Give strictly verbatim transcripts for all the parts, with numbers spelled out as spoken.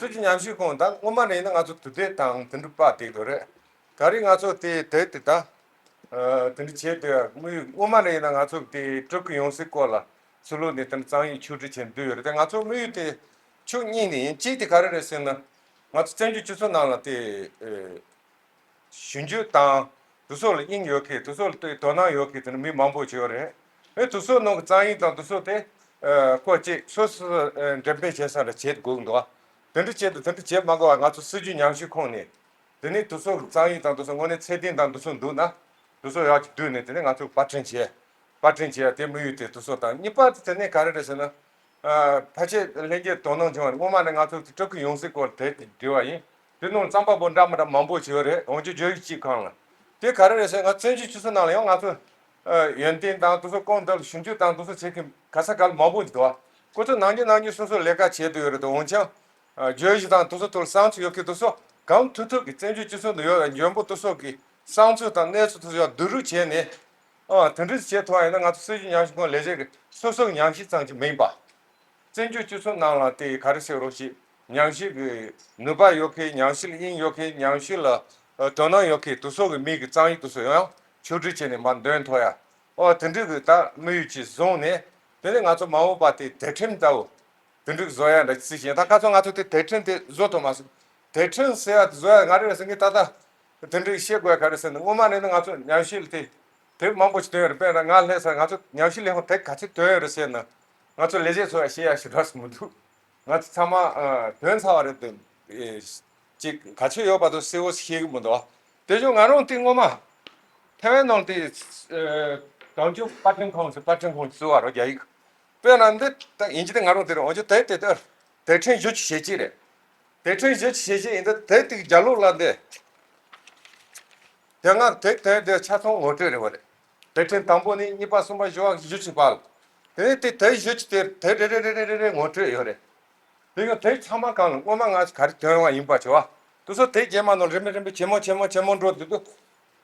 སྲིད་ཇུས་ཉམས་ཞིབ་ཁང་ད་སྔོན་མ་ནས་ཡིན་ན་ང་ཚོ་དུས་དེབ་དང་དེ་འདྲ་པར་བསྡད་ཡོད་རེད། ག་རེ་ང་ཚོ་དེ་དེབ་དེ་ད་དེ་འདྲ་བྱས་དུས་དངོས་ཡོད་སྔོན་མ་ནས་ཡིན་ན་ང་ཚོ་དེ་སྤྲུལ་སྐུ་ཡང་སྲིད་སྐོར་ལ་ཚུར་ལོག་ནས་དེ་འདྲ་རྩོམ་ཡིག་ཕྱོགས་སྒྲིག་བྱས་བསྡད་ཡོད་རེད། དེ་ང་ཚོ་དངོས་ཡོད་དེ་ཕྱོགས་གཉིས་ནས་ཡིན། གཅིག་དེ་ག་རེ་རེད་ཟེར་ན། ང་ཚོ་བཙན་བྱོལ་སྤྱི་ཚོགས་ནང་ལ་དེ་ཞིབ་འཇུག་དང་དེ་ཚོ་ལ་དབྱིངས་ཡོད་མཁན། དེ་ཚོ་ལ་དོ་སྣང་ཡོད་མཁན་དེ་འདྲ་མི་མང་པོ་ཅིག་ཡོད་རེད། ཨེ་དེ་ཚོ་ནང་གི་རྩོམ་ཡིག་དང་དེ་ཚོ་དེ་ཨ་ཁོ་གཅིག་སོ་སོ་ཨ་འགྲེམས་སྤེལ་བྱེད་ས་ལ་བྱེད་དགོས་འདུག་དེ་འདྲ་བྱེད་དུ་དེ་འདྲ་བྱེད་མ་དགོས་པ་ང་ཚོ་སྲིད་ཇུས་ཉམས་ཞིབ་ཁང་ནས་དེ་ནས་དེ་ཚོ་གི་རྩོམ་ཡིག་དང་དེ་ཚོ་དངོས་གནས་ཚད་ལྡན་དང་དེ་ཚོ་འདུག་ན་དེ་ཚོ་ཡག་ཅིག་བསྡུས་ནས་དེ་ནས་ང་ཚོ་པར་སྐྲུན་བྱས། པར་སྐྲུན་བྱས་ཡ་དེ་དངོས་ཡོད་དེ་དེ་ཚོ་དང་། གཉིས་པ་དེ་དེ་ནས་ག་རེ་རེད་ཟེར་ན། ཨ་ཕལ་ཆེར་ལྷན་རྒྱས་དོ་སྣང་བྱུང་བ་རེད། སྔོན་མ་ནས་ང་ཚོ་དེ་སྤྲུལ་སྐུ་ཡང་སྲིད་སྐོར་དེབ་དེ་བྲིས་པ་ཡིན། དེ་ནང་རྩོམ་པ་པོ་འདྲ་མི་འདྲ་མང་པོ་ཅིག་ཡོད་རེད། འོན་ཀྱང་བརྗོད་གཞི་གཅིག་གང་ལ། དེ་ག་རེ་རེད་ཟེར་ན་བཙན་བྱོལ་སྤྱི་ཚོགས་ནང་ལ་ཡང་ང་ཚོ་ཨ་ཡོན་ཏན་དང་དེ་ཚོ་སྐོར་འདི་ལ་ཞིབ་འཇུག་དང་དེ་ཚོ་བྱེད་མཁན་ག་ས་ག་ལ་མང་པོ་ཅིག་འདུག་བ། ཁོ་ཚོ་ནམ་རྒྱུན་ནམ་རྒྱུན་སོ་སོ་ལས་ཀ་བྱེད་དུ་ཡོད་རེད་དོ། འོན་ཀྱང་ཨ་བརྗོད་གཞི་དང་དེ་ཚོ་ཐོག་ལ་བསམ་ཚུལ་ཡོད་མཁན་དེ་ཚོ་གང་ཐུབ་ཐུབ་ཀྱིས་བཙན་བྱོལ་སྤྱི་ཚོགས་ནང་ཡོད་པའི་འཇོན་པོ་དེ་ཚོ་གི་བསམ་ཚུལ་དང་གནས་ཚུལ་དེ་ཚོ་ཡང་བསྡུ་རུབ་བྱས་ནས། ཨ་དེ་འདྲ་བྱེད་ཐུབ་པ་ཡིན་ན་ང་ཚོ་སྲིད་ཇུས་ཉམས་ཞིབ་ཁང་ལས་བྱེད་ཀྱི་སོ་སོ་གི་ཉམས་ཞིབ་ཙམ་གྱིས་མིན་པ། བཙན་བྱོལ་སྤྱི་ཚོགས་ནང་ལ་དེ་ག་རེ་ཟེར་རོགས་ཞེས། ཉམས་ཞིབ་ཀྱི་ནུས་པ་ཡོད་མཁན། ཉམས་ཞིབ་ལ་དབྱིངས་ཡོད་མཁན། ཉམས་ཞིབ་ལ་ཨ་དོ་སྣང་ཡོད་མཁན་དེ་ཚོ་གི་མི་གི་རྩོམ་ཡིག་དེ་ཚོ་ཡང་ཕྱོགས་སྒྲིག་བྱས་ནས་མར་འདོན་ཐུབ་ཡ། ཨོ་དེ་འདྲ་གི་ད་དམིགས་ཡུལ་ཅིག་བཟུང་ནས་དེ་ནས་ང་ཚོ་མ་འོངས་པ་དེ་དེབ་ཁྲིམས་ལྟ་བུ་དེ་འདྲ་བཟོ་ཡ་འདྲ་ཅིག་བྱས། ད་ཁ་སང་ང་ཚོ་དེ་དེབ་ཁྲིམས་དེ་བཟོ་ཐུབ་མ་སོང་། དེབ་ཁྲིམས་ཟེར་ཡ་དེ་བཟོ་ཡ་ང་རེ་རེ་ཟེར་མཁན་ད་ལྟ་དེ་འདྲ་བཤད་དགོས་ཡ་ག་རེ་ཟེར་ན། སྔོན་མ་ནས་ནི་ང་ཚོ་ཉམས་ཞིབ་ལ་དེ་དེབ་མང་པོ་ཞིག་བཏོན་ཡོད་རེད། དཔེར་ན་ང་ལྷན་ས་ང་ཚོ་ཉམས་ཞིབ་ལས་ཁུངས་དེབ་ག་ཚོད་བཏོན་ཡོད་རེད་ཟེར་ན། ང་ཚོ་ལས་བྱེད་ཚོ་ཡ་བཤད་ཡ་ཞེ་དྲག་མི་འདུག་ང་ཚོ་ཚང་མ་ཨ་བཏོན་ཚར་བ་རེད་དེ། ཨེ་ཅིག་ག་ཚོད་ཡོད་པ་དེ་གསལ་བོ་ཤེས་ཀྱི་མི་འདུག་དེ་བཞིན་ང་རང་དེ་སྔོན་མ་ཐེ་ཝན་ནང་དེ་ཨེ་གངས་ལྗོངས་པར་སྐྲུན་ཁང་ཟེར་པར་སྐྲུན་ཁང་བཙུགས་པ་རེད། རྒྱ་ཡིག་དཔེར་ན་འདི་ད་ཡིན་གྱི་དེ་ང་རང་དེ་རེད། འོན་ཀྱང་དེབ་དེ་དེ་དེབ་ཁྲིམས་བཞི་བཅུ་ཞེ་གཅིག་རེད། དེབ་ཁྲིམས་བཞི་བཅུ་ཞེ་གཅིག་ཡིན་དུས་དེབ་དེ་རྒྱ་ལོགས་ལ་འདི། དེ་སྔ་དེབ་དེ་དེ་ཆ་ཚང་ངོ་སྤྲོད་རེད་པ་རེད། དེབ་ཁྲིམས་དང་པོ་ནས་གཉིས་པ་གསུམ་པ་བཞི་བ་བཞི་བཅུ་བར། དེ་ནས་དེ་དེབ་བཞི་བཅུ་དེ་དེབ་རེ་རེ་རེ་རེ་རེ་རེ་ངོ་སྤྲོད་ཡོད་རེད། དེ་ཡང་དེབ་ཚང་མ་གང་ལ་སྔོན་མ་ང་ཚོ་ག་རེ་བཏོན་པ་ཡིན་པ་བྱས་པ། དེ་ཚོ་དེབ་རྗེས་མ་ནང་རིམ་པས་རིམ་པས་ཇེ་མང་ཇེ་མང་ཇེ་མང་འགྲོ་དུས་དུས།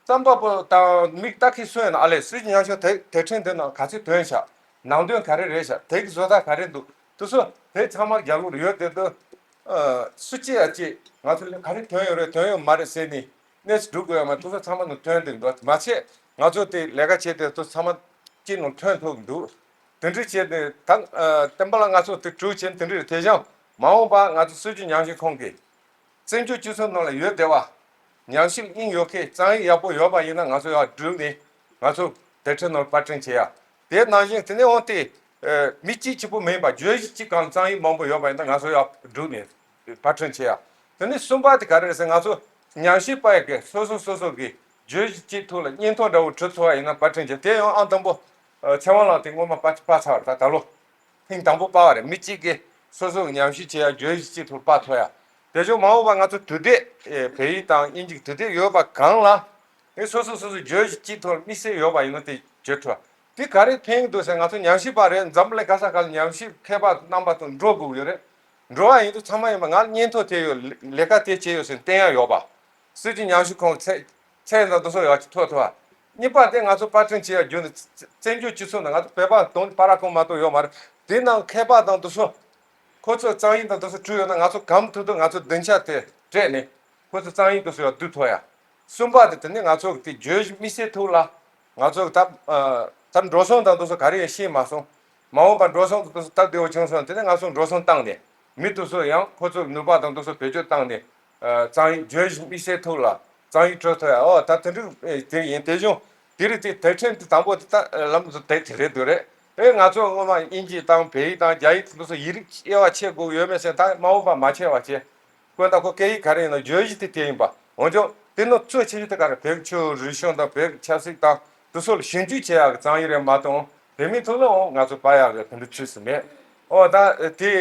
རྩོམ་པ་པོ་དང་མིག་ལྟ་མཁན་སུ་ཡིན་ན་ཨ་ལས་སྲིད་ཇུས་ཉམས་ཞིབ་དེབ་དེབ་ཁྲིམས་དེ་ནང་ག་ཚོད་བཏོན་བཞག་ནང་དོན་ག་རེ་རེད་བཞག་དེབ་ཀྱི་བཟོ་ལྟ་ག་རེ་འདུག་དེ་ཚོ་དེབ་ཚང་མ་རྒྱབ་ལོགས་ཡོད་དེ་དུས། ཨ་སུ་གཅིག་ཡ་གཅིག་ང་ཚོ་ལ་ག་རེ་ཐོན་ཡོད་རེད་ཐོན་ཡོད་མ་རེད་ཟེར་ནས་གནས་སུ་སྒྲུབ་དགོས་ཡ་མ་གཏོགས་ཚང་མ་ནང་ཐོན་བསྡད་འདུག་མ་ཚད་ང་ཚོ་དེ་ལས་ཀ་བྱེད་དེ་ཚོ་ཚང་མ་གཅིག་ནང་ཐོན་ཐུབ་ཀྱི་འདུག་དེ་འདྲ་བྱས་ཏེ་ད་ཨ་བསྟན་པ་ལགས་ང་ཚོ་དེ་གྲུབ་ཆེན་དེ་འདྲ་རེད། དེ་བཞིན་མ་འོངས་པ་ང་ཚོ་སྲིད་ཇུས་ཉམས་ཞིབ་ཁང་གིས་བཙན་བྱོལ་སྤྱི་ཚོགས་ནང་ལ་ཡོད་བསྡད་པ། ཉམས་ཞིབ་དབྱིངས་ཡོད་མཁན་རྩོམ་ཡིག་ཡག་པོ་ཡོད་པ་ཡིན་ན་ང་ཚོ་ཡར་བསྒྲུགས་ནས་ང་ཚོ་དེབ་ཁྲིམས་ནང་པར་སྐྲུན་བྱེད་ཡ། དེ་ནང་བཞིན་དེ་ནས་འོང་སྟེ་ཨ་མི་གཅིག་གཅིག་པུ་མིན་པ་བརྗོད་གཞི་གཅིག་གམ་རྩོམ་ཡིག་མང་པོ་ཡོད་པ་ཡིན་ན་ང་ཚོ་ཡར་བསྒྲུགས་ནས་པར་སྐྲུན་བྱེད་ཡ། དེ་ནས་གསུམ་པ་དེ་ག་རེ་རེད་ཟེར་ན། ང་ཚོ་ཉམས་ཞིབ་པ་ཡི་གེ་སོ་སོ་སོ་སོ་གི་བརྗོད་གཞི་གཅིག་ཐོག་ལ་སྙན་ཐོ་འདྲ་བོ་བྲི་ཐུབ་པ་ཡིན་ན་པར་སྐྲུན་བྱེད། དེ་ཡང་ཨང་དང་པོ་ཨ་ཚེ་དབང་ལགས་དེ་སྔོན་མ་པར་པར་ཚར་བ་རེད། ད་ད་ལོ་ཐེངས་དང་པོ་པར་བ་རེད། མི་གཅིག་གིས་སོ་སོ་གི་ཉམས་ཞིབ་བྱེད་ཡ་བརྗོད་གཞི་གཅིག་ཐོག་པར་ཐུབ་ཡ། དེ་བཞིན་མ་འོངས་པ་ང་ཚོ་དུས་དེབ་ཨེ་བོད་ཡིག་དང་དབྱིན་ཇིའི་དུས་དེབ་ཡོད་པ་གང་ལ་ངས་སོ་སོ་སོ་སོའི་བརྗོད་གཞི་གཅིག་ཐོག་དམིགས་བསལ་ཡོད་པ་ཡིན་ན་དེ་བརྗོད་ཐུབ། དེ་ག་རེ་ཕན་གྱི་འདུག་ཟེར་ན། ང་ཚོ་ཉམས་ཞིབ་པ་རེད། འཛམ་བུ་གླིང་ག་ས་ག་ལ་ཉམས་ཞིབ་མཁས་པ་རྣམ་པ་ཚོ་འགྲོ་དགོས་ཀྱི་ཡོད་རེད། འགྲོ་བ་ཡིན་དུས་ཚང་མ་ཡིན་པ་ང་ལ་སྙན་ཐོ་དེ་ཡོད། ལས་ཀ་དེ་བྱས་ཡོད་ཟེར་བསྟན་ཡ་ཡོད་པ། སྲིད་ཇུས་ཉམས་ཞིབ་ཁང་གི་ཚད་ཚད་དང་དེ་ཚོ་ཡག་ཅིག་ཐོབ་ཐུབ་པ། གཉིས་པ་དེ་ང་ཚོ་པར་སྐྲུན་བྱེད་ཡ་བརྒྱུད་ནས་བཙན་བྱོལ་སྤྱི་ཚོགས་ནང་ང་ཚོ་བོད་པ་དང་པ་ར་ཁོང་མ་གཏོགས་ཡོད་མ་རེད། དེ་ནང་མཁས་པ་དང་དེ་ཚོ་ཁོ་ཚོས་རྩོམ་ཡིག་དང་དེ་ཚོ་བྲིས་ཡོད་ན་ང་ཚོ་གང་ཐུབ་ཐུབ་ང་ཚོ་སྡིངས་ཆ་དེ་སྤྲད་ནས་ཁོ་ཚོ་རྩོམ་ཡིག་དེ་ཚོ་ཡང་བསྡུ་ཐུབ་ཡ། གསུམ་པ་དེ་དེ་ནས་ང་ཚོ་དེ་བརྗོད་གཞི་དམིགས་བསལ་ཐོག་ལ་ང་ཚོ་ད་ཨ་ད་འགྲོ་སོང་དང་དེ་ཚོ་ག་རེ་ཡང་ཤེས་མ་སོང་། མ་འོངས་པར་འགྲོ་སོང་དེ་ཚོ་སྟབས་བདེ་བོ་བྱུང་སོང་། དེ་ནས་ང་ཚོ་འགྲོ་སོང་བཏང་ནས་མི་དེ་ཚོ་ཡང་ཁོ་ཚོའི་ནུས་པ་དང་དེ་ཚོ་བེད་སྤྱོད་བཏང་ནས་ཨ་རྩོམ་ཡིག་བརྗོད་གཞི་དམིགས་བསལ་ཐོག་ལ་རྩོམ་ཡིག་འབྲི་ཐུབ་ཡ། ཨོ་ད་དེ་འདྲ་ཨེ་དེ་ཡིན། དེ་བཞིན་དེ་རིང་དེ་དེབ་ཁྲིམས་དེ་དང་པོ་དེ་ད་ལམ་དུ་དེབ་དེ་རེད་འདུག་རེད། ཨེ་ང་ཚོ་སྔོན་མ་དབྱིན་ཇི་དང་བལ་ཡིག་དང་རྒྱ་ཡིག་དེ་ཚོ་ཡིག་རིགས་དབྱེ་བ་ཕྱེ་དགོས་ཡོད་མེད་ཟེར། ད་མ་འོངས་པ་མ་ཕྱེ་བ་བྱས། དཀོན་དག་ཁོ་སྐད་ཡིག་ག་རེ་ཡིན་ན་བརྗོད་གཞི་དེ་དེ་ཡིན་པ། འོན་ཀྱང་དེ་ནང་གཙོ་ཆེ་ཤོས་དེ་ག་རེ། བོད་ཆོས་རིག་གཞུང་དང་བོད་ཆབ་སྲིད་དང་དེ་ཚོ་ལ་ཞིབ་འཇུག་བྱེད་ཡག་གི་རྩོམ་ཡིག་རེད་མ་གཏོགས་དེ་མིན་ཐོག་ལ་འོང་ང་ཚོ་པར་ཡག་གི་དེ་འདྲ་ཚུལ་ཟིན་མེད། ཨོ་ད་དེ་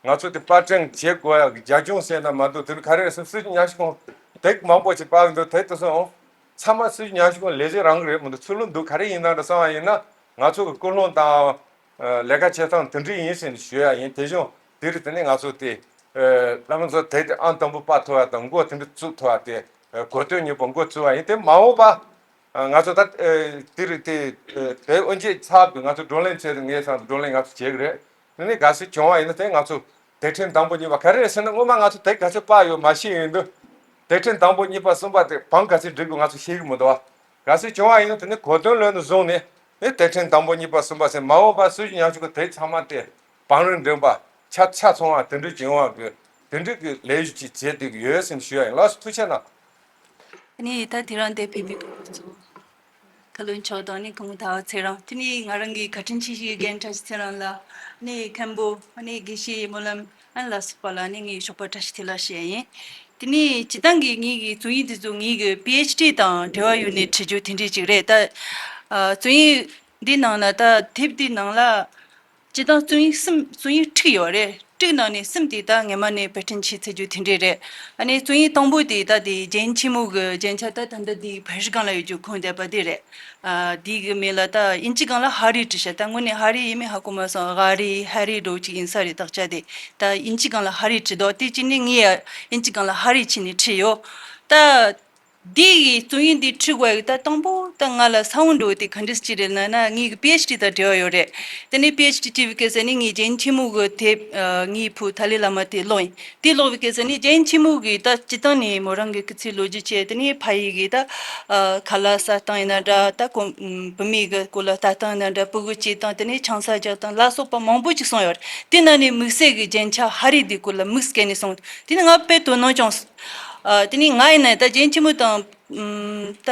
ང་ཚོ་དེ་པར་སྐྲུན་བྱེད་དགོས་ཡག་གི་རྒྱབ་ལྗོངས་ཟེར་ན་མ་འདུག་དེ་ནི་ག་རེ་རེད་ཟེར་ན། སྲིད་ཇུས་ཉམས་ཞིབ་ཁང་དེབ་མང་པོ་ཞིག་པར་འདུག་དེབ་དེ་ཚོ་འོང་ཚང་མ་སྲིད་ཇུས་ཉམས་ཞིབ་ཁང་ལས་བྱེད་རང་གི་རེད་མི་འདུག་ཚུར་ལོག་འདུག་ག་རེ་ཡིན་ན་འདྲ་བསམ་པ་ཡིན་ན་ང་ཚོ་གི་ཀུན་སློང་དང་། ལས་ཀ་བྱེད་སྟངས་དེ་འདྲ་ཡིན་ཟེར་ནས་ཞུ་ཡ་ཡིན། དེ་བཞིན་དེ་རིང་དེ་ནས་ང་ཚོ་དེ་བླ་མ་ཚོ་དེ་དེ་ཨང་དང་པོ་པར་ཐུབ་པ་དང་འགོ་དེ་འདྲ་བཙུགས་ཐུབ་པ་དེ་གོ་སྟོན་ཉིན་པོ་འགོ་བཙུགས་པ་ཡིན། དེ་མ་འོངས་པ་ང་ཚོ་ད་དེ་རིང་དེ་བོད་དབུ་འབྱེད་ཚར་དུས་ང་ཚོ་བགྲོ་གླེང་བྱས་ཏེ་ངའི་སང་བགྲོ་གླེང་ང་ཚོ་བྱེད་ཀྱི་རེད། དེ་ནས་གལ་སྲིད་བྱུང་བ་ཡིན་ན་དེ་ང་ཚོ་ དེབ་ཕྲེང་དང་པོ་གཉིས་པ་ག་རེ་རེད་ཟེར་ན། སྔོན་མ་ང་ཚོ་དེབ་ག་ཚོད་པར་ཡོད་མ་ཤེས་ཡོང་དུས། དེབ་ཕྲེང་དང་པོ་གཉིས་པ་གསུམ་པ་དེ་བང་ག་ཚོད་བསྒྲིགས་དགོས་ང་ཚོ་ཤེས་ཀྱི་མི་འདུག་བ། ག་ཚོད་བྱུང་བ་ཡིན་ན་དེ་ནི་གོ་དོན་ལོན་ནས་བཟུང་ནས་ནི་དེབ་ཕྲེང་དང་པོ་གཉིས་པ་གསུམ་པ་ཟེར། མ་འོངས་པ་སུ་ཞིག་ཉམས་ཞིབ་ཀྱི་དེབ་ཚང་མ་དེ་བང་རིམ་འགྲིམ་པ་ཆ་ཆ་ཚང་བ་དེ་འདྲ་བྱུང་བ་གི་དེ་འདྲ་གི་ལས་གཞི་ཅིག་བྱེད་བསྡད་ཀྱི་ཡོད་ཟེར་ཞུ་ཡ་ཡིན། ལགས་སོ། ཐུགས་རྗེ་གནང་། ནི་ད་དེ་རིང་འདིར་ཕེབས་པའི་སྐུ་ངོ་ཚོ། མཁན་སློབ་མཆོག་དང་ནི་སྐུ་ངོ་ཟླ་བ་ཚེ་རིང་། དེ་ནས་ང་རང་གི་བཀའ་དྲིན་ཆེ་ཤོས་རྒན་བཀྲ་ཤིས་ཚེ་རིང་ལགས། ནི་མཁན་པོ་ནི་དགེ་བཤེས་སྨོན་ལམ་ལ་སོགས་པ་ལ་ནི་ངའི་ཞོགས་པ་བཀྲ་ཤིས་བདེ་ལེགས་ཞུ་ཡ་ཡིན། དེ་ནས་སྤྱིར་བཏང་གི་ངའི་གི་རྩོམ་ཡིག་འདི་ཚོ་ངའི་གི་པི་ཨེཆ་ཌི་དང་འབྲེལ་བ་ཡོད་ནས་བྲིས་རྒྱུ་དེ་འདྲས་ཅིག་རེད། ད་ཨ་རྩོམ་ཡིག་འདི་ནང་ལ་ད་དེབ་འདི་ནང་ལ་སྤྱིར་བཏང་རྩོམ་ཡིག་གསུམ། རྩོམ་ཡིག་དྲུག་ཡོད་རེད། དྲུག་ནང་ནས་གསུམ་དེ་ད་སྔོན་མ་ནས་པར་སྐྲུན་བྱས་ཚར་རྒྱུ་དེ་འདྲས་རེད། ཨ་ནི་རྩོམ་ཡིག་དང་པོ་དེ་ད་དེ་རྒྱན་ཆེན་མོ་གི་རྒྱན་ཆ་ད་ད་ལྟ་དེ་བོད་ཡིག་སྒང་ལ་ཡོད་རྒྱུ་གོན་བསྡད་པ་དེ་རེད། ཨ་དེ་གི་མིང་ལ་ད་དབྱིན་ཇི་སྒང་ལ་ཧ་རི་བྲིས་ཤག་ད་དངོས་གནས་ཧ་རི་ཡིན་མིན་ཧ་གོ་མ་སོང་། ཧ་རི་ཧ་རི་འདྲ་བོ་ཅིག་ཡིན་ས་རེད། དག་ཆ་དེ་ད་དབྱིན་ཇི་སྒང་ལ་ཧ་རི་བྲིས་འདུག་དེ་བྱས་ནས་ངས་ཡང་དབྱིན་ཇི་སྒང་ལ་ཧ་རི་བྱས་ནས་བྲིས་ཡོད། ད། འདི་ཡི་རྩོམ་ཡིག་འདི་བྲིས་དགོས་ཡག་ད་དང་པོ་ད་ང་ལ་ས་བོན་འདྲ་བོ་དེ་ག་འདྲས་ཅིག་རེད་ལབ་ན། ངའི་གི་པི་ཨེཆ་ཌི་དང་འབྲེལ་བ་ཡོད་རེད། དེ་ནས་པི་ཨེཆ་ཌི་བྲིས་པའི་སྐབས་སུ་ནི་ངའི་རྒྱན་ཆེན་མོ་གི་དེབ་ཨ་ངའི་བུ་ཐ་ལི་བླ་མ་དེ་ཀློག་ཡིན། དེ་ཀློག་པའི་སྐབས་སུ་ནི་རྒྱན་ཆེན་མོ་གི་ད་སྤྱིར་བཏང་ནས་མོ་རང་གི་སྐུ་ཚེའི་ལོ་རྒྱུས་བྱས། དེ་ནས་ཕ་ཡུལ་གི་ད་ཨ་ཁ་ལག་ཟ་སྟངས་ཡིན་ན་འདྲ། ད་གོ་བུད་མེད་གི་སྐོར་ལ་ལྟ་སྟངས་ཡིན་ན་འདྲ། ཕྲུ་གུ་སྐྱེ་སྟངས། དེ་ནས་ཆང་ས་རྒྱག་སྟངས་ལ་སོགས་པ་མང་པོ་ཅིག་གསུངས་ཡོད་རེད། དེ་ནང་ནས་དམིགས་བསལ་གི་རྒྱན་ཆ་ཧ་རི་འདིའི་སྐོར་ལ་དམིགས་བཀར་ནས་གསུངས། དེ་ནི་ང་དཔེ་དོ་སྣང་བྱུང་། ཨ་དེ་ནས་ང་ཡིན་ན་ད་རྒྱན་ཆེན་མོ་དང་ཨམ་ད་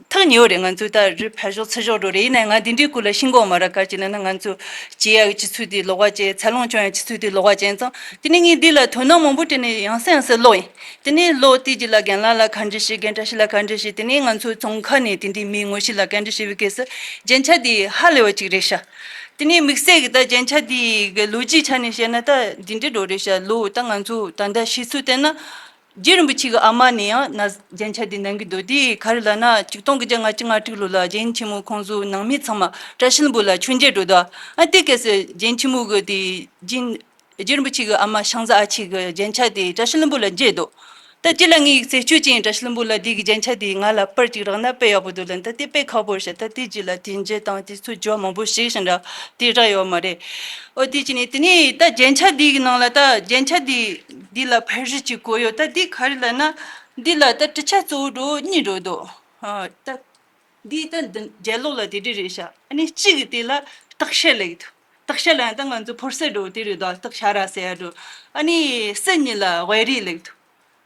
ཐག་ཉེ་བོ་རེད། ང་ཚོ་ད་རི་ཕར་ཞོག་ཚུར་ཞོག་འགྲོ་རེད། ཡིན་ན་ང་འདི་འདྲའི་སྐོར་ལ་ཤེས་གོ་མ་རེད། ག་རེ་བྱས་ན་ང་ཚོ་སྐྱེ་ཡག་གི་ཆུ་ཚོད་དེ་ལོགས་ཀ་བྱས། འཚར་ལོངས་བྱུང་ཡག་ཆུ་ཚོད་དེ་ལོགས་ཀ་བྱས་ཙང་། དེ་ནས་ངས་འདི་ལ་དོ་སྣང་མང་པོ་སྤྲད་ནས་ཡང་སེ་ཡང་སེ་ཀློག་ཡིན། དེ་ནས་ཀློག་དུས་རྒྱུན་ལ་རྒན་ལགས་ལ་བཀའ་འདྲི་ཞུས། རྒན་བཀྲ་ཤིས་ལ་བཀའ་འདྲི་ཞུས། དེ་ནས་ང་ཚོའི་ཚོང་ཁང་ནས་དེ་འདྲའི་མི་ངོ་ཤེས་ལ་བཀའ་འདྲི་ཞུས་པའི་སྐབས་སུ་རྒྱན་ཆ་དེ་ཧ་ལས་པ་ཅིག་རེད་ཤག་དེ་ནས་དམིགས་བསལ་གྱི་ད་རྒྱན་ཆ་དེ་གི་ལོ་རྒྱུས་ཆ་ནས་བཤད་ན་ད་འདི་འདྲའི་འགྲོ་རེད་ཤག་ལོ་ད་ང་ཚོ་ད་ལྟ་ཤེས་ཚུལ་བལྟས་ན། རྗེ་རིན་པོ་ཆེ་གི་ཨ་མ་ནས་ཡང་ན་རྒྱན་ཆ་འདི་གནང་གི་འདུག་དེ་ག་རེ་ལབ་ན། ཆིག་སྟོང་དགུ་བརྒྱ་ལྔ་བཅུ་ང་དྲུག་ལོ་ལ་རྒྱན་ཆེན་མོ་ཁོང་ཚོའི་ནང་མི་ཚང་མ་བཀྲ་ཤིས་ལྷུན་པོ་ལ་མཆོད་མཇལ་འགྲོ་འདུག་ཨ་དེ་སྐབས་སུ་རྒྱན་ཆེན་མོ་གི་དེ་རྗེ་རྗེ་རིན་པོ་ཆེ་གི་ཨ་མ་ཤང་བཟའ་ཨ་ཆེ་གི་རྒྱན་ཆ་དེ་བཀྲ་ཤིས་ལྷུན་པོ་ལ་མཇལ་འདུག་ད་དེ་ལ་ངས་རྩད་གཅོད་བྱས། བཀྲ་ཤིས་ལྷུན་པོ་ལ་དེ་གི་རྒྱན་ཆ་དེ་ང་ལ་པར་ཅིག་རག་ན་དཔེ་ཡག་པོ་འདུག་ལབ། ད་དེ་དཔེ་ཁག་པོ་རེད་ཤག་ད་དེ་རྗེས་ལ་དེ་འཇལ་དང་དེ་ཚོ་བརྗོད་མང་པོ་ཞིག་ཞིག་འདྲ་དེ་རག་ཡོད་མ་རེད། ཨོ་དེ་བྱས་ནས་དེ་ནས་ད་རྒྱན་ཆ་འདི་གི་ནང་ལ་ད་རྒྱན་ཆ་འདི་འདི་ལ་ཕར་རི་ཅིག་བཀོད་ཡོད། ད་འདི་ག་རེ་ལབ་ན། འདི་ལ་ད་གྲུབ་ཆ་གཙོ་བོ་འགྲོ་གཉིས་འགྲོ་འདུག་ཨ་ད་འདི་ད་འདི་རྒྱབ་ལོགས་ལ་དེ་འདྲ་རེད་ཤག་ཨ་ནི་གཅིག་གི་དེ་ལ་སྟག་ཤར་ལེགས་འདུག་སྟག་ཤར་ལ་ཡང་ད་ང་ཚོ་ཕོར་གསར་འགྲོ་དེ་རེད་འདུག་སྟག་ཤར་ར་ཟེར་ཡ་འགྲོ། ཨ་ནི་གསེར་གཉིས་ལ་དབའ་རི་ལེགས་འདུག་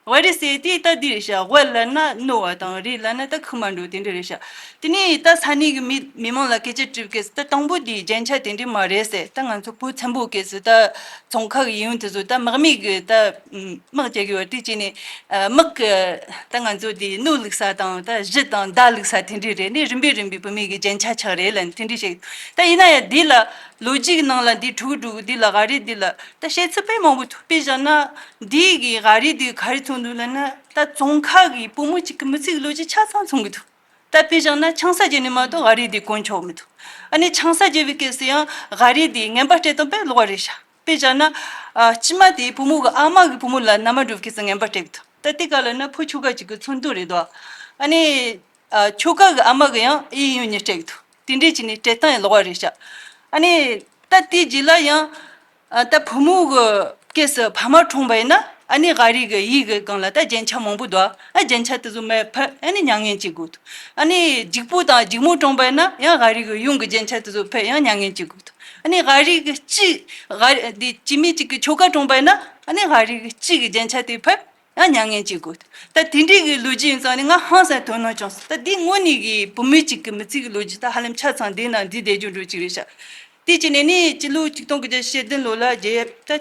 དབའ་རི་ཟེར་དེ་ད་འདི་རེད་ཤག་དབའ་ལབ་ན་རྣོ་བ་དང་རི་ལབ་ན་ད་ཁུག་མ་འགྲོ་དེ་འདྲ་རེད་ཤག་དེ་ནས་ད་ས་གནས་ཀྱི་མི་མི་མང་ལ་སྐད་ཆ་དྲིས་སྐབས་སུ་ད་དང་པོ་དེའི་རྒྱན་ཆ་དེ་འདྲ་མ་རེད་ཟེར། ད་ང་ཚོ་བོད་ཚན་པོ་སྐབས་སུ་ད་ཚོང་ཁང་གི་ཡིན་དུས་ཚོ་ད་དམག་མི་གི་ད་དམག་རྒྱག་གི་ཡོད་དུས་ཅི་ནས་དམག་གི་ད་ང་ཚོ་དེ་རྣོ་བླུགས་ས་དང་ད་གཞུ་དང་མདའ་བླུགས་ས་དེ་འདྲ་རེད། ནས་རིམ་པས་རིམ་པས་བུད་མེད་ཀྱི་རྒྱན་ཆ་ཆགས་རེད་ལབ་ནས་དེ་འདྲ་བཤད། ད་ཡིན་ན་ཡང་འདི་ལ་ལོ་རྒྱུས་ཀྱི་ནང་ལ་འདི་ཕྲུ་གུ་ཕྲུ་གུ་འདི་ལ་ཨ་རི་འདི་ལ་ད་བཤད་ཚུལ་དཔེ་མང་པོ་འདུག་དཔེ་བཞག་ན་འདི་གི་ཨ་རི་འདི་ག་རེ་མཚོན་འདུག་ལབ་ན། ད་ཙོང་ཁ་གི་བུ་མོ་གཅིག་གི་མི་ཚེ་གི་ལོ་རྒྱུས་ཆ་ཚང་མཚོན་གི་འདུག་ད་དཔེ་བཞག་ན་ཆང་ས་བརྗེས་ནས་མ་གཏོགས་ཨ་རི་འདི་གོན་ཆོག་མི་འདུག་ཨ་ནི་ཆང་ས་བརྗེས་པའི་སྐབས་སུ་ཡང་ཨ་རི་འདི་ངན་པ་སྤྲད་སྟངས་དཔེ་ལོགས་རེད་ཤག་དཔེ་བཞག་ན་ཨ་ཕྱི་མ་དེ་བུ་མོ་གི་ཨ་མ་གི་བུ་མོ་ལ་མནའ་མ་འགྲོ་སྐབས་སུ་ངན་པ་སྤྲད་གི་འདུག་ད་དེ་ག་ལབ་ན་ཕོ་ཁྱོ་ག་གཅིག་གི་ཚོན་མདོག་རེད་འདུག་ཨ་ནི་ཨ་ཁྱོ་ག་གི་ཨ་མ་གི་ཡང་ཨེ་ཡིན་ཡོད་ནི་སྤྲད་གི་འདུག་དེ་འདྲས་བྱས་ནས་སྤྲད་སྟངས་ཡང་ལོགས་རེད་ཤག་ཨ་ནི་ད་དེ་རྗེས་ལ་ཡང་ཨ་ད་བུ་མོ་གི་སྐབས་སུ་ཕ་མ་གྲོངས་པ་ཡིན་ན་ཨ་ནི་ཨ་རི་གི་ཡུལ་གི་སྒང་ལ་ད་རྒྱན་ཆ་མང་པོ་འདུག་ཨ་རྒྱན་ཆ་དེ་ཚོ་མར་ཕུད། ཨ་ནི་མྱ་ངན་བྱེད་དགོས་འདུག་ཨ་ནི་རྒྱུག་པོ་དང་རྒྱུག་མོ་གྲོངས་པ་ཡིན་ན་ཡང་ཨ་རི་གི་ཡུལ་གི་རྒྱན་ཆ་དེ་ཚོ་ཕུད། ཡང་མྱ་ངན་བྱེད་དགོས་འདུག་ཨ་ནི་ཨ་རི་གི་གཅིག་ཨ་རི་དེ་སྐྱེ་དམན་གཅིག་གི་ཁྱོ་ག་གྲོངས་པ་ཡིན་ན་ཨ་ནི་ཨ་རི་གི་གཅིག་གི་རྒྱན་ཆ་དེ་ཕུད། ཡང་མྱ་ངན་བྱེད་དགོས། ད་དེ་འདྲའི་གི་ལོ་རྒྱུས་ཡིན་ཙང་ནི་ང་ཧང་སང་དོ་སྣང་བྱུང་སོང་། ད་འདི་དངོས་གནས་གི་བུད་མེད་ཅིག་གི་མི་ཚེ་གི་ལོ་རྒྱུས་ད་ཧ་ལམ་ཆ་ཚང་འདི་ན་འདི་བསྡད་རྒྱུ་འགྲོ་གཅིག་རེད་ཤག་དེ་བྱས་ནས་ནི་སྤྱི་ལོ་ཆིག་སྟོང་དགུ་བརྒྱ་བཞི་བདུན་ལོ་ལ་རྒྱལ་ཡབ་ད་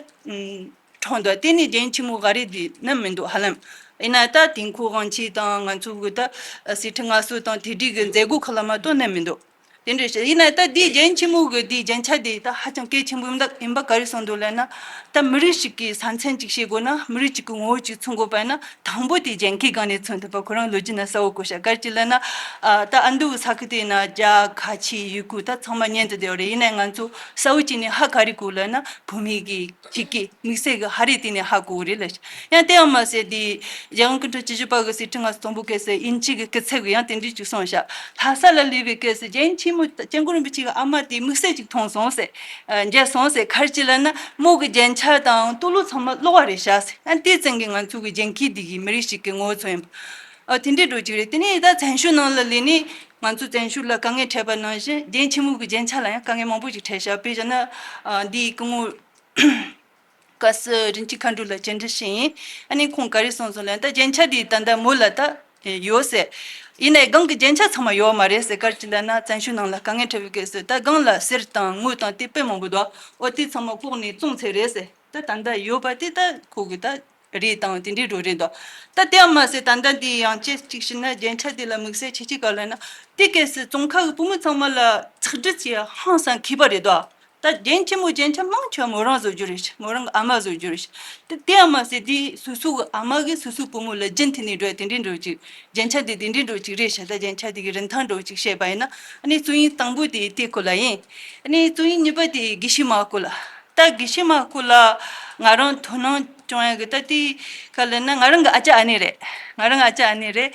གྲོངས་འདུག་དེ་ནི་རྒྱན་ཆེན་མོ་ཨ་རི་འདི་ནི་མི་འདུག་ཧ་ལམ། ཡིན་ན་ད་དུས་འཁོར་དབང་ཆེན་དང་ང་ཚོ་གི་ད་གསེར་ཁྲི་མངའ་གསོལ་དང་དེ་འདྲའི་གི་མཛད་སྒོ་ཁག་ལ་མ་གཏོགས་ནི་མི་འདུག་དེ་འདྲ་ཞིག་ཡིན་ན་ད་འདིའི་རྒྱན་ཆེན་མོ་གི་འདིའི་རྒྱན་ཆ་དེ་ད་ཧ་ཅང་གལ་ཆེན་པོ་ཡིན་པ་ག་རེ་གསུངས་འདུག་ལབ་ན། ད་མི་རིགས་ཤིག་གི་ས་མཚམས་ཅིག་ཤེས་དགོས་ན། མི་རིགས་ཅིག་གི་ངོ་བོ་ཅིག་མཚོན་དགོས་པ་ན། དང་པོ་དེ་རྒྱན་གོས་སྒང་ནས་མཚོན་ཐུབ་པ་ཁོ་རང་ལོ་རྒྱུས་ན་གསལ་བོ་གོ་ཤག་ག་རེ་ཅི་ལབ་ན། ཨ་ད་ཨ་མདོའི་ས་ཁུལ་དེ་ན་རྒྱ་ཁ་ཆེ་ཡུལ་སྐོར་ད་ཚང་མ་མཉན་དུ་བསྡད་ཡོད་རེད། ཡིན་ནའི་ང་ཚོ་གསལ་བོ་བྱས་ནས་ཧ་ག་རེ་གོ་ལབ་ན། བུད་མེད་ཀྱི་ཕྱི་སྐྱེས་དམིགས་བསལ་གྱི་ཧ་རི་དེ་ནས་ཧ་གོ་གི་རེད་ལ། ཡང་དེ་ཡང་མ་ཟད་དེ་རྒྱལ་དབང་སྐུ་ཕྲེང་བཅུ་བཞི་པ་གི་གསེར་ཁྲི་མངའ་གསོལ་དང་པོའི་སྐབས་སུ་དབྱིན་ཇི་གི་སྐུ་ཚབ་ཀྱིས་ཡང་དེ་འདྲ་ཅིག་གསུངས་ཤག་ལྷ་ས་ལ་སླེབས་པའི་སྐབས་སུ་རྒྱན་ཆེན་ མོ་སྐྱབས་མགོན་རིན་པོ་ཆེ་གི་ཨ་མ་དེ་དམིགས་བསལ་ཅིག་མཐོང་སོང་ཟེར། ཨ། མཇལ་སོང་ཟེར། ག་རེ་བྱས་ལབ་ན་མོ་གི་རྒྱན་ཆ་དང་དུག་ལོག་ཚང་མ་ལོགས་པ་རེད་ཤག་ཟེར། ཨ། དེ་ཙམ་གྱིས་ང་ཚོ་གི་རྒྱན་ཁྱི་འདི་གི་མི་རིགས་ཤིག་གི་ངོ་བོ་མཚོན་ཡིན་པ། ཨ། དེ་འདྲའི་འགྲོ་ཅིག་རེད། དེ་ནས་ད་བཙན་བྱོལ་ནང་ལ་སླེབས་ནས་ང་ཚོ་བཙན་བྱོལ་ལ་དཀའ་ངལ་འཕྲད་པ་ནང་བཞིན་རྒྱན་ཆེན་མོ་གི་རྒྱན་ཆ་ལ་ཡང་དཀའ་ངལ་མང་པོ་ཅིག་འཕྲད་ཤག་དཔེ་བཞག་ན། ཨ། འདིའི་སྐུ་ངོ་སྐབས་སུ་རིན་ཆེན་མཁའ་འགྲོ་ལ་བཅར་འདྲི་ཞུས་ཡིན། ཨ་ནི་ཁོང་ག་རེ་གསུངས་སོང་ལབ་ན། ད་རྒྱན་ཆ་འདི་ད་ལྟ་མོ་ལ་ད་ཡོད་ཟེར། ཡིན་ནའི་སྒང་གི་རྒྱན་ཆ་ཚང་མ་ཡོད་མ་རེད་ཟེར། ག་རེ་བྱས་ལབ་ན་བཙན་བྱོལ་ནང་ལ་དཀའ་ངལ་འཕྲད་པའི་སྐབས་སུ་ད་སྒང་ལ་གསེར་དང་དངུལ་དང་དེ་དཔེ་མང་པོ་འདུག་འོ། དེ་ཚང་མ་བཀོག་ནས་བཙོངས་ཚར་རེད་ཟེར། ད་ད་ལྟ་ཡོད་པ་དེ་ད་ཁོ་གི་ད་རས་དང་དེ་འདྲའི་འགྲོ་རེད་འདུག་ད་དེའང་མ་ཟད་ད་ལྟ་འདི་ཡང་ཅི་ཅིག་ཞུས་ན། རྒྱན་ཆ་དེ་ལ་དམིགས་བསལ་ཆེ་ཆེ་ག་ལབ་ན། དེ་སྐབས་སུ་བཙོང་ཁང་གི་བུ་མོ་ཚང་མ་ལ་ཚིག་འབྲུ་ཅིག་ཧང་སང་མཁས་པ་རེད་འདུག་ད་རྒྱན་ཆེན་མོ་རྒྱན་ཆ་མང་ཆེ་བ་མོ་རང་བཟོ་རྒྱུ་རེད་ཤག་མོ་རང་གི་ཨ་མ་བཟོ་རྒྱུ་རེད་ཤག་དེ་དེའང་མ་ཟད་དེ་སོ་སོ་གི་ཨ་མ་གིས་སོ་སོའི་བུ་མོ་ལ་རྒྱུན་མཐུད་ནས་འགྲོ་ཡ་དེ་འདྲའི་འགྲོ་ཅིག་རྒྱན་ཆ་དེ་དེ་འདྲའི་འགྲོ་ཅིག་རེད་ཤག་ད་རྒྱན་ཆ་དེ་གི་རིན་ཐང་འགྲོ་ཅིག་བཤད་པ་ཡིན་ན། ཨ་ནི་རྩོམ་ཡིག་དང་པོ་དེ་དེ་སྐོར་ལ་ཡིན། ཨ་ནི་རྩོམ་ཡིག་གཉིས་པ་དེ་དགེ་བཤེས་མ་སྐོར་ལ། ད་དགེ་བཤེས་མ་སྐོར་ལ་ང་རང་དོ་སྣང་བྱུང་ཡ་གི་ད་དེ་ག་ལབ་ན། ང་རང་གི་ཨ་ཅག་ཨ་ནེ་རེད། ང་རང་གི་ཨ་ཅག་ཨ་ནེ་རེད།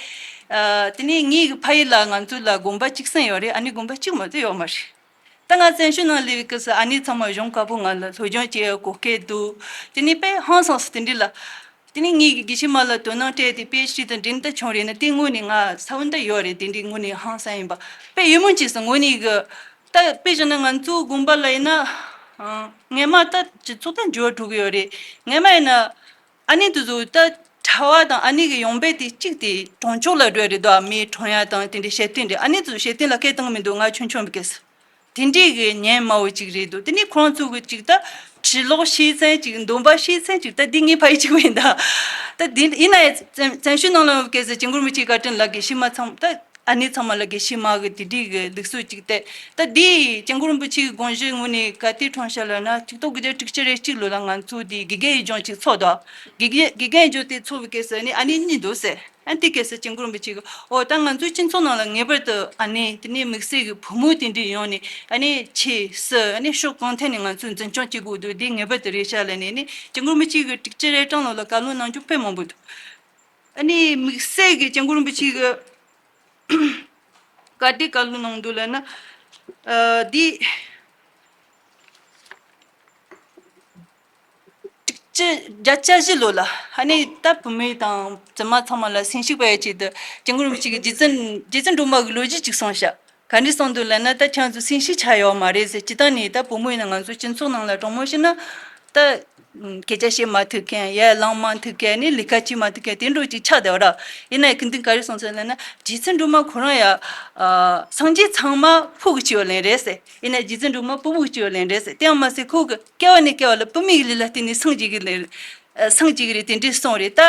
ཨ། དེ་ནས་ངའི་གི་ཕ་ཡུལ་ལ་ང་ཚོ་ལ་དགོན་པ་གཅིག་ཙམ་ཡོད་རེད། ཨ་ནི་དགོན་པ་གཅིག་མ་གཏོགས་ཡོད་མ་རེད། ད་ང་བཙན་བྱོལ་ནང་སླེབས་པའི་སྐབས་སུ་ཨ་ནེ་ཚང་མ་གཞུང་བཀའ་པོད་ལྔ་ལ་སློབ་སྦྱོང་བྱེད་ཡ་གོ་སྐབས་འདུག་དེ་ནས་དཔེ་ཧང་སངས་སོང་། དེ་འདྲ་ལ། དེ་ནས་ངས་དགེ་བཤེས་མ་ལ་དོ་སྣང་སྤྲད་དེ་དཔེ་ཤེས་དང་འགྲན་ད་བྱུང་རེད་ན། དེ་དངོས་གནས་ང་ས་བོན་ད་ཡོད་རེད། དེ་འདྲའི་དངོས་གནས་ཧང་སངས་ཡིན་པ། དཔེ་ཡིད་སྨོན་སྐྱེས་སོང་། དངོས་གནས་གི་ད་དཔེ་བཞག་ན་ང་ཚོའི་དགོན་པ་ལ་ཡིན་ན། ཨང་། སྔས་མ་ད་སྤྱི་ཚོགས་ད་འགྱུར་བ་འགྲོ་གི་ཡོད་རེད། སྔས་མ་ཡིན་ན་ཨ་ནེ་དེ་ཚོ་ད་གྲྭ་བ་དང་ཨ་ནེ་གི་ཡོང་འབབ་དེ་གཅིག་དེ་གྲོང་ཆོག་ལ་འགྲོ་ཡ་རེད་དོ། མི་གྲོངས་ཡ་དང་དེ་འདྲའི་བཤད་དོན་རེད། ཨ་ནེ་དེ་ཚོ་བཤད་དོན་ལ་སྐད་བཏང་གི་མི་འདུག་ང་ཆུང་ཆུང་བའི་སྐབས་སུ། དེ་འདྲའི་གི་ཉམས་དམའ་བོ་ཅིག་རེད་འདུག་དེ་ནས་ཁོ་རང་ཚོ་གི་ཅིག་ད་ཁྲིད་ལོག་ཤེས་ཚན་ཅིག་འདོན་པ་ཤེས་ཚན་ཅིག་ད་འདི་ངའི་ཕ་ཡུལ་གཅིག་པ་ཡིན་ད། ད་འདི་ཡིན་ན་ཡང་བཙན་བཙན་བྱོལ་ནང་ལ་སྐད་ཟེར་སྐྱབས་མགོན་རིན་པོ་ཆེའི་བཀའ་དྲིན་ལ་དགེ་བཤེས་མ་ཚང་ད་ཨ་ནེ་ཚང་མ་ལ་དགེ་བཤེས་མ་གི་དེ་འདྲའི་གི་ལུགས་སྲོལ་ཅིག་སྟེ། ད་འདི་སྐྱབས་མགོན་རིན་པོ་ཆེའི་དགོངས་གཞི་ངོས་ནས་ག་དུས་བྱུང་ཤག་ལབ་ན། ཆིག་སྟོང་དགུ་བརྒྱ་དྲུག་ཅུ་རེ་གཅིག་ལོ་ལ་ང་ཚོ་འདི་དགེ་རྒན་ཡིག་སྦྱོང་ཅིག་ཚོགས་འདུག་དགེ་རྒན་དགེ་རྒན་ཡིག་སྦྱོང་དེ་ཚོགས་པའི་སྐབས་སུ་ནི་ཨ་ནེ་གཉིས་འདུག་ཟེར། ཨ། དེ་སྐབས་སུ་སྐྱབས་མགོན་རིན་པོ་ཆེ་གིས། ཨོ། ད་ང་ཚོའི་སྤྱི་ཚོགས་ནང་ལ་ངེས་པར་དུ་ཨ་ནེ་དེ་ནས་དམིགས་བསལ་གྱི་བུ་མོ་དེ་འདྲས་ཡོང་ནས་ཨ་ནེ་ཆེ་སི་ཨ་ནེ་ཕྱོགས་གང་ཐད་ནས་ང་ཚོས་འཛིན་སྐྱོང་བྱེད་དགོས་འདུག་དེ་ངེས་པར་དུ་རེད་ཤག་ལབ་ནས་ནི་སྐྱབས་མགོན་རིན་པོ་ཆེ་གིས་དྲུག་ཅུ་རེ་གྲངས་ལོ་ལ་བཀའ་སློབ་གནང་རྒྱུ་དཔེ་མང་པོ་འདུག་ཨ་ནེ་དམིགས་བསལ་གྱི་སྐྱབས་མགོན་རིན་པོ་ཆེ་གིས་ག་དེ་བཀའ་སློབ་གནང་འདུག་ལབ་ན། ཨ། འདི། དྲུག་ཅུ་བརྒྱད་ཅུ་གྱ་བཞི་ལོ་ལ་ཨ་ནེ་ད་བུད་མེད་དང་བཙུན་མ་ཚང་མ་ལ་སེམས་ཤུགས་སྤར་ཡ་ཆེད་དུ་སྐྱབས་མགོན་རིན་པོ་ཆེ་གིས་རྗེ་བཙུན་རྗེ་བཙུན་སྒྲོལ་མ་གི་ལོ་རྒྱུས་ཅིག་གསུངས་ཤག་ག་འདྲས་གསུངས་འདུག་ལབ་ན། ད་ཁྱེད་ཚོ་སེམས་ཤུགས་ཆག་ཡོད་མ་རེད་ཟེར། སྤྱིར་བཏང་ནས་ད་བུ་མོ་ཡིན་ན་ང་ཚོ་སྤྱི་ཚོགས་ནང་ལ་དྲང་མོ་བཤད་ན་ད་སྐད་ཆ་བཤད་མ་ཐུབ་མཁན། ཡར་ལངས་མ་ཐུབ་མཁན། ནི་ལས་ཀ་བྱེད་མ་ཐུབ་མཁན་དེ་འདྲ་ཅིག་ཆགས་བསྡད་པ་ར། ཡིན་ན་ཡང་སྐུ་མདུན་ག་རེ་གསུངས་སོང་ལབ་ན། རྗེ་བཙུན་སྒྲོལ་མ་ཁོ་རང་ཡ། ཨ། སངས་རྒྱས་ཚང་མ་ཕོ་གི་སྤྱི་བོར་ལེན་རེད་ཟེར། ཡིན་ན་རྗེ་བཙུན་སྒྲོལ་མ་བུ་མོ་གི་སྤྱི་བོར་ལེན་རེད་ཟེར། དེའང་མ་ཟད་ཁོ་གི་སྐྱེ་བ་ནས་སྐྱེ་བ་ལ་བུད་མེད་ཀྱི་ལུས་ལ་བརྟེན་ནས་སངས་རྒྱས་ཀྱི་ལུས། ཨ། སངས་རྒྱས་ཀྱི་རེད། དེ་འདྲས་གསུངས་རེད། ད་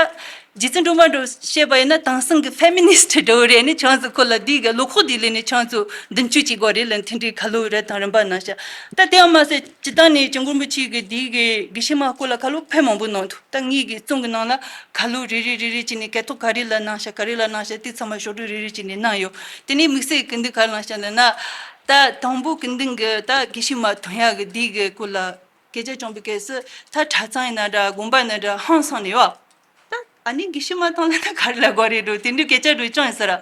རྗེ་བཙུན་སྒྲོལ་མ་འདྲ་བཤད་པ་ཡིན་ན་དེང་སང་གི་ཕེ་མི་ནི་སི་ཊི་འདྲ་བོ་རེད། ནི་ཁྱེད་ཚོ་ཁོ་ལ་འདི་གི་བློ་ཁོག་འདི་ལེན་ནས་ཁྱེད་ཚོ་མདུན་སྐྱོད་བྱེད་དགོས་རེད་ལབ་དེ་འདྲའི་ཁ་ལོ་རེ་དང་རིམ་པ་གནང་ཤག་ད་དེའང་མ་ཟད་སྤྱིར་བཏང་ནས་སྐྱབས་མགོན་རིན་པོ་ཆེ་གི་འདི་གི་དགེ་བཤེས་མ་སྐོར་ལ་ཁ་ལོ་དཔེ་མང་པོ་གནང་འདུག་ད་ངེད་ཀྱི་རྩོམ་གྱི་ནང་ལ་ཁ་ལོ་རེ་རེ་རེ་རེ་བྱས་ནས་སྐད་ཐོག་ག་རེ་ལ་གནང་ཤག་ག་རེ་ལ་གནང་ཤག་དེ་ཚང་མ་ཞོར་དུ་རེ་རེ་བྱས་ནས་གནང་ཡོད། དེ་ནས་དམིགས་བསལ་གྱི་འདི་ག་རེ་གནང་ཤག་ལབ་ན། ད་དང་པོ་སྐུ་མདུན་གྱིས་ད་དགེ་བཤེས་མ་ཐོན་ཡག་གི་འདི་གི་སྐོར་ལ་སྐད་ཆ་བྱུང་བའི་སྐབས་སུ། ད་གྲྭ་ཚང་ཡིན་ན་འདྲ། དགོན་པ་ཡིན་ན་འདྲ། ཧང་སངས་ནས་ཡོད། ད་ཨ་ནི་དགེ་བཤེས་མ་ཐོན་ལབ་ན་ག་རེ་ལབ་དགོས་རེད་འགྲོ། དེ་འདྲའི་སྐད་ཆ་འགྲོ་བྱུང་ཡོད་ས་ར།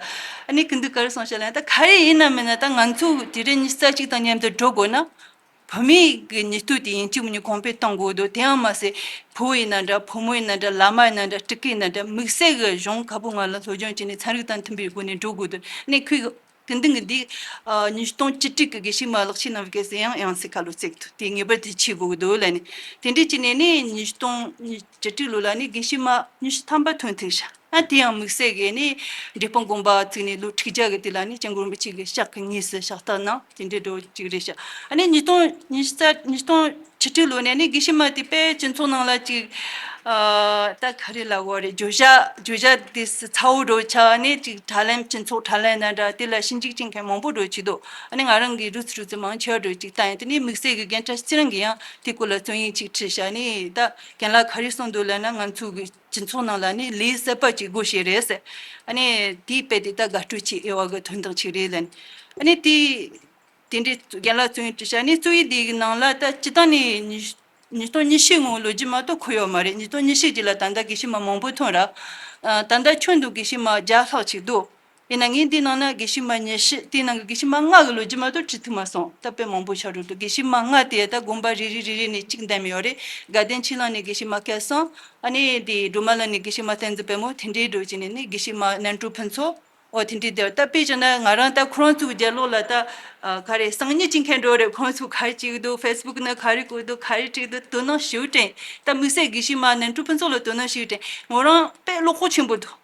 ཨ་ནི་སྐུ་མདུན་ག་རེ་གསུངས་ཤག་ལབ་ན། ད་ག་རེ་ཡིན་ན་མིན་ན་ད་ང་ཚོ་དུས་རབས་ཉི་ཤུ་རྩ་གཅིག་དང་མཉམ་དུ་འགྲོ་དགོས་ན། བུད་མེད་ཀྱི་ཉིན་ཐོ་དེ་ཡིན་གཅིག་མིན་གཉིས་གོང་འཕེལ་གཏོང་དགོས་འདུག་དེའང་མ་ཟད་ཕུ་བོ་ཡིན་ན་འདྲ། བུ་མོ་ཡིན་ན་འདྲ། བླ་མ་ཡིན་ན་འདྲ། སྤྲུལ་སྐུ་ཡིན་ན་འདྲ། དམིགས་བསལ་གྱི་གཞུང་བཀའ་པོད་ལྔ་ལ་སློབ་སྦྱོང་བྱས་ནས་ཚན་རིག་དང་མཐུན་པའི་སྒོ་ནས་འགྲོ་དགོས་འདུག་ནས་ཁོས་སྐུ་མདུན་གྱི་འདི། ཨ། ཉིས་སྟོང་བཅུ་དྲུག་གི་དགེ་བཤེས་མ་ལག་ཁྱེར་གནང་བའི་སྐབས་སུ་ཡང་ཡང་སེ་ཁ་ལོ་བརྩེགས་འདུག་དེ་ངེས་པར་དུ་བྱེད་དགོས་ཀྱི་འདུག་ལབ་ནས། དེ་འདྲས་བྱས་ནས་ནི་ཉིས་སྟོང་བཅུ་དྲུག་ལོ་ལ་ནི་དགེ་བཤེས་མ་ཉི་ཤུ་ཐམ་པ་ཐོན་ཐུབ་ཤག་ཨ། དེ་ཡང་དམིགས་བསལ་གྱི་ནི་འབྲས་སྤུངས་དགོན་པ་བཙུགས་ནས་ལོ་དྲུག་བརྒྱ་གི་དུས་ལ་ནི་སྐྱབས་མགོན་རིན་པོ་ཆེ་གི་ཕྱག་གི་དངོས་སུ་ཕྱག་རྟགས་གནང་། དེ་འདྲའི་འགྲོ་ཅིག་རེད་ཤག་ཨ་ནི་ཉིས་སྟོང་ཉི་ཤུ་རྩ། ཉིས་སྟོང་བཅུ་དྲུག་ལོ་ནས་ནི་དགེ་བཤེས་མ་དེ་དཔེ་སྤྱི་ཚོགས་ནང་ལ་ཅིག་ཨ། ད་ག་རེ་ལབ་དགོས་རེད། བརྗོད་བྱ་བརྗོད་བྱ་དེ་ཚ་བོ་འགྲོ་ཆགས་ནས་ཅིག་དྲ་ལམ། སྤྱི་ཚོགས་དྲ་ལམ་ན་འདྲ། དེ་ལ་ཞིབ་འཇུག་བྱེད་མཁན་མང་པོ་འགྲོ་ཆགས་འདུག་ཨ་ནི་ང་རང་གིས་རུ་ཚུར་རུ་ཚུར་མང་ཆེ་བ་འགྲོ་ཅིག་བལྟས་ཡིན། དེ་ནས་དམིགས་བསལ་གྱི་རྒན་བཀྲ་ཤིས་ཚེ་རིང་གིས་ཡང་དེ་སྐོར་ལ་རྩོམ་ཡིག་ཅིག་བྲིས་ཤག་ནི་ད་རྒན་ལགས་ག་རེ་གསུངས་འདུག་ལབ་ན། ང་ཚོ་གི་སྤྱི་ཚོགས་ནང་ལ་ནི་ལས་གསར་པ་ཅིག་དགོས་ཤེས་རེད་ཟེར། ཨ་ནི་དེའི་དཔེ་དེ་ད་དགའ་སྤྲོ་ཆེ། དབྱེ་བ་གི་དོན་དག་ཅིག་རེད་ལབ། ཨ་ནི་དེ་དེ་འདྲའི་རྒན་ལགས་རྩོམ་ཡིག་བྲིས་ཤག་ནི་རྩོམ་ཡིག་དེའི་ནང་ལ་ད་སྤྱིར་བཏང་ནས་ཉི་ཉིས་སྟོང་ཉི་ཤུ་སྔོན་ལོ་རྒྱུས་མ་གཏོགས་འཁོད་ཡོད་མ་རེད། ཉིས་སྟོང་ཉི་ཤུ་རྗེས་ལ་ད་ལྟ་དགེ་བཤེས་མ་མང་པོ་ཐོན་ར། ཨ། ད་ལྟ་ཁྱོན་བསྡོམས་དགེ་བཤེས་མ་བརྒྱ་ལྷག་ཅིག་འདུག་ཡིན་ན་ངས་འདི་ནང་ན་དགེ་བཤེས་མ་ཉི་ཤུ། དེའི་ནང་གི་དགེ་བཤེས་མ་ལྔ་གི་ལོ་རྒྱུས་མ་གཏོགས་བྲིས་ཐུབ་མ་སོང་། ད་དཔེ་མང་པོ་ཆགས་འགྲོ་འདུག་དགེ་བཤེས་མ་ལྔ་དེ་ད་དགོན་པ་རེ་རེ་རེ་རེ་ནས་གཅིག་འདེམས་ཡོད་རེད། དགའ་ལྡན་ཆོས་གླིང་ནས་དགེ་བཤེས་མ་སྐལ་བཟང་། ཨ་ནི་དེ་སྒྲོལ་མ་གླིང་ནས་དགེ་བཤེས་མ་བསྟན་འཛིན་དཔལ་མོ། དེ་འདྲའི་འགྲོ་བྱས་ནས་ནི་དགེ་བཤེས་མ་ནན་ཀྲོའུ་ཕུན་ཚོགས། འོ་དེ་འདྲའི་དེར་ད་དཔེ་བྱས་ན་ང་རང་ད་ཁོ་རང་ཚོའི་རྒྱབ་ལོགས་ལ་ད་ཨ་ག་རེ་སང་ཉིན་ཅིག་མཁན་འགྲོ་རེད། ཁོ་རང་ཚོ་ག་རེ་བྱེད་ཀྱི་འདུག་ཕེ་སི་བུག་ནང་ག་རེ་བཀོད་འདུག་ག་རེ་བྲིས་འདུག་དོ་སྣང་ཞེ་པོ་དྲན། ད་དམིགས་བསལ་དགེ་བཤེས་མ་ནན་ཀྲོའུ་ཕུན་ཚོགས་ལ་དོ་སྣང་ཞེ་པོ་དྲན། མོ་རང་དཔེ་བློ་ཁོག་ཆེན་པོ་འདུག་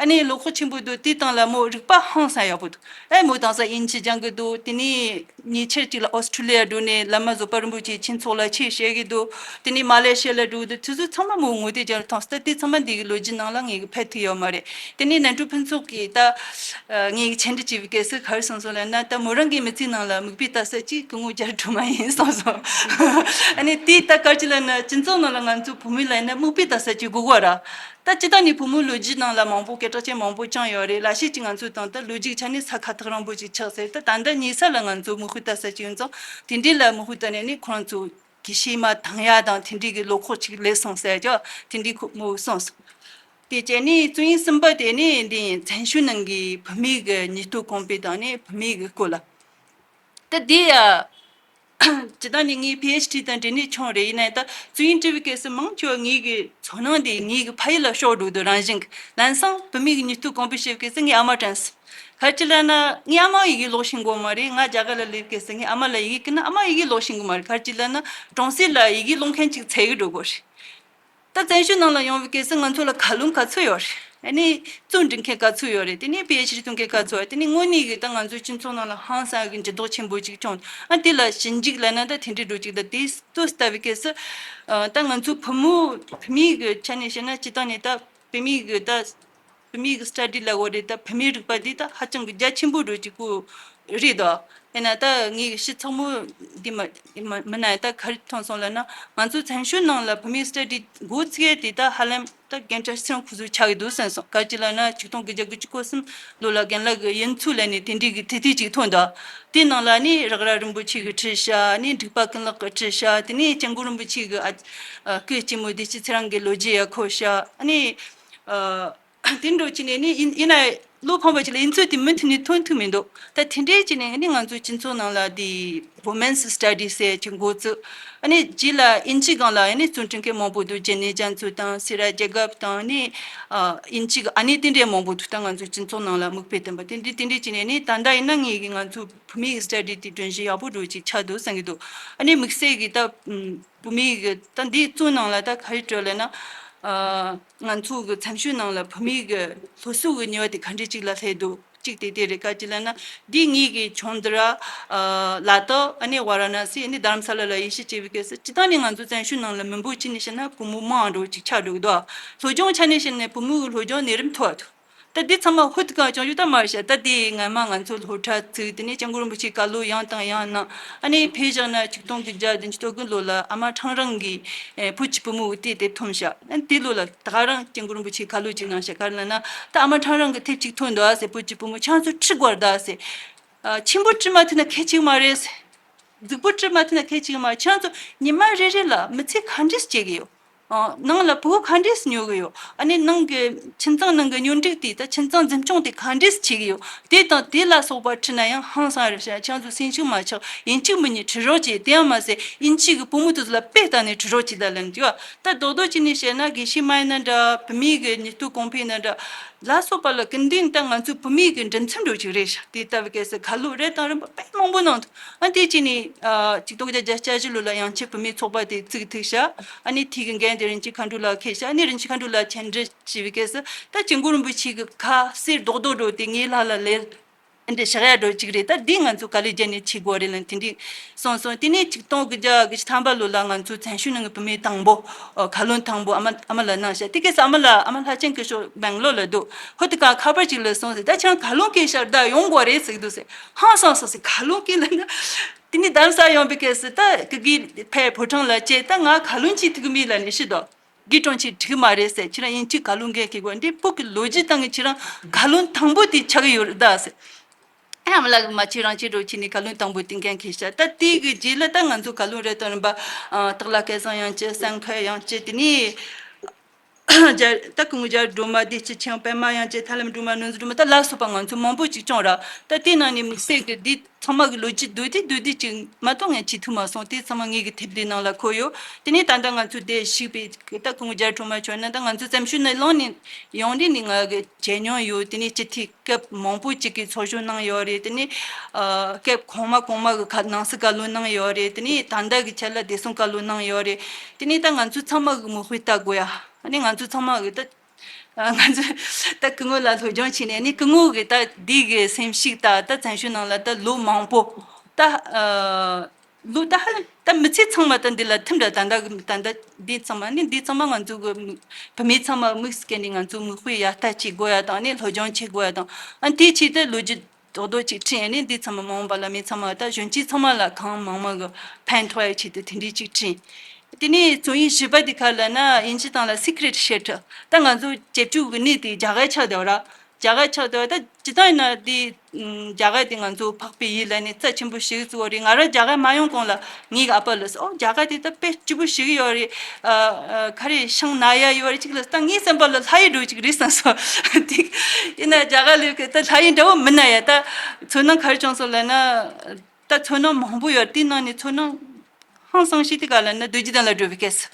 ཨ་ནི་བློ་ཁོག་ཆེན་པོ་འདུག་དེ་སྟེང་ལ་མོ་རིག་པ་ཧང་སང་ཡག་པོ་འདུག་ཨེ་མོ་དེང་སང་དབྱིན་ཇི་སྦྱང་གི་འདུག་དེ་ནས་ཉེ་ཆར་ཅིག་ལ་ཨོ་སི་ཁྲུ་ལི་ཡ་འགྲོ་ནས་བླ་མ་བཟོད་པ་རིན་པོ་ཆེའི་ཁྱིམ་ཚོགས་ལ་ཆོས་བཤད་གི་འདུག་དེ་ནས་མ་ལེ་ཤི་ཡ་ལ་འགྲོ་གི་འདུག་དེ་ཚོ་ཚང་མ་མོ་ངོ་དེབ་རྒྱབ་ལ་མཐོང་སོང་། ད་དེ་ཚང་མ་འདི་གི་ལོ་རྒྱུས་ནང་ལ་ངེད་ཀྱི་ཕེབས་ཐུབ་ཡོད་མ་རེད། དེ་ནས་ནན་ཀྲོའུ་ཕུན་ཚོགས་ཀྱིས་ད་ངེད་ཀྱི་མཆན་འགྲིག་བྱས་པའི་སྐབས་སུ་ག་རེ་གསུངས་སོང་ལབ་ན། ད་མོ་རང་གི་མི་ཚེའི་ནང་ལ་མིག་དཔེ་ལྟ་ས་གཅིག་སྐུ་ངོ་རྒྱ་རི་སྒྲོལ་མ་ཡིན་གསུངས་སོང་། ཨ་ནི་དེ་ད་ག་རེ་ལབ་ན། སྤྱི་ཚོགས་ནང་ལ་ང་ཚོ་བུད་མེད་ལ་ཡིན་ན་མིག་དཔེ་ལྟ་ས་གཅིག་དགོས་གོ་ར། ད་སྤྱིར་བཏང་ནས་བུ་མོའི་ལོ་རྒྱུས་ནང་ལ་མང་པོ་སྐད་གྲགས་ཅན་མང་པོ་བཅངས་ཡོད་རེད། ལ་ཤས་ཀྱིས་ང་ཚོའི་དང་ད་ལོ་རྒྱུས་ཆ་ནས་ས་ཁ་ཐག་རིང་པོ་ཅིག་ཆགས་ཟེར། ད་ད་ལྟ་ཉེ་ས་ལ་ང་ཚོ་མིག་དཔེ་ལྟ་ས་ཅིག་ཡོད་ཙང་། དེ་འདྲའི་ལ་མིག་དཔེ་ལྟ་ནས་ནི་ཁོ་རང་ཚོ་དགེ་བཤེས་མ་འདང་ཡ་དང་དེ་འདྲའི་གི་བློ་ཁོག་ཅིག་སླེབས་སོང་ཟེར་ཀྱང་། དེ་འདྲའི་ཁོ་མོ་གསུངས་སོང་། དེ་བྱས་ནས་བཙུན་ཡིན་གསུམ་པ་དེ་ནི་འདི་ཡིན། བཙན་བྱོལ་ནང་གི་བུད་མེད་ཀྱི་ཉེས་རྟོག་གོང་འཕེལ་དང་ནི་བུད་མེད་ཀྱི་སྐོར་ལ། ད་དེ་ཡ། སྤྱིར་བཏང་ནས་ངའི་པི་ཨེཆ་ཌི་དང་འབྲེལ་ནས་བྱུང་རེད། ཡིན་ནའི་ད་བཙུན་ཡིན་དྲི་བའི་སྐབས་སུ་མང་ཆེ་བ་ངའི་གི་ཚོར་སྣང་དེ་ངའི་གི་ཕ་ཡུལ་ལ་ཕྱོགས་འགྲོ་འདུག་རང་བཞིན་གི། ལམ་སང་བུད་མེད་ཀྱི་ཉེས་རྟོག་གོང་འཕེལ་བྱེད་པའི་སྐབས་སུ་ངའི་ཨ་མ་དྲན་སོང་། ག་རེ་ལབ་ན་ངའི་ཨ་མ་ཡི་གེ་ཀློག་ཤེས་གོ་མ་རེད། ང་རྒྱ་གར་ལ་སླེབས་སྐབས་སུ་ངའི་ཨ་མ་ལ་ཡི་གེ་བསྐུར་ན་ཨ་མ་ཡི་གེ་ཀློག་ཤེས་གོ་མ་རེད། ག་རེ་ལབ་ན་གྲོང་གསེབ་ལ་ཡི་གེ་ཀློག་མཁན་ཅིག་འཚོལ་གི་འགྲོ་དགོས་རེད། ད་བཙན་བྱོལ་ནང་ལ་ཡོང་བའི་སྐབས་སུ་ང་ཚོ་ལ་མཁས་རློམ་ག་ཚོད་ཡོད་རེད། ཨ་ནི་རྩོམ་འབྲི་མཁན་ག་ཚོད་ཡོད་རེད། དེ་ནས་པི་ཨེཆ་ཌི་གཏོང་མཁན་ག་ཚོད་ཡོད་རེད། དེ་ནས་དངོས་གནས་ཀྱི་ད་ང་ཚོའི་སྤྱི་ཚོགས་ནང་ལ་ཧང་སང་གི་འགྱུར་ལྡོག་ཆེན་པོ་ཅིག་བྱུང་། ཨ་དེ་ལ་ཞིབ་འཇུག་ལབ་ན་ད་དེ་འདྲའི་འགྲོ་ཅིག་ད་དེ་ལྟོས་ལྟ་བའི་སྐབས་སུ་ཨ་ད་ང་ཚོ་བུ་མོ་བུད་མེད་ཀྱི་ཆ་ནས་བཤད་ན། སྤྱིར་བཏང་ནས་ད་བུད་མེད་ཀྱི་ད་བུད་མེད་ཀྱི་སི་ཊ་ཌི་ལབ་དགོས་རེད། ད་བུད་མེད་རིག་པ་འདི་ད་ཧ་ཅང་གི་རྒྱ་ཆེན་པོ་འགྲོ་ཅིག་གོ་རེད་དོ། ཡིན་ན་ད་ངའི་ཤི་ཚང་མོ་འདི་མ་མ་མིན་ན་ད་ག་རེ་མཐོང་སོང་ལབ་ན། ང་ཚོ་བཙན་བྱོལ་ནང་ལ་བུད་མེད་སི་ཊ་ཌི་འགོ་ཚུགས་ཡས་དེ་ད་ཧ་ལམ་ད་རྒན་གྲས་ཚང་ཁུ་ཚུར་ཆགས་ཀྱི་འདུག་བསམ་སོང་། ག་ཅི་ལབ་ན་ཆིག་སྟོང་དགུ་བརྒྱ་དགུ་བཅུ་གོ་གསུམ་ལོ་ལ་རྒན་ལགས་ཀྱི་ཡིན་ཚུལ་ལབ་ནས་དེ་འདྲའི་གི་དེབ་ཐེར་ཅིག་ཐོན་འདུག་དེའི་ནང་ལ་ནི་རེག་ར་རིན་པོ་ཆེ་གིས་བྲིས་ཤག་ནི་འབྲུག་པ་ཀུན་ལེགས་ཀྱིས་བྲིས་ཤག་དེ་ནས་སྐྱབས་མགོན་རིན་པོ་ཆེ་གི་ཨ་ཨ་སྐུ་སྐྱེས་མོ་བདེ་སྐྱིད་ཚེ་རིང་གི་ལོ་རྒྱུས་ཡ་འཁོད་ཤག་ནི་ཨ། དེ་འདྲ་བྱས་ནས་ནི་ཡིན་ཡིན་ན་བློ་ཕམ་པ་ཅིག་ལ་ཡིན་ཚུལ་དེ་མུ་མཐུད་ནས་ཐོན་ཐུབ་མི་འདུག་ད་དེ་འདྲ་བྱས་ནས་ནི་ང་ཚོའི་སྤྱི་ཚོགས་ནང་ལ་དེ་Women's Studies ཟེར་ཅིག་འགོ་བཙུགས། ཨ་ནི་རྗེས་ལ་དབྱིན་ཇིའི་སྒང་ལ་ཡང་ནི་རྩོམ་འབྲི་མཁན་མང་པོ་འདུག་ཇེ་ནེ་རྒྱ་མཚོ་དང་སི་ར་རྒྱལ་ཁབ་དང་ནི་ཨ་དབྱིན་ཇིའི་ཨ་ནི་དེ་འདྲའི་མང་པོ་འདུག་ད་ང་ཚོའི་སྤྱི་ཚོགས་ནང་ལ་མིག་དཔེ་བསྟན་པ་དེ་འདྲ་དེ་འདྲ་བྱས་ནས་ནི་ད་ལྟ་ཡིན་ན་ངེད་ཀྱི་ང་ཚོ་བུད་མེད་ཀྱི་སི་ཊ་ཌི་དེ་སྒྲོམ་གཞི་ཡག་པོ་འདྲ་ཅིག་ཆགས་འདུག་བསམ་གྱི་འདུག་ཨ་ནི་དམིགས་བསལ་གྱི་ད་ཨུམ། བུད་མེད་ཀྱི་ད་འདིའི་གཙོ་ནང་ལ་ད་ག་རེ་བྲིས་ལབ་ན། ཨ་ང་ཚོ་གི་བཙན་བྱོལ་ནང་ལ་བུད་མེད་ཀྱི་སློབ་གསོ་གི་ནུས་པ་དེ་ག་འདྲ་ཅིག་ལ་སླེབས་འདུག་གཅིག་དེ་དེ་རེད། ག་ཅི་ལབ་ན་འདི་ངེད་ཀྱི་ཆུང་དུ་ར་ཨ་ལ་དྭགས་ཨ་ནི་ཝ་ར་ཎ་སི་ཨ་ནི་དྷ་རམ་ས་ལ་ལ་ཡིད་ཞིབ་བྱས་པའི་སྐབས་སུ་སྤྱིར་བཏང་ནས་ང་ཚོ་བཙན་བྱོལ་ནང་ལ་མི་འབོར་གཅིག་ནས་བཤད་ན་བུ་མོ་མང་འགྲོ་ཅིག་ཆགས་འགྲོ་གི་འདུག་སློབ་སྦྱོང་ཆ་ནས་བཤད་ན་བུ་མོ་གི་སློབ་སྦྱོང་ནས་རིམ་མཐོ་བ་འདུག་ད་འདི་ཚང་མ་ཧུར་ཐག་གང་བྱུང་ཡོད་ད་མ་རེད་ཤག་ད་འདི་སྔ་མ་ང་ཚོ་སློབ་གྲྭ་བཙུགས། དེ་ནས་སྐྱབས་མགོན་རིན་པོ་ཆེ་བཀའ་སློབ་ཡང་དང་ཡང་གནང་། ཨ་ནི་ཕར་བཞག་ན་ཆིག་སྟོང་དགུ་བརྒྱ་བདུན་ཅུ་དོན་དགུ་ལོ་ལ་ཨ་མ་ཁྲང་རིང་གིས་ཨེ་བོད་ཀྱི་བུ་མོ་གི་དེབ་དེ་ཐོན་ཤག་ཨ་ནི་དེ་ལོ་ལ་ད་ག་རང་སྐྱབས་མགོན་རིན་པོ་ཆེ་བཀའ་སློབ་ཅིག་གནང་ཤག་ག་རེ་ལབ་ན་ད་ཨ་མ་ཁྲང་རིང་གི་དེབ་ཅིག་ཐོན་འདུག་ཨ་ཟེར། བོད་ཀྱི་བུ་མོ་ཁྱེད་ཚོ་ཁྲིད་དགོས་རེད་ད་ཟེར། ཨ་ཆེན་པོ་ཁྲིད་མ་ཐུབ་ན་ཁྱད་ཅིག་མ་རེད་ཟེར། གཟུགས་པོ་བཀྲུས་མ་ཐུབ་ན་ཁྱད་ཅིག་མ། ཁྱེད་ཚོ་ཉི་མ་རེ་རེ་ལ་མི་ཚེ་ག་འདྲས་སྐྱེལ་གི་ཡོད། ཨ་ནང་ལ་ཕྲུ་གུ་ག་འདྲས་ཉོ་གི་ཡོད། ཨ་ནི་ནང་གི་ཁྱིམ་ཚང་ནང་གི་སྙོན་འགྲིག་དེ་ད་ཁྱིམ་ཚང་འཛིན་སྐྱོང་དེ་ག་འདྲས་བྱེད་གི་ཡོད། དེ་དང་དེ་ལ་སོགས་པ་ཁྲིད་ན་ཡང་ཧང་སང་རེད་ཤག་ཁྱེད་ཚོ་སེམས་ཤུགས་མ་ཆག་ཡིན་གཅིག་མིན་གཉིས་ཁྲིད་རོགས་བྱེད། དེ་ཡང་མ་ཟད་དབྱིན་ཇི་གི་བུ་མོ་དེ་ཚོ་ལ་དཔེ་ལྟ་ནས་ཁྲིད་རོགས་བྱེད་ད་ལབ་འདུག་ད་རྡོག་རྡོག་བྱས་ནས་བཤད་ན་དགེ་བཤེས་མ་ཡིན་ན་འདྲ། བུད་མེད་ཀྱི་ཉེས་རྟོག་གོང་འཕེལ་ཡིན་ན་འདྲ། ལ་སོགས་པ་ལ་ཀུན་ལྡན་ད་ང་ཚོའི་བུད་མེད་ཀྱི་མགྲིན་ཚབ་འདྲ་ཅིག་རེད་ཤག་དེ་ལྟ་བུའི་སྐབས་སུ་ཁ་ལོ་རེ་དང་རིམ་པ་དཔེ་མང་པོ་གནང་འདུག་ཨ་དེ་ཅི་ནས་ཨ་ཆིག་སྟོང་དགུ་བརྒྱ་བརྒྱད་ཅུ་གྱ་བཞི་ལོ་ལ་ཡང་ཁྱེད་བུད་མེད་ཚོགས་པ་དེ་བཙུགས་ཐུབ་ཤག་ཨ་ནི་དེ་གི་འགན་དེ་རིན་ཆེན་མཁའ་འགྲོ་ལགས་ཁེལ་ཤག་ཨ་ནི་རིན་ཆེན་མཁའ་འགྲོ་ལགས་མཆན་འགྲེལ་བྱས་པའི་སྐབས་སུ་ད་སྐྱབས་མགོན་རིན་པོ་ཆེ་གི་ཁ་གསེར་རྡོག་རྡོག་འདྲ་དེ་ངའི་ལག་ལ་ལེན་འདི་བཞག་ཡ་འདྲ་ཅིག་རེད། ད་འདི་ང་ཚོ་དཀའ་ལས་བརྒྱབ་ནས་བྱེད་དགོས་རེད་ལབ་དེ་འདྲ་གསུངས་སོང་། དེ་ནས་ཆིག་སྟོང་དགུ་བརྒྱ་དགུ་བཅུ་ཐམ་པ་ལོ་ལ་ང་ཚོ་བཙན་བྱོལ་ནང་གི་བུད་མེད་དང་པོ་ཨ་ཁ་ལོན་དང་པོ་ཨ་མ་ཨ་མ་ལ་གནང་ཤག་དེ་སྐབས་སུ་ཨ་མ་ལ་ཨ་མ་ལྷ་ཆེན་སྐུ་ཞབས་སྦེང་ལོར་ལ་འདུག་ཧོ་དེ་ག་ཁ་པར་ཅིག་ལ་སོང་ཟེར། ད་ཁྱེད་རང་ཁ་ལོན་སྐྱེལ་ཤག་ད་ཡོང་དགོས་རེད་ཟེར་གི་འདུག་ཟེར། ཧང་སང་སོང་ཟེར། ཁ་ལོན་སྐྱེལ་ལབ་ན། དེ་ནས་རྡ་རམ་ས་ཡོང་བའི་སྐབས་སུ་ད་ཀི་ཀི་ཕར་ཕོ་བྲང་ལ་བཅད། ད་ང་ཁ་ལོན་སྐྱེལ་ཐུབ་གི་མེད་ལབ་ནས་ཤི་དོ། དགེ་གྲོང་ཁྱེར་འགྲིག་མ་རེད་ཟེར། ཁྱེད་རང་དབྱིན་ཇི་ཁ་ལོན་འགན་འཁྱེར་དགོས། འདི་བོད་ཀྱི་ལོ་རྒྱུས་སྟེང་གི་ཁྱེད་རང་ཁ་ལོན་དང་པོ་དེ་ཆགས་ཀྱི་ཡོད་རེད་ད་ཟེར། ཨ་མ་ལགས་མ་ཁྱེད་རང་ཁྱེད་འགྲོ་ཁྱེད་ནི་ཁ་ལོན་དང་པོ་དེ་འགན་འཁྱེར་ཤག་ད་དེ་གི་རྗེས་ལ་ད་ང་ཚོ་ཁ་ལོན་རེ་དང་རིམ་པ་ཨ་སྟག་ལྷ་སྐལ་བཟང་ཡང་བཅད། སེང་ཁ་ཡང་བཅད། དེ་ནས་ རྒྱ་ད་སྐུ་ངོ་རྒྱ་རི་སྒྲོལ་མ། བདེ་སྐྱིད་ཆོས་དབྱངས། པད་མ་དབྱངས་ཅན། ཐར་ལམ་སྒྲོལ་མ། གནོད་འཛིན་སྒྲོལ་མ། ད་ལ་སོགས་པ་ང་ཚོ་མང་པོ་ཅིག་བྱུང་ར། ད་དེ་ནང་ནས་དམིགས་བསལ་གྱི་འདི་ཚང་མ་གི་ལོ་རྒྱུས་བསྡུས་ཏེ་བསྡུས་ཏེ་ཅིག་མ་གཏོགས་ངས་བྲིས་ཐུབ་མ་སོང་། དེ་ཚང་མ་ངེད་ཀྱི་དེབ་འདིའི་ནང་ལ་འཁོད་ཡོད། དེ་ནས་ད་ལྟ་ང་ཚོ་འདིར་བཞུགས་པའི་ད་སྐུ་ངོ་རྒྱ་རི་སྒྲོལ་མ་མཆོག་ནི་ད་ང་ཚོ་བཙན་བྱོལ་ནང་ལོགས་ནས་ཡོང་དུས་ནས་ང་གི་མཇལ་མྱོང་ཡོད། དེ་ནས་སྤྱི་འཐུས་སྐབས་མང་པོ་ཅིག་གི་ཚོགས་ཞུགས་གནང་ཡོད་རེད། དེ་ནས་ཨ་སྐབས་གོང་མ་གོང་མ་གི་ཁ་ནང་སྲིད་བཀའ་བློན་གནང་ཡོད་རེད། དེ་ནས་ད་ལྟ་གི་ཆ་ལ་བདེ་སྲུང་བཀའ་བློན་གནང་ཡོད་རེད། དེ་ནས་ད་ང་ཚོ་ཚང་མ་གི་མིག་དཔེ་ལྟ་དགོས་ཡ། ཨ་ནི་ང་ཚོ་ཚང་མ་གི་ད་ཨ་ང་ཚོ་ད་སྐུ་ངོ་ལ་སློབ་སྦྱོང་བྱས་ནས། ཨ་ནི་སྐུ་ངོ་གི་ད་འདི་གི་སེམས་ཤུགས་ད་ད་བཙན་བྱོལ་ནང་ལ་ད་ལོ་མང་པོ་ད་ཨ་ལོ་ད་ཧ་ལམ་ད་མི་ཚེ་ཚང་མ་ད་འདི་ལ་ཐིམ་འདྲ། ད་ད་ད་ད་འདི་ཚང་མ་ནི་འདི་ཚང་མ་ང་ཚོ་གི་བུད་མེད་ཚང་མ་དམིགས་སུ་བཀར་ནས་ང་ཚོ་མིག་དཔེ་ཡར་ལྟ་བྱེད་དགོས་ཡ་དང་། ཨ་ནི་སློབ་སྦྱོང་བྱེད་དགོས་ཡ་དང་། ཨ་དེའི་ཆེད་དུ་ལོ་རྒྱུས་རྡོག་རྡོག་ཅིག་བྲིས། ཨ་ནི་འདི་ཚང་མ་མ་འོངས་པ་ལ་མི་ཚང་མ་ད་གཞོན་སྐྱེས་ཚང་མ་ལ་གང་མང་མང་གི་ཕན་ཐོགས་ཡ་ཆེད་དུ་དེ་འདྲའི་ཅིག་བྲིས། དེ་ནས་རྩོམ་ཡིག་བཞི་པ་དེ་ག་ལབ་ན་དབྱིན་ཇི་སྟེང་ལ་སི་ཀི་རེཊ་ཤེལ་ཊར། ད་ང་ཚོ་བྱེད་བཅུག་གི་གནས་དེ་རྒྱ་གར་ཆགས་བསྡད་པ་ར། རྒྱ་གར་ཆགས་བསྡད་པ། ད་ཇི་ལྟར་ཡིན་ན་དེ་ཨུམ་རྒྱ་གར་དེ་ང་ཚོ་འཕགས་པའི་ཡུལ་ལ་ནི་རྩ་ཆེན་པོ་ཞིག་བརྩི་བ་རེད། ང་རང་རྒྱ་གར་མ་ཡོང་གོང་ལ་ངའི་ཨ་ཕ་ལ་སོ་ཨོ་རྒྱ་གར་དེ་ད་དཔེ་སྐྱིད་པོ་ཞིག་ཡོད་རེད། ཨ་ཨ་ག་རེ་ཤིང་ན་ཡ་ཡོད་རེད་ཅིག་ལ། ད་ངའི་བསམ་པ་ལ་ལྷ་ཡུལ་འདྲ་བོ་ཅིག་རེད་བསམ་སོང་། དེ་ཡིན་ན་རྒྱ་གར་ལ་ད་ལྷ་ཡུལ་འདྲ་བོ་མིན་ན་ཡ། ད་ཚོར་སྣང་ག་རེ་བྱུང་སོང་ལབ་ན། ད་ཚོར་སྣང་མང་པོ་ཡོད། དེའི་ནང་ནས་ཚོར་སྣང་ཧང་སང་ཤོས་དེ་ག་ལབ་ན་རྡོ་རྗེ་གདན་ལ་འགྲོ་བའི་སྐབས་སུ།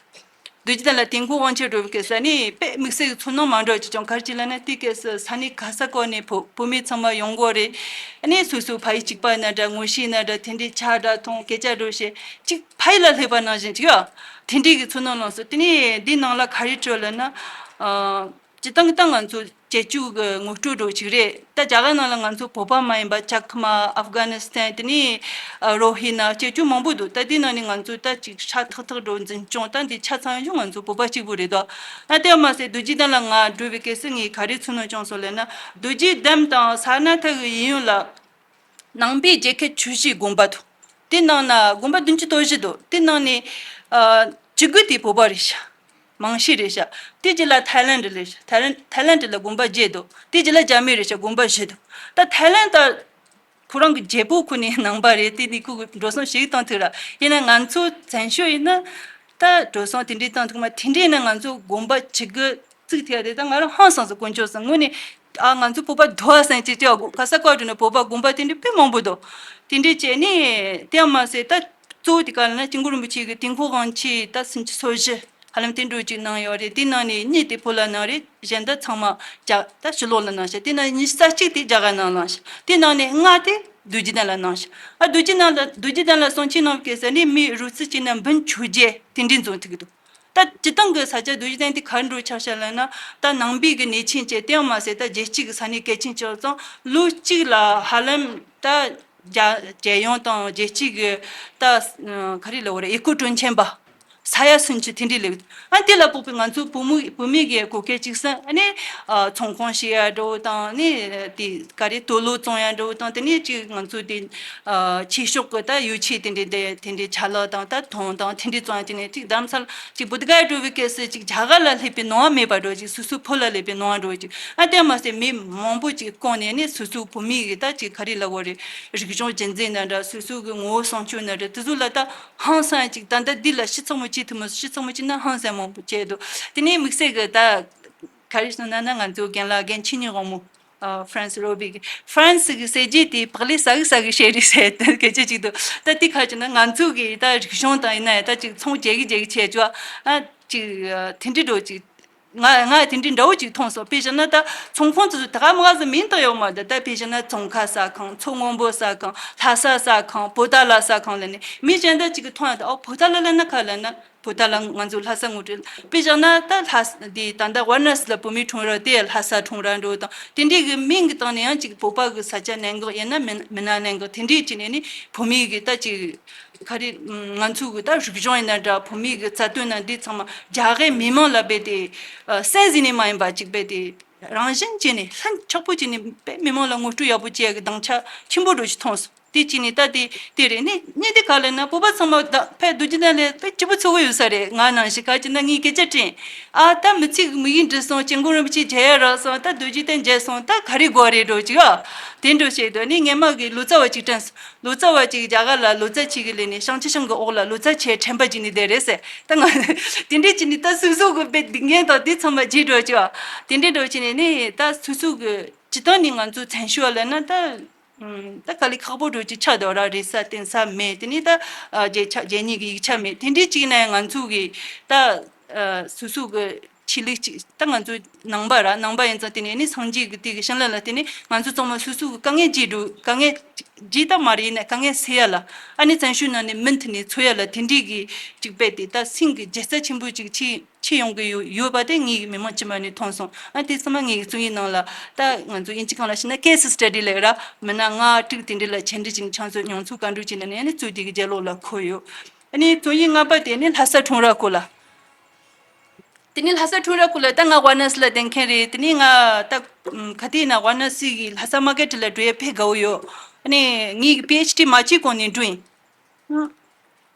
རྡོ་རྗེ་གདན་ལ་དུས་འཁོར་དབང་ཆེན་འགྲོ་བའི་སྐབས་སུ། ཨ་ནི་དཔེ་དམིགས་བསལ་གྱི་ཚོར་སྣང་མ་འདྲ་བ་ཅིག་བྱུང་། ག་རེ་ཅིག་ལབ་ན་དེའི་སྐབས་སུ་ས་གནས་ག་ས་གོ་ནས་བུ་བུད་མེད་ཚང་མ་ཡོང་གི་ཡོད་རེད། ཨ་ནི་སོ་སོའི་ཕ་ཡུལ་གཅིག་པ་ན་འདྲ། ངོ་ཤེས་ན་འདྲ། དེ་འདྲའི་ཆ་འདྲ་མཐོང་། སྐད་ཆ་འདྲ་བཤད། གཅིག་ཕ་ཡུལ་ལ་སླེབས་པ་ནང་བཞིན་ཅིག་ཡོད། དེ་འདྲའི་གི་ཚོར་སྣང་ལངས་སོང་། དེ་ནས་འདིའི་ནང་ལ་ག་རེ་བྲིས་ལབ་ན། ཨ། སྤྱིར་བཏང་གི་ད་ང་ཚོ་བྱེད་བཅུག་གི་ངོ་སྤྲོད་འདྲ་བོ་ཅིག་རེད། ད་རྒྱ་གར་ནང་ལ་ང་ཚོ་བོད་པ་མ་ཡིན་པ་ཅག་ཁི་མ། ཨབ་གྷ་ནི་སི་ཐན། དེ་ནས་ཨ་རོ་ཧི་ན། བྱེད་བཅུག་མང་པོ་འདུག། ད་དེའི་ནང་ནས་ང་ཚོ་ད་ཅིག་ཧྲ་ཐག་ཐག་འདྲ་བོ་འཛིན་སྐྱོང་། ད་འདི་ཆ་ཚང་ཡོད་ང་ཚོ་བོད་པ་གཅིག་པུ་རེད་དོ། ཨ་དེ་མ་ཟད་རྡོ་རྗེ་གདན་ལ་ང་འགྲོ་བའི་སྐབས་སུ་ངས་ག་རེ་ཚོར་སྣང་བྱུང་སོང་ལབ་ན། རྡོ་རྗེ་གདན་དང་ས་ར་ནཱ་ཐ་གི་གཡས་གཡོན་ལ་ནང་པའི་རྒྱལ་ཁབ་ཆོས་བཞིའི་དགོན་པ་འདུག། དེ་ནང་ན་དགོན་པ་བདུན་ཅུ་དོན་བཞི་འདུག། དེ་ནང་ནས་ཨ་བཅུ་དགུ་དེ་བོད་པ་རེད་ཤག། མང་ཤོས་རེད་ཤག། དེ་རྗེས་ལ་ཐའི་ལེན་ཌི་རེད་ཤག། ཐའི་ལེན་ཐའི་ལེན་ཌི་ལ་དགོན་པ་བརྒྱད་འདུག། དེ་རྗེས་ལ་རྒྱ་མི་རེད་ཤག། དགོན་པ་བཞི་འདུག། ད་ཐའི་ལེན་ཌི་ད་ཁོ་རང་གི་རྒྱལ་པོ་ཁོ་ནས་ནང་པ་རེད། དེ་ནས་ཁོ་གི་འགྲོ་སོང་ཞིག་བཏང་ཐུབ་ར། ཡིན་ན་ང་ཚོ་བཙན་བྱོལ་ཡིན་ན་ད་འགྲོ་སོང་དེ་འདྲའི་བཏང་ཐུབ་མ། དེ་འདྲའི་ན་ང་ཚོ་དགོན་པ་བཅུ་དགུ་བཙུགས་ཐུབ་ཡ་དེ་ད་ང་རང་ཧང་སངས་སོང་། དཀོན་མཆོག་གསུམ། དངོས་གནས་ཨ་ང་ཚོ་བོད་པ་དུ་བ་སེང་ཅིག་ཅིག་ག་ས་ག་འགྲོ་ན་བོད་པ་དགོན་པ་དེ་འདྲའི་དཔེ་མང་པོ་འདུག། དེ་འདྲའི་བྱས་ནས་དེ་ཡང་མ་ཟད་ད་གཙོ་བོ་དེ་ག་ལབ་ན་སྐྱབས་མགོན་རིན་པོ་ཆེ་གི་དུས་འཁོར་དབང་ཆེན་ད་སུམ་ཅུ་སོ་བཞི་ཧ་ལམ་དེ་འདྲ་ཅིག་གནང་ཡོད་རེད། དེ་ནང་ནས་གཉིས་དེ་བོད་ལ་གནང་རེད། གཞན་དག་ཚང་མ་རྒྱ་ད་ཕྱི་ལོགས་ལ་གནང་ཤག། དེ་ནང་ཉི་ཤུ་རྩ་གཅིག་དེ་རྒྱ་གར་ནང་གནང་ཤག། དེ་ནང་ནས་ལྔ་དེ་རྡོ་རྗེ་གདན་ལ་གནང་ཤག། ཨ་རྡོ་རྗེ་གདན་ལ་རྡོ་རྗེ་གདན་ལ་གསུང་ཆོས་གནང་བའི་སྐབས་སུ་ནི་མི་རོ་རྩིས་བྱས་ན་འབུམ་བཅོ་བརྒྱད་དེ་འདྲའི་འཛོམས་ཐུབ་ཀྱི་འདུག། ད་སྤྱིར་བཏང་གི་ས་ཆ་རྡོ་རྗེ་གདན་དེ་ག་འདྲ་ཆགས་ཤག་ལབ་ན། ད་ནང་པའི་གི་གནས་ཆེན་བཅས་དེ་ཡང་མ་ཟད་ད་རྒྱལ་སྤྱི་གི་ས་གནས་གལ་ཆེན་བཅས་ཙང་ལོ་གཅིག་ལ་ཧ་ལམ་ད་རྒྱ་རྒྱལ་ཡོངས་དང་རྒྱལ་སྤྱི་གི་ད་ག་རེ་ལབ་དགོས་རེད། ཨེ་ཀོ་དྲུང་ཆེན་པ་ས་ཡ་སུམ་ཅུ་དེ་འདྲའི་སླེབས། ཨ་དེ་ལ་དཔག་པའི་ང་ཚོ་བོད་མི་བོད་མི་གི་བོད་སྐད་ཅིག་གསན། ཨ་ནི་ཨ་ཚོང་ཁང་ཞིག་ཡ་འགྲོ་དང་ནི་དེ་ག་རེ་དུག་ལོག་བཙོང་ཡ་འགྲོ་དང་། དེ་ནས་ཅིག་ང་ཚོ་དེ་ཨ་ཆོས་ཕྱོགས་ཀྱི་ད་ཡོ་ཆས་དེ་འདྲའི་དེ་དེ་འདྲའི་ཆ་ལག་དང་ད་དོང་དང་དེ་འདྲའི་བཙོང་ཡ། དེ་ནས་ཅིག་རྡ་རམ་ས་ལ་ཅིག་བོད་སྒར་འགྲོ་བའི་སྐབས་སུ་ཅིག་རྒྱ་གར་ལ་སླེབས་པའི་སྣང་བ་མེད་པ་འགྲོ་ཅིག། སོ་སོའི་བོད་ལ་སླེབས་པའི་སྣང་བ་འགྲོ་ཅིག། ཨ་དེ་མ་ཟད་མི་མང་པོ་ཅིག་བསྐོངས་ནས་ནི་སོ་སོའི་བོད་མི་གི་ད་ཅིག་ག་རེ་ལབ་དགོས་རེད། རིག་གཞུང་རྒྱུན་འཛིན་ན་འདྲ། སོ་སོ་གི་ངོ་བོ་སྲུང་སྐྱོབ་ན་འདྲ། དེ་ཚོ་ལ་ད་ཧང་སང་ཅིག། ད་ལྟ་འདི་ལ་ཕྱི་ཚང་མོ་བྱེད་ཐུབ་མོ། ཕྱི་ཚང་མོ་བྱེད་ན་ཧང་སང་མང་པོ་བྱེད་འདུག། དེ་ནས་དམིགས་བསལ་གི་ད་ག་རེ་སོང་ན་ན་ང་ཚོ་རྒན་ལགས་རྒན་ཆོས་ཉིད་དབང་མོ་ཨ་ཧྥ་རན་སི་རོ་བི་གི་ཧྥ་རན་སི་གི་ཟེར་རྒྱུ་དེ་བག་ལེབ་ཟ་གི་ཟ་གི་བཤད་རེད་ཟེར་དེ་སྐད་ཆ་ཅིག་འདུག། ད་དེ་ཁ་ཅིག་ན་ང་ཚོ་གི་ད་རིག་གཞུང་དང་ཡིན་ན་ཡང་ད་ཅིག་ཚོང་རྒྱག་གི་རྒྱག་གི་བྱས་ཅོ། ཨ་ཅིག་ཨ་དེ་འདྲི་འགྲོ་ཅིག། ང་ང་དེ་འདྲའི་འདྲ་བོ་ཅིག་མཐོང་སོང་། དཔེ་བཞག་ན་ད་ཚོང་ཁང་དེ་ཚོ་ད་ག་མ་ག་ཚོད་མིང་བཏགས་ཡོད་མ་རེད། ད་དཔེ་བཞག་ན་ཙོང་ཁ་ཟ་ཁང་། མཚོ་སྔོན་པོ་ཟ་ཁང་། ལྷ་ས་ཟ་ཁང་། བོ་ཏ་ལ་ཟ་ཁང་ལབ་ནས་མི་གཞན་དག་ཅིག་གིས་མཐོང་ཡ། ད་ཨོ་བོ་ཏ་ལ་ལབ་ན་ག་ལབ་ན། བོ་ཏ་ལ་ང་ཚོ་ལྷ་ས་ངོ་སྤྲོད། དཔེ་བཞག་ན་ད་ལྷ་ས་འདི་ད་ལྟ་ཝ་ར་ཎ་སི་ལ་བོད་མིའི་ཁྲོམ་ར་དེ་ལྷ་ས་ཁྲོམ་ར་འགྲོ་དང་། དེ་འདྲའི་གི་མིང་གི་སྟེང་ནས་ཡང་ཅིག་བོད་པ་གི་ས་ཆ་གནད་འགག་ཡིན་ན་མིན་མིན་ན་གནད་འགག་དེ་འདྲའི་ཅིག་ནས་ནི་བོད་མིའི་གི་ད་ཅིག་ག་རེ། ང་ཚོ་གི་ད་རིག་གཞུང་ཡིན་ན་འདྲ། བོད་མིའི་གི་རྩ་དོན་ན་འདི་ཚང་མ་རྒྱ་གར་མི་མང་ལ་རྦད་དེ་ཨ་སེམས་ཟིན་ནས་མ་ཡིན་པ་ཅིག་རྦད་དེ་ རང་བཞིན་བྱས་ནས་ལྷིང་འཇགས་པོ་བྱས་ནས་དཔེ་མི་མང་ལ་ངོ་སྤྲོད་ཡག་པོ་བྱེད་ཡག་གི་སྡིངས་ཆ་ཆེན་པོ་འདྲ་ཞིག་མཐོང་སོང་། དེ་བྱས་ནས་ད་དེ་དེ་རེད། ནི་གནས་དེ་ག་ལ་ན་བོད་པ་ཚང་མ་ད་ཕར་རྡོ་རྗེ་གདན་ལ་དཔེ་སྐྱིད་པོ་ཚོར་གི་ཡོད་ས་རེད། ང་ནང་བཞིན། ག་ཅི་ན་ངས་སྐད་ཆ་དྲིས། ཨ་ད་མི་ཚེ་གི་དམིགས་ཡུལ་འགྲུབ་སོང་། སྐྱབས་མགོན་རིན་པོ་ཆེ་མཇལ་ཡ་རག་སོང་། ད་རྡོ་རྗེ་གདན་མཇལ་སོང་། ད་ག་རེ་དགོས་རེད་འགྲོ་ཅིག་ཨ། དེ་འདྲ་བྱས་དུས་ནི་སྔས་མ་གི་ལོ་ཙཱ་བ་ཅིག་དྲན་སོང་། ལོ་ཙཱ་བ་ཅིག་རྒྱ་གར་ལ་ལོ་ཙཱ་བྱེད་གི་ལས་ནས་ཞིང་ཆུ་ཤིང་གི་འོག་ལ་ལོ་ཙཱ་བྱེད་དྲན་པ་བྱས་ནས་བསྡད་རེད་ཟེར། ད་ང་དེ་འདྲས་བྱས་ནས་ད་སོ་སོ་གི་དཔེ་སྡུག་བསྔལ་དང་དེ་ཚང་མ་བརྗེད་འགྲོ་ཅིག་ཨ། དེ་འདྲས་འདྲ་བྱས་ནས་ནི་ད་སོ་སོ་གི་སྤྱིར་བཏང་ནས་ང་ཚོ་བཙན་བྱོལ་ལ་ན་ད། ཨུམ། ད་དཀའ་ལས་ཁག་པོ་འགྲོ་ཅིག་ཆགས་འདུག་ར། རེས་གཟའ་སྤེན་གཟའ་མེད། དེ་ནས་ད་ཨ་རྒྱལ་ཆ་རྒྱལ་ཉིན་གྱི་ཡིག་ཆ་མེད། དེ་འདྲས་ཅིག་ན་ང་ཚོ་གི་ད་ཨ་སོ་སོ་གི་ཆོས་ལུགས་ཅིག་ད་ང་ཚོ་ནང་པ་ར། ནང་པ་ཡིན་ཙང་དེ་ནས་ནི་སངས་རྒྱས་ཀྱི་དེ་གི་བྱིན་རླབས་ལ་བརྟེན་ནས་ང་ཚོ་ཚང་མ་སོ་སོ་གི་དཀའ་ངལ་བརྗེད་འགྲོ། དཀའ་ངལ་བརྗེད་ད་མ་རེད་ན་དཀའ་ངལ་སེལ་ཡ་ལ། ཨ་ནི་བཙན་བྱོལ་ནང་ནས་མུ་མཐུད་ནས་འཚོ་ཡ་ལ་དེ་འདྲས་གི་ཅིག་དཔེ་དེ་ད་སེམས་ཀྱི་རྒྱལ་ས་ཆེན་པོ་ཅིག་ཆེ་ཆེ་ཡོང་གི་ཡོད་ཡོད་པ་དེ་ངའི་མི་མང་དཀྱུས་མ་ནས་མཐོང་སོང་། ཨ་དེ་ཚང་མ་ངའི་རྩོམ་ཡིག་ནང་ལ། ད་ང་ཚོ་དབྱིན་ཇི་སྒང་ལ་བཤད་ན་case study ལབ་ར། མི་སྣ་ལྔ་དྲུག་དེ་འདྲ་ལ་ཆེད་འདྲི་ཅིག་ཆང་ཚོ་མྱོང་ཚོར་ག་འདྲ་ཅིག་ནས་ནས་ནི་རྩོམ་དེ་གི་རྒྱལ་ལོག་ལ་འཁོད་ཡོད། ཨ་ནི་རྩོམ་ཡིག་ལྔ་པ་དེ་ནི་ལྷ་ས་ཁྲོམ་ར་སྐོར་ལ། དེ་ནི་ལྷ་ས་ཁྲོམ་ར་སྐོར་ལ་ད་ང་ཝ་ར་ཎ་སི་ལ་བསྡད་མཁན་རེད། དེ་ནི་ང་ད་ག་དུས་ན་ཝ་ར་ཎ་སི་གི་ལྷ་ས་མར་ཀེཊ་ལ་འགྲོ་ཡ་དཔེ་དགའ་བོ་ཡོད། ཨ་ནི་ངའི་PhD མ་བྱས་གོང་ནས་འགྲོ་ཡིན།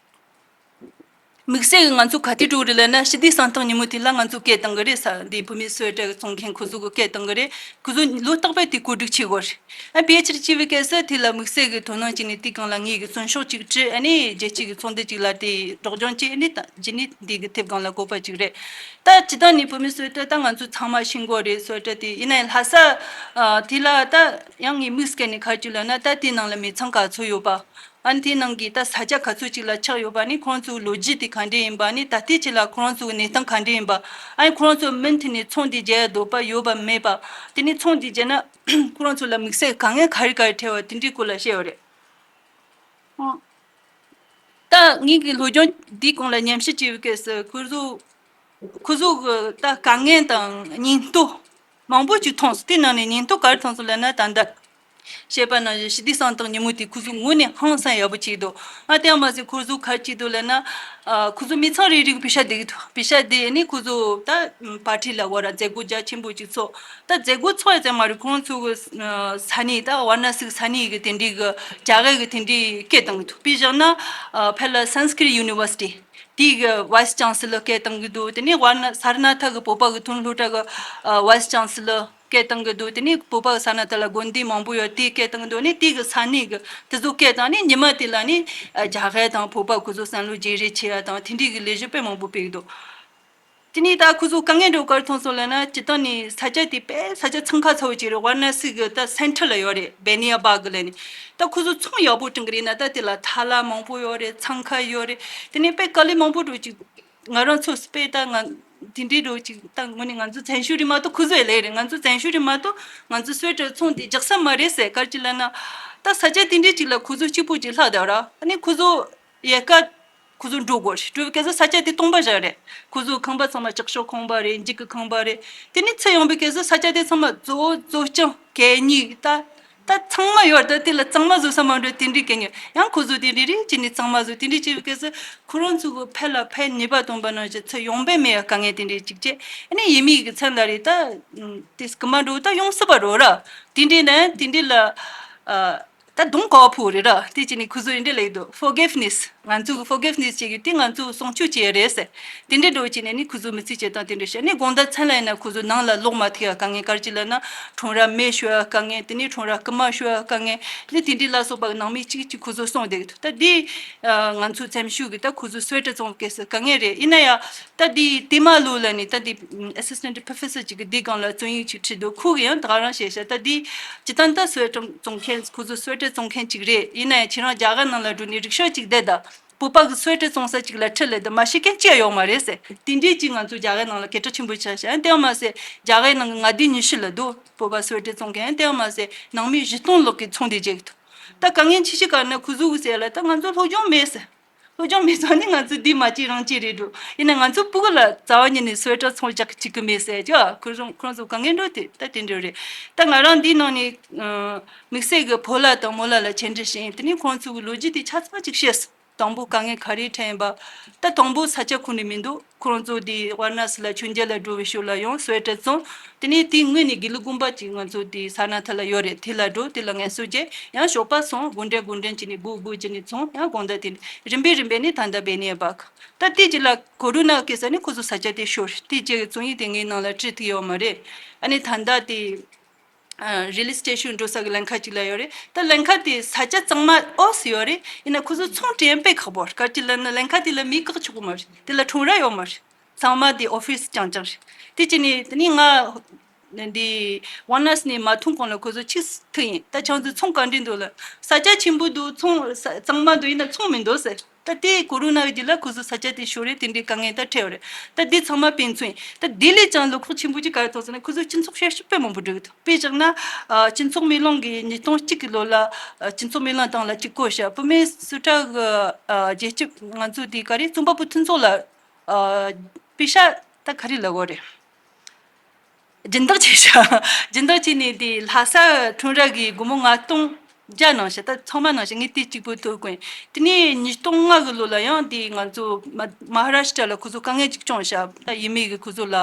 དམིགས་བསལ་གྱི་ང་ཚོ་ག་དུས་འགྲོ་རེད་ལབ་ན་ཞི་བདེ་གསང་སྟངས་ཉིན་མོ་དེ་ལ་ང་ཚོ་སྐད་བཏང་གི་རེད་ས། འདི་བོད་མི་སུ་ཊར་བཙོང་མཁན་ཁོ་ཚོ་གི་སྐད་བཏང་གི་རེད། ཁོ་ཚོ་ལོ་རྟག་པར་དེ་གོ་སྒྲིག་བྱེད་དགོས་རེད། ཨ་PhD བྱེད་པའི་སྐབས་སུ་དེ་ལ་དམིགས་བསལ་གྱི་དོ་སྣང་བྱས་ནས་དེའི་སྒང་ལ་ངེད་ཀྱི་རྩོམ་ཤོག་ཅིག་བྲིས། ཨ་ནི་རྒྱལ་སྤྱི་གི་ཚོགས་འདུ་ཅིག་ལ་དེ་སྒྲོག་སྦྱང་བྱས། ཨ་ནི་ད་རྗེས་ནས་འདི་གི་དེབ་སྒང་ལ་བཀོད་པ་ཅིག་རེད། ད་སྤྱིར་བཏང་ནས་བོད་མི་སུ་ཊར་ད་ང་ཚོ་ཚང་མ་ཤེས་ཀྱི་ཡོད་རེད། སུ་ཊར་དེ་ཡིན་ན་ཡང་ལྷ་ས་ཨ་དེ་ལ་ད་ཡང་ངའི་དམིགས་བསལ་ནས་ག་རེ་བྱས་ལབ་ན། ད་དེའི་ནང་ལ་མི་ཚང་ག་ཚོད་ཡོད་པ། ཨ་ནི་དེའི་ནང་གི་ད་ས་ཆ་ག་ཚོད་ཅིག་ལ་ཆགས་ཡོད་པ། ཨ་ནི་ཁོང་ཚོའི་ལོ་རྒྱུས་དེ་ག་འདྲས་ཡིན་པ། ཨ་ནི་ད་ལྟའི་ཆ་ལ་ཁོང་ཚོའི་གནས་སྟངས་ག་འདྲས་ཡིན་པ། ཨ་ནི་ཁོང་ཚོ་མུ་མཐུད་ནས་ཚོང་དེ་རྒྱག་ཡ་འདོད་པ་ཡོད་པ་མེད་པ། དེ་ནས་ཚོང་དེ་རྒྱག་ན་ཁོང་ཚོ་ལ་དམིགས་བསལ་དཀའ་ངལ་ག་རེ་ག་རེ་འཕྲད་པ་དེ་འདྲའི་སྐོར་ལ་བཤད་ཡོད་རེད། ཨང་། ད་ངེད་ཀྱི་སློབ་སྦྱོང་འདིའི་སྒང་ལ་ཉམས་ཞིབ་བྱེད་པའི་སྐབས་སུ་ཁོ་ཚོ་ཁོ་ཚོ་གི་ད་དཀའ་ངལ་དང་སྙིང་སྟོབས་མང་པོ་ཅིག་མཐོང་སོང་། དེའི་ནང་ནས་སྙིང་སྟོབས་ག་རེ་མཐོང་སོང་ལབ་ན། ད་ལྟ་བཤད་པ་ནང་བཞིན་ཞི་བདེ་གསང་སྟངས་ཉིན་མོ་དེ་ཁོ་ཚོ་དངོས་གནས་ཧང་སང་ཡག་པོ་བྱས་འདུག། ཨ་དེ་ཡང་མ་ཟད་ཁོ་ཚོ་ག་རེ་བྱས་འདུག་ལབ་ན། ཨ་ཁོ་ཚོ་མི་ཚང་རེ་རེ་གི་པེ་ཤ་སྟེར་གི་འདུག། པེ་ཤ་དེ་ནི་ཁོ་ཚོ་ད་པར་ཊི་ལབ་དགོས་ར། མཛད་སྒོ་རྒྱ་ཆེན་པོ་ཅིག་ཚོགས། ད་མཛད་སྒོ་ཚོགས་ཡ་ཙམ་མ་རེད། ཁོང་ཚོ་གི་ས་གནས་ད་ཝ་ར་ཎ་སི་གི་ས་གནས་གི་དེ་འདྲའི་གི་རྒྱ་གར་གི་དེ་འདྲའི་སྐད་བཏང་གི་འདུག། དཔེ་བཞག་ན་ཨ་ཕར་ལ་Sanskrit University དེའི་གི་ཝའི་སི་ཅན་སི་ལར་སྐད་བཏང་གི་འདུག། དེ་ནས་ཝ་ར་ཎ་ས་ར་ན་ཐ་གི་བོད་པ་གི་ཐོན་སློབ་གྲྭ་གི་ཨ་ཝའི་སི་ཅན་སི་ལར་སྐད་བཏང་གི་འདུག། དེ་ནས་བོད་པ་གི་ས་ར་ན་ཐ་ལ་དགོན་སྡེ་མང་པོ་ཡོད། དེའི་སྐད་བཏང་གི་འདུག། ཨ་ནི་དེའི་གི་ས་གནས་གི་དེ་ཚོ་སྐད་བཏང་། ཨ་ནི་ཉི་མ་དེ་ལ་ནི་ཨ་རྒྱ་གར་དང་བོད་པ་ཁོ་ཚོ་བསམ་བློ་བརྗེ་རེས་བྱེད་ཡ་དང་དེ་འདྲའི་གི་ལས་གཞི་དཔེ་མང་པོ་སྤེལ་གི་འདུག། དེ་ནས་ད་ཁོ་ཚོ་དཀའ་ངལ་འདྲ་བོ་ག་རེ་མཐོང་སོང་ལབ་ན། སྤྱིར་བཏང་ནས་ས་ཆ་དེ་དཔེ་ས་ཆ་འཚང་ཁ་ཚ་བོ་ཅིག་རེད། ཝ་ར་ཎ་སི་གི་ད་སེན་ཊར་ལ་ཡོད་རེད། བེ་ནི་ཡ་བཱག་ལབ་ནས། ད་ཁོ་ཚོ་ཚོང་ཡག་པོ་བསྐྲུན་གི་རེད་ན། ད་དེ་ལ་ཐ་ལ་མང་པོ་ཡོད་རེད། འཚང་ཁ་ཡོད་རེད། དེ་ནས་དཔེ་དཀའ་ལས་མང་པོ་འདྲ་བོ་ཅིག། ང་རང་ཚོ་དཔེ་ད་ང་དེ་འདྲའི་འདྲ་བོ་ཅིག། ད་དངོས་གནས་ང་ཚོ་བཙན་བྱོལ་རེད་མ་གཏོགས། ཁོ་ཚོ་ཡི་ལས་རེད། ང་ཚོ་བཙན་བྱོལ་རེད་མ་གཏོགས་ང་ཚོ་སུ་ཝེ་ཊར་ཚོང་དེ་རྒྱག་ས་མ་རེད་ཟེར། ག་རེ་བྱས་ལབ་ན། ད་ས་ཆ་དེ་འདྲའི་ཅིག་ལ་ཁོ་ཚོ་གཅིག་པུ་ཅིག་ལྷག་བསྡད་ར། ཨ་ནི་ཁོ་ཚོ་ཡལ་ག་ཁོ་ཚོ་འགྲོ་དགོས་རེད། འགྲོ་བའི་སྐབས་སུ་ས་ཆ་དེ་སྟོང་པ་བཞག་རེད། ཁོ་ཚོ་ཁང་པ་ཚང་མ་ལྕགས་ཤོག་ཁང་པ་རེད། འགྱིག་གི་ཁང་པ་རེད། དེ་ནས་ཚུར་ཡོང་བའི་སྐབས་སུ་ས་ཆ་དེ་ཚང་མ་བཙོག་བཙོག་རྐྱང་གད་སྙིགས། ད་ད་ཚང་མ་ཡོད་རེད། ད་དེ་ལ་གཙང་མ་བཟོ་ས་མ་འགྲོ། དེ་འདྲའི་གད་སྙིགས། ཡང་ཁོ་ཚོ་དེ་འདྲའི་རེད་བྱས་ནས་གཙང་མ་བཟོ། དེ་འདྲའི་བྱས་པའི་སྐབས་སུ་ཁོ་རང་ཚོ་གི་ཕར་ལ་ཕར་ཉེས་པ་བཏང་པ་ནང་བཞིན་ཚུར་ཡོང་འབབ་མེད་ཡ་དཀའ་ངལ་དེ་འདྲའི་ཅིག་བྱས། ཨ་ནི་ཡུལ་མི་གི་མཚན་ལ་རེད། ད་དེ་སྐུ་མ་འགྲོ་ད་ཡོང་སྲིད་པ་རེད་ར། དེ་འདྲའི་ནས་དེ་འདྲའི་ལ་ཨ། ད་གདོང་ཁ་བོ་རེད་ར། དེ་བྱས་ནས་ཁོ་ཚོ་འདི་འདྲ་ལབ་ཀྱི་འདུག། ཕོར་གིབ་ནེས། ང་ཚོ་གི་ཕོར་གིབ་ནེས་བྱེད་ཀྱི་དེ་ང་ཚོ་སྲུང་སྐྱོབ་བྱེད་ཡ་རེད་ཟེར། དེ་འདྲ་འདྲ་བོ་བྱས་ནས་ནི་ཁོ་ཚོ་མི་ཚེ་སྐྱེལ་སྟངས་དེ་འདྲ་བྱས་ནས། དགོང་དག་མཚན་ལ་ཡིན་ན་ཁོ་ཚོ་ནང་ལ་ལོག་མ་ཐུབ་ཡ་དཀའ་ངལ། ག་རེ་བྱས་ལབ་ན་ཁྲོམ་ར་མེ་ཤོར་ཡ་དཀའ་ངལ། དེ་ནས་ཁྲོམ་ར་རྐུ་མ་ཤོར་ཡ་དཀའ་ངལ། ནི་དེ་འདྲའི་ལ་སོགས་པ་གི་ནང་མི་གཅིག་གཅིག་ཁོ་ཚོ་གསུངས་བསྡད་ཀྱི་འདུག། ད་འདི་ང་ཚོ་བཙན་བྱོལ་གི་ད་ཁོ་ཚོ་སུ་ཝེ་ཊར་བཙོང་སྐབས་སུ་དཀའ་ངལ་རེད། ཡིན་ན་ཡང་ད་འདི་ཏི་མ་ལུའུ་ལབ་ནས་ད་འདི་ཨེ་སི་སི་ཊེན་ཊི་པོ་རོ་ཕེ་སར་ཅིག་གིས་འདི་སྒང་ལ་རྩོམ་ཡིག་ཅིག་བྲིས་འདུག། ཁོ་གིས་ཡང་ད་ག་རང་བཤད་ཤག། ད་འདི་སྤྱིར་བཏང་ད་སུ་ཝེ་ཊར་བཙོང་མཁན། ཁོ་ཚོ་སུ་ཝེ་ཊར་བཙོང་མཁན་ཅིག་རེད། ཡིན་ན་ཡང་ཁྱེད་རང་རྒྱ་གར་ནང་ལ་འགྲོ་ནས་རིག་ཤོག་ཅིག་བསྡད་དང་། བོད་པ་གི་སུ་ཝེ་ཊར་བཙོང་ས་ཅིག་ལ་ཁྲིད་ལས་དང་མ་ཤེས་མཁན་ཅི་ཡང་ཡོད་མ་རེད་ཟེར། དེ་འདྲའི་ཅིག་ང་ཚོ་རྒྱ་གར་ནང་ལ་སྐད་གྲགས་ཆེན་པོ་ཆགས་ཤག། ཨ་དེ་ཡང་མ་ཟད་རྒྱ་གར་ནང་གི་མངའ་སྡེ་ཉི་ཤུ་ལ་འདུག། བོད་པ་སུ་ཝེ་ཊར་བཙོང་མཁན། ཨ་དེ་ཡང་མ་ཟད་ནང་མི་བཞི་སྟོང་ལྷག་གིས་ཚོང་དེ་བྱེད་ཀྱི་འདུག། ད་དཀའ་ངལ་ཆེ་ཤོས་ག་རེ་ན་ཁོ་ཚོ་གིས་ཟེར་ལ། ད་ང་ཚོ་སློབ་སྦྱོང་མེད་ཟེར། སློབ་སྦྱོང་མེད་ཙང་ནི་ང་ཚོ་འདི་མ་བྱེད་རང་བྱེད་རེད་འགྲོ། ཡིན་ན་ང་ཚོ་སྤུ་གུ་ལ་རྩ་བ་ཉིད་ནས་སུ་ཝེ་ཊར་ཚོང་རྒྱག་བཅུག་གི་མེད་ཟེར་གྱི། ཁོ་རང་ཁོ་རང་ཚོ་དཀའ་ངལ་འགྲོ་དེ་ད་དེ་འདྲ་རེད། ད་ང་རང་འདིའི་ནང་ནས་ཨ་དམིགས་བསལ་གྱི་བོད་ལྭ་དང་མོ་ལྭ་ལ་ཆེད་འདྲི་བྱས་ཡིན། དེ་ནས་ཁོང་ཚོ་གི་ལོ་རྒྱུས་དེ་ཆ་ཚང་ཅིག་བཤད་སོང་། དང་པོ་དཀའ་ངལ་ག་རེ་འཕྲད་ཡིན་པ། ད་དང་པོ་ས་ཆ་ཁོ་ནས་མི་འདུག་ཁོ་རང་ཚོ་དེ་ཝཱ་ར་ཎ་སི་ལ་མཆོད་མཇལ་ལ་འགྲོ་བའི་ཞོར་ལ་ཡང་སུ་ཝེ་ཊར་བཙོང་། དེ་ནས་དེའི་སྔོན་ནས་དགེ་ལུགས་དགོན་པ་ཅིག་ང་ཚོ་དེ་ས་ན་ཐ་ལ་ཡོད་རེད། དེ་ལ་འགྲོ། དེ་ལ་ངལ་གསོ་བྱས། ཡང་ཞོགས་པ་སོང་། དགོང་དྲན་དགོང་དྲན་བྱས་ནས་སྦུག་སྦུག་བྱས་ནས་བཙོང་། ཡང་དགོང་དག་དེ་ནས་རིམ་པས་རིམ་པས་ནས་ད་ལྟ་འབད་ནས་འབག་ད་དེ་རྗེས་ལ་ཁོ་རོ་ན་སྐྱེས་ས་ནས་ཁོ་ཚོ་ས་ཆ་དེ་ཤོར། དེ་རྗེས་ཀྱི་བཙོང་ཡིག་དེ་ངའི་ནང་ལ་བྲིས་ཐུབ་ཡོད་མ་རེད། ཨ་ནི་ད་ལྟ་དེ་རེ་ལི་སི་ཊེ་ཤན་འགྲོ་ས་གི་ལམ་ཁ་ཅིག་ལ་ཡོད་རེད། ད་ལམ་ཁ་དེ་ས་ཆ་གཙང་མ་ཨོ་སི་ཡོད་རེད། ཡིན་ན་ཁོ་ཚོ་ཚོང་དྲན་པའི་ཁག་པོ་རེད། ག་ཅི་ལབ་ན་ལམ་ཁ་དེ་ལ་མི་བཀག་ཆོག་གི་མ་རེད། དེ་ལ་ཁྲོམ་ར་ཡོད་མ་རེད། ཚང་མ་དེ་ཨོ་ཕི་སི་རྐྱང་རྐྱང་རེད། དེ་ཅི་ནས་དེ་ནས་ང་འདི་ཝཱ་ར་ཎ་སི་ནས་མ་ཐོན་གོང་ལ་ཁོ་ཚོ་ཅིག་ཐུག་ཡིན། ད་ཁྱོད་ཚོ་ཚོང་ག་འདྲ་འདུག་ལ། ས་ཆ་ཆེན་པོ་འདུག་ཚོང་ས་གཙང་མ་འདུག་ཡིན་ན་ཚོང་མི་འདུག་ཟེར། ད་དེ་ཁོ་རོ་ན་གི་རྗེས་ལ་ཁོ་ཚོ་ས་ཆ་དེ་ཤོར་རེད། དེ་འདྲའི་དཀའ་ངལ་ད་འཕྲད་ཡོད་རེད། ད་འདི་ཚང་མ་དཔེ་མཚོན་ཡིན། ད་དེ་ལས་ཀྱང་བློ་ཁོག་ཆེན་པོ་ཅིག་ག་རེ་ཐོག་ཟེར་ན། ཁོ་ཚོ་སྤྱི་ཚོགས་བཤད་སྤྱོད་དཔེ་མང་པོ་འགྲིག་གི་འདུག་དཔེ་བཞག་ན། ཨ། སྤྱི་ཚོགས་སྨོན་ལམ་གྱི་ཉིས་སྟོང་གཅིག་གི་ལོ་ལ། ཨ། སྤྱི་ཚོགས་སྨོན་ལམ་སྟེང་ལ་ཅིག་བཀོད་བཞག་བུད་མེད་སུ་ཊར་གི། ཨ། རྒྱལ་སྤྱི་ང་ཚོ་དེ་ག་རེ་རྩོམ་པ་པོ་མཐུན་ཚོགས་ལ། ཨ། པེ་ཤ་ད་ག་རེ་ལབ་དགོས་རེད། སྦྱིན་བདག་བྱས་ཤག་སྦྱིན་བདག་བྱས་ནས་དེ་ལྷ་ས་ཁྲོམ་ར་གི་སྒོར་མོ་ལྔ་སྟོང་བརྒྱ་གནང་ཤག་ད་ཚང་མ་གནང་ཤག་ངས་དེ་གཅིག་པུ་ཐུག་གོ། དེ་ནས་ཉིས་སྟོང་ལྔ་གི་ལོ་ལ་ཡང་དེ་ང་ཚོ་མ་མ་ཧཱ་རཱ་ཤི་ཏྲ་ལ་ཁོ་ཚོ་དཀའ་ངལ་ཅིག་བྱུང་ཤག་ད་ཡུལ་མི་གིས་ཁོ་ཚོ་ལ་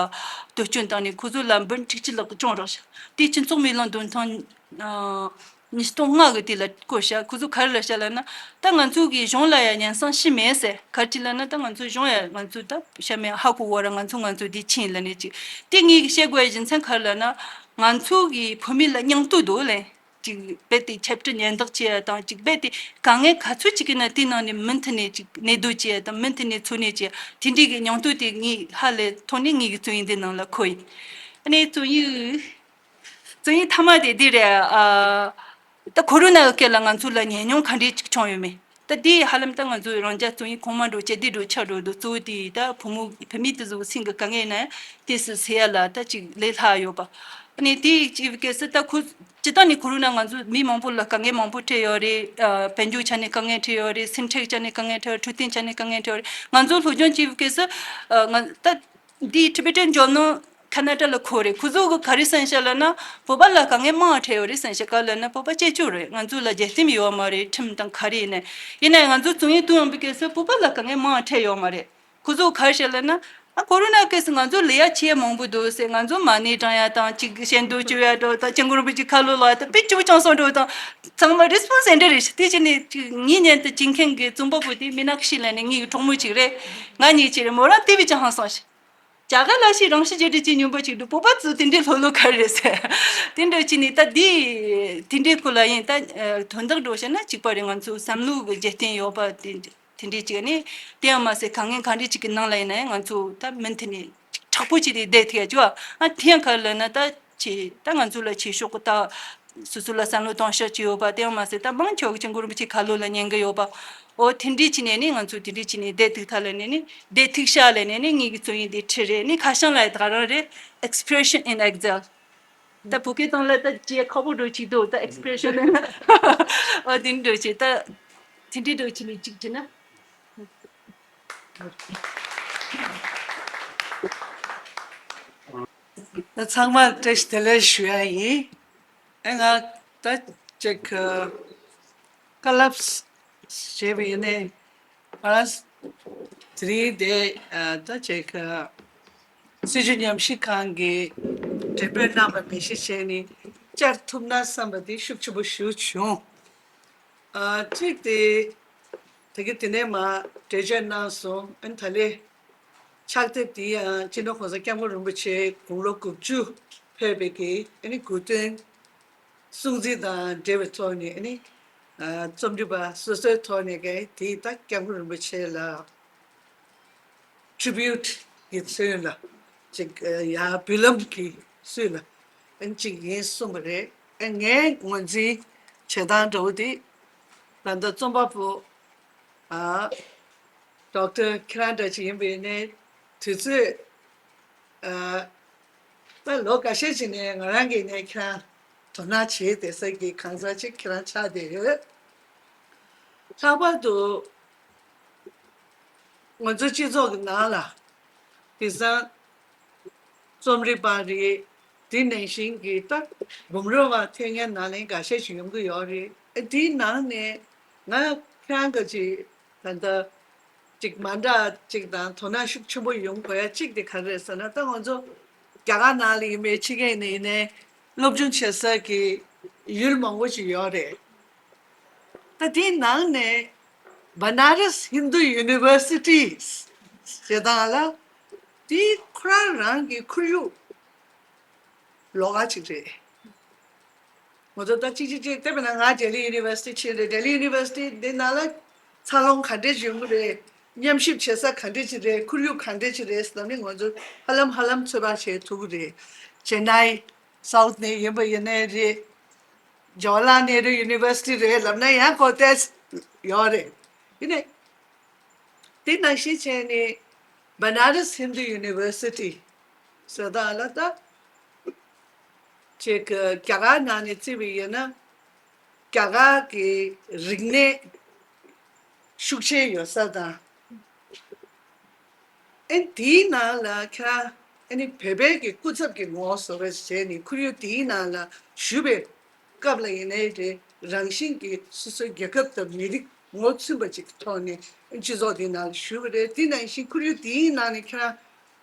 དུས་སྐྱོན་བཏང་ནས་ཁོ་ཚོ་ལ་འབུམ་དྲུག་ཅུ་ལྷག་གི་བྱུང་རོགས་ཤག་དེ་སྤྱི་ཚོགས་སྨོན་ལམ་འདོན་ཐེངས། ཨ། ཉིས་སྟོང་ལྔ་གི་དེ་ལ་བཀོད་ཤག་ཁོ་ཚོ་ག་རེ་ལབ་ཤག་ལབ་ན། ད་ང་ཚོ་གི་གཞུང་ལ་ཡ་ཉན་སང་ཤི་མེད་ཟེར། ག་རེ་ལབ་ན། ད་ང་ཚོ་གཞུང་ཡ་ང་ཚོ་ད་ཤ་མེད་ཧ་གོ་བ་ར་ང་ཚོ་ང་ཚོ་དེ་ཕྱིན་ལབ་ནས་ཅིག་དེ་ངས་བཤད་དགོས་ཡ་རྒྱུ་མཚན་ག་རེ་ལབ་ན། ང་ཚོ་གི་བུད་མེད་ལ་སྙིང་སྟོབས་འདུག་ལེ། ཅིག་རྦད་དེ་ཁྱབ་ཁྲལ་ཉེན་བརྡ་བྱེད་ཡ་དང་། ཅིག་རྦད་དེ་དཀའ་ངལ་ག་ཚོད་ཅིག་གི་ན་དེ་ནང་ནས་མུ་མཐུད་ནས་ཅིག་གནས་སྡོད་བྱེད་ཡ་དང་། མུ་མཐུད་ནས་འཚོ་གནས་བྱེད་ཡ། དེ་འདྲའི་གི་སྙིང་སྟོབས་དེ་ངས་ཧ་ལས་ཐོག་ནས་ངས་གི་རྩོམ་ཡིག་འདི་ནང་ལ་འཁོད་ཡིན། ཨ་ནི་རྩོམ་ཡིག་རྩོམ་ཡིག་མཐའ་མ་དེ་འདི་རེད། ཨ། ད་ཁོ་རོ་ན་གི་སྐབས་ལ་ང་ཚོ་ལ་ཉེན་མྱོང་ག་འདྲས་ཅིག་བྱུང་ཡོད་མེད། ད་འདི་ཧ་ལམ་ད་ང་ཚོ་རང་རྒྱལ་རྩོམ་ཡིག་གོང་མ་འགྲོ་བྱས་འདི་འགྲོ་ཆགས་འགྲོ་འདུག་གཙོ་བོ་དེ་ད་བུ་མོ་བུད་མེད་དེ་ཚོ་སེམས་ཀྱི་དཀའ་ངལ་ན་དེ་སུ་སེལ་ཡ་ལ་ད་ཅིག་ལས་སླ་ཡོད་པ། ཨ་ནི་དེ་ཅིག་གལ་སྲིད་ད་ཁོ་སྤྱིར་བཏང་ནས་ཁོ་རོ་ན་ང་ཚོ་མི་མང་པོ་ལ་དཀའ་ངལ་མང་པོ་འཕྲད་ཡོད་རེད། ཨ། དཔལ་འབྱོར་ཆ་ནས་དཀའ་ངལ་འཕྲད་ཡོད་རེད། སེམས་ཁྲལ་ཆ་ནས་དཀའ་ངལ་འཕྲད་ཡོད་རེད། འཕྲོད་བསྟེན་ཆ་ནས་དཀའ་ངལ་འཕྲད་ཡོད་རེད། ང་ཚོ་སློབ་སྦྱོང་བྱེད་པའི་སྐབས་སུ། ཨ། ང་ད། འདིའི་ཊི་བེ་ཊན་ཇར་ནལ་ཁ་ན་ཌ་ལ་འཁོད་རེད། ཁོ་ཚོ་གི་ག་རེ་གསུངས་ཤག་ལབ་ན། བོད་པ་ལ་དཀའ་ངལ་མང་བ་འཕྲད་ཡོད་རེད་གསུངས་ཤག་ག་ལབ་ན་བོད་པ་སྐྱིད་ཅོག་རེད། ང་ཚོ་ལ་རྒྱལ་ཁྲིམས་ཡོད་མ་རེད། ཁྲིམས་དང་ག་རེ་ཡིན་ནའི། ཡིན་ནའི་ང་ཚོ་རྩོམ་ཡིག་བཏོན་ཡོང་པའི་སྐབས་སུ་བོད་པ་ལ་དཀའ་ངལ་མང་བ་འཕྲད་ཡོད་མ་རེད། ཁོ་ཚོ་ག་རེ་བཤད་ལབ་ན། ཨ། ཁོ་རོ་ན་སྐབས་སུ་ང་ཚོ་ལས་ཡ་བྱེད་ཡ་མང་པོ་འདུག་ཟེར། ང་ཚོ་མ་ཎི་བགྲང་ཡ་དང་། ཅིག་གཞན་སྡོད་བཅུག་ཡ་འགྲོ་དང་། སྐྱབས་མགོན་རིན་པོ་ཆེ་ཁ་ལོ་ལ་ཡ་དང་། དཔེ་སྐྱིད་པོ་ཅང་སོང་འགྲོ་དང་། ཚང་མ་རེ་སི་པོན་སི་འདྲ་རེད་ཤག་དེ་བྱས་ནས་ཅིག་ངའི་མཉམ་དུ་བྱེད་མཁན་གྱི་རྩོམ་པ་པོ་དེ་མི་ནག་ཤི་ལབ་ནས་ངའི་གྲོགས་མོ་ཅིག་རེད། ང་གཉིས་ཅིག་རེད། མོ་རང་དེ་བས་ཀྱང་ཧང་སངས་ཤག་རྒྱ་གར་ལ་ཤི་རང་ཤི་རྗེས་དྲན་ཅིག་སྙོམས་པོ་ཅིག་འདུག་བོད་པ་ཚོ་དེ་འདྲའི་ལྷོད་ལྷོད་ག་རེ་རེད་ཟེར། དེ་འདྲ་བྱས་ནས་ད་འདི་དེ་འདྲའི་སྐོར་ལ་ཡིན། ད་དོན་དག་འགྲོ་བཤད་ན་གཅིག་པ་རེད། ང་ཚོ་བསམ་བློ་གི་རྒྱལ་བསྟན་ཡོད་པ་དེ་འདྲ། དེ་འདྲའི་ཅིག་ནི། དེ་ཡང་མ་ཟད་དཀའ་ངལ་གང་འདྲ་ཅིག་གི་ནང་ལ་ཡིན་ན་ཡང་ང་ཚོ་ད་མུ་མཐུད་ནས་ཅིག་མཁྲེགས་པོ་བྱས་ཏེ་བསྡད་ཐུབ་ཡ་ཅིག་བ། ཨ། དེ་ཡང་ག་རེ་ལབ་ན། ད་ཆེ་ད་ང་ཚོ་ལ་ཆེ་ཤོས་ཀྱི་ད་སོ་སོ་ལ་བསམ་བློ་གཏོང་ཤེས་ཅིག་ཡོད་པ། དེ་ཡང་མ་ཟད་ད་མང་ཆེ་བ་གི་སྐྱབས་མགོན་རིན་པོ་ཆེ་ཁ་ལོ་ལ་ཉན་གི་ཡོད་པ། འོ། དེ་འདྲའི་བྱས་ནས་ནི་ང་ཚོ་དེ་འདྲའི་བྱས་ནས་བསྡད་ཐུབ་ཐལ་ལབ་ནས་ནི། བསྡད་ཐུབ་ཤག་ལབ་ནས་ནི་ངེད་ཀྱི་རྩོམ་ཡིག་འདི་བྲིས་རེད། ནི་ཁ་བྱང་ལ་ད་ག་རང་རེད། Expression in Exile། ད་བོད་སྐད་ཐོག་ལ་ད་བརྗེ་ཁག་པོ་འགྲོ་ཅིག་འདུག་ད་ཨེག་སི་པི་རེ་ཤན་ལབ་ན། ཨ། དེ་འདྲ་བྱས། ད་དེ་འདྲའི་འགྲོ་ཅིག་ནས་ཅིག་བྲིས་ན། ད་ཚང་མར་བཀྲ་ཤིས་བདེ་ལེགས་ཞུ་ཡ་ཡིན། ཨེ། ང་ད་ཅིག་བཀའ་སློབ་བྱས་པ་ཡིན་ནའི། ང་རང་དེ་རིང་འདི། ཨ། ད་ཅིག་སྲིད་བྱུས་ཉམས་ཞིབ་ཁང་གིས་འགྲེམས་སྤེལ་གནང་བ་མི་ཤེས་བྱས་ནས་བཅར་ཐུབ་ན་བསམ་པ་དེ་ཤུགས་ཆེན་པོ་ཞིག་བྱུང་། ཨ། གཅིག་དེ་དེ་ག་དེ་ནས་མར་འགྲེལ་བརྗོད་གནང་སོང་། ཨ་ནི་ད་ལན་ཕྱག་དེབ་འདི་ཡང་སྤྱི་ནོར་༸གོང་ས་༸སྐྱབས་མགོན་རིན་པོ་ཆེ་དགུང་ལོ་དགུ་བཅུ་ཕེབས་པའི་གི། ཨ་ནི་དགུང་སྟོན་སྲུང་བརྩི་དང་འབྲེལ་བའི་ཐོག་ནས། ཨ་ནི། ཨ། རྩོམ་སྒྲིག་པ་སོ་སོའི་ཐོག་ནས་གི་དེ་ད་༸སྐྱབས་མགོན་རིན་པོ་ཆེ་ལ་ཊི་རི་བིའུཊ་གི་ཚུལ་ལ་ཅིག་ཡང་འབུལ་ལམ་གྱི་ཚུལ་ལ་ཨ་ནི་ཅིག་ཡིན་གསུངས་པ་རེད། ཨ། ངའི་ངོས་འཛིན་བྱེད་སྟངས་འདྲ་བོ་དེ། ད་ལྟ་རྩོམ་པ་པོ། ཨ། ཌོག་ཊར་ཁྱེད་རང་འདྲ་ཅིག་ཡིན་པ་ཡིན་ནའི་དུས་ཚོད། ཨ། ད་ལོ་འགའ་ཤས་ཅིག་ནས་ང་རང་གིས་ནས་ཁྱེད་རང་དོ་སྣང་བྱེད་བསྡད་ས་གི་གང་ཟག་ཅིག་ཁྱེད་རང་ཆགས་བསྡད་ཡོད། ལྷག་པར་དུ་ང་ཚོའི་སྤྱི་ཚོགས་ཀྱི་ནང་ལ་དེང་སང་རྩོམ་རིག་པ་རེད། དེ་ནང་བཞིན་གྱི་ད་གོམ་རིམ་པ་འཐེན་མཁན་ནང་ལན་འགའ་ཤས་ཤིག་ཡོང་གི་ཡོད་རེད། ཨ། དེའི་ནང་ནས་ང་ཁྱེད་རང་གི་ཅིག་ ད་ལྟ་ཅིག་མ་འདྲ་ཅིག་དང་དོ་སྣང་ཤུགས་ཆེན་པོ་ཡོང་དགོས་ཡ་གཅིག་དེ་ག་རེ་རེད་ཟེར་ན། ད་ང་ཚོ་རྒྱ་གར་ནང་ལ་ཡིན་པའི་ཕྱི་རྒྱལ་ནས་ཡིན་ནའི་སློབ་སྦྱོང་བྱེད་ས་གི་ཡུལ་མང་པོ་ཞིག་ཡོད་རེད། ད་དེའི་ནང་ནས་Banaras Hindu University ཞེས་དང་ལ་དེ་ཁོ་རང་རང་གི་ཁོར་ཡུག་ལོགས་ཀ་ཅིག་རེད། ང་ཚོ་ད་གཅིག་གཅིག་གཅིག་དེ་བས་ན་ང་ལྡི་ལི་ཡུ་ནི་ཝར་སི་ཊི་ཕྱིན་རེད། ལྡི་ལི་ཡུ་ནི་ཝར་སི་ཊི་འདི་ནང་ལ་འཚར་ལོངས་ག་འདྲས་ཡོང་གི་རེད། མཉམ་ཞིབ་བྱེད་ས་ག་འདྲས་ཅིག་རེད། ཁོར་ཡུག་ག་འདྲས་ཅིག་རེད་ཟེར་ནས་ང་ཚོ་ཧ་ལམ་ཧ་ལམ་ཚོད་དཔག་བྱེད་ཐུབ་ཀྱི་རེད། ཅེ་ནའི་སའུ་ཐི་ནས་ཡིན་པ་ཡིན་ནའི་རེད། ཇ་ཝ་ཧར་ལཱལ་ནེ་རུ་ཡུ་ནི་ཝར་སི་ཊི་རེད་ལབ་ན་ཡང་གོ་ཏེས་ཡོད་རེད། ཡིན་ནའི་དེ་ནང་བཞིན་བྱས་ནས་Banaras Hindu University ཟེར་དང་ལ་ད་ཅིག་རྒྱ་གར་ནང་ནས་བརྩིས་པ་ཡིན་ན་རྒྱ་གར་གྱི་རིག་གནས་ཤུགས་ཆེན་ཡོད་ས་དང་། ཨེ་དེའི་ནང་ལ་ཁྱེད་རང་ཨེ་ནི་བོད་པའི་གི་སྐུ་ཚབ་ཀྱི་ངོ་བོ་བཟོ་བའི་བྱས་ནས་ཁོར་ཡུག་དེའི་ནང་ལ་བཞུགས་པའི་སྐབས་ལ་ཡིན་ནའི་རེད། རང་བཞིན་གྱིས་སོ་སོའི་རྒྱལ་ཁབ་དང་མི་རིགས་ངོ་མཚོན་པ་ཅིག་ཐོག་ནས་སྤྱི་ཚོགས་དེའི་ནང་ལ་བཞུགས་པ་རེད། དེ་ནང་བཞིན་ཁོར་ཡུག་དེའི་ནང་ནས་ཁྱེད་རང་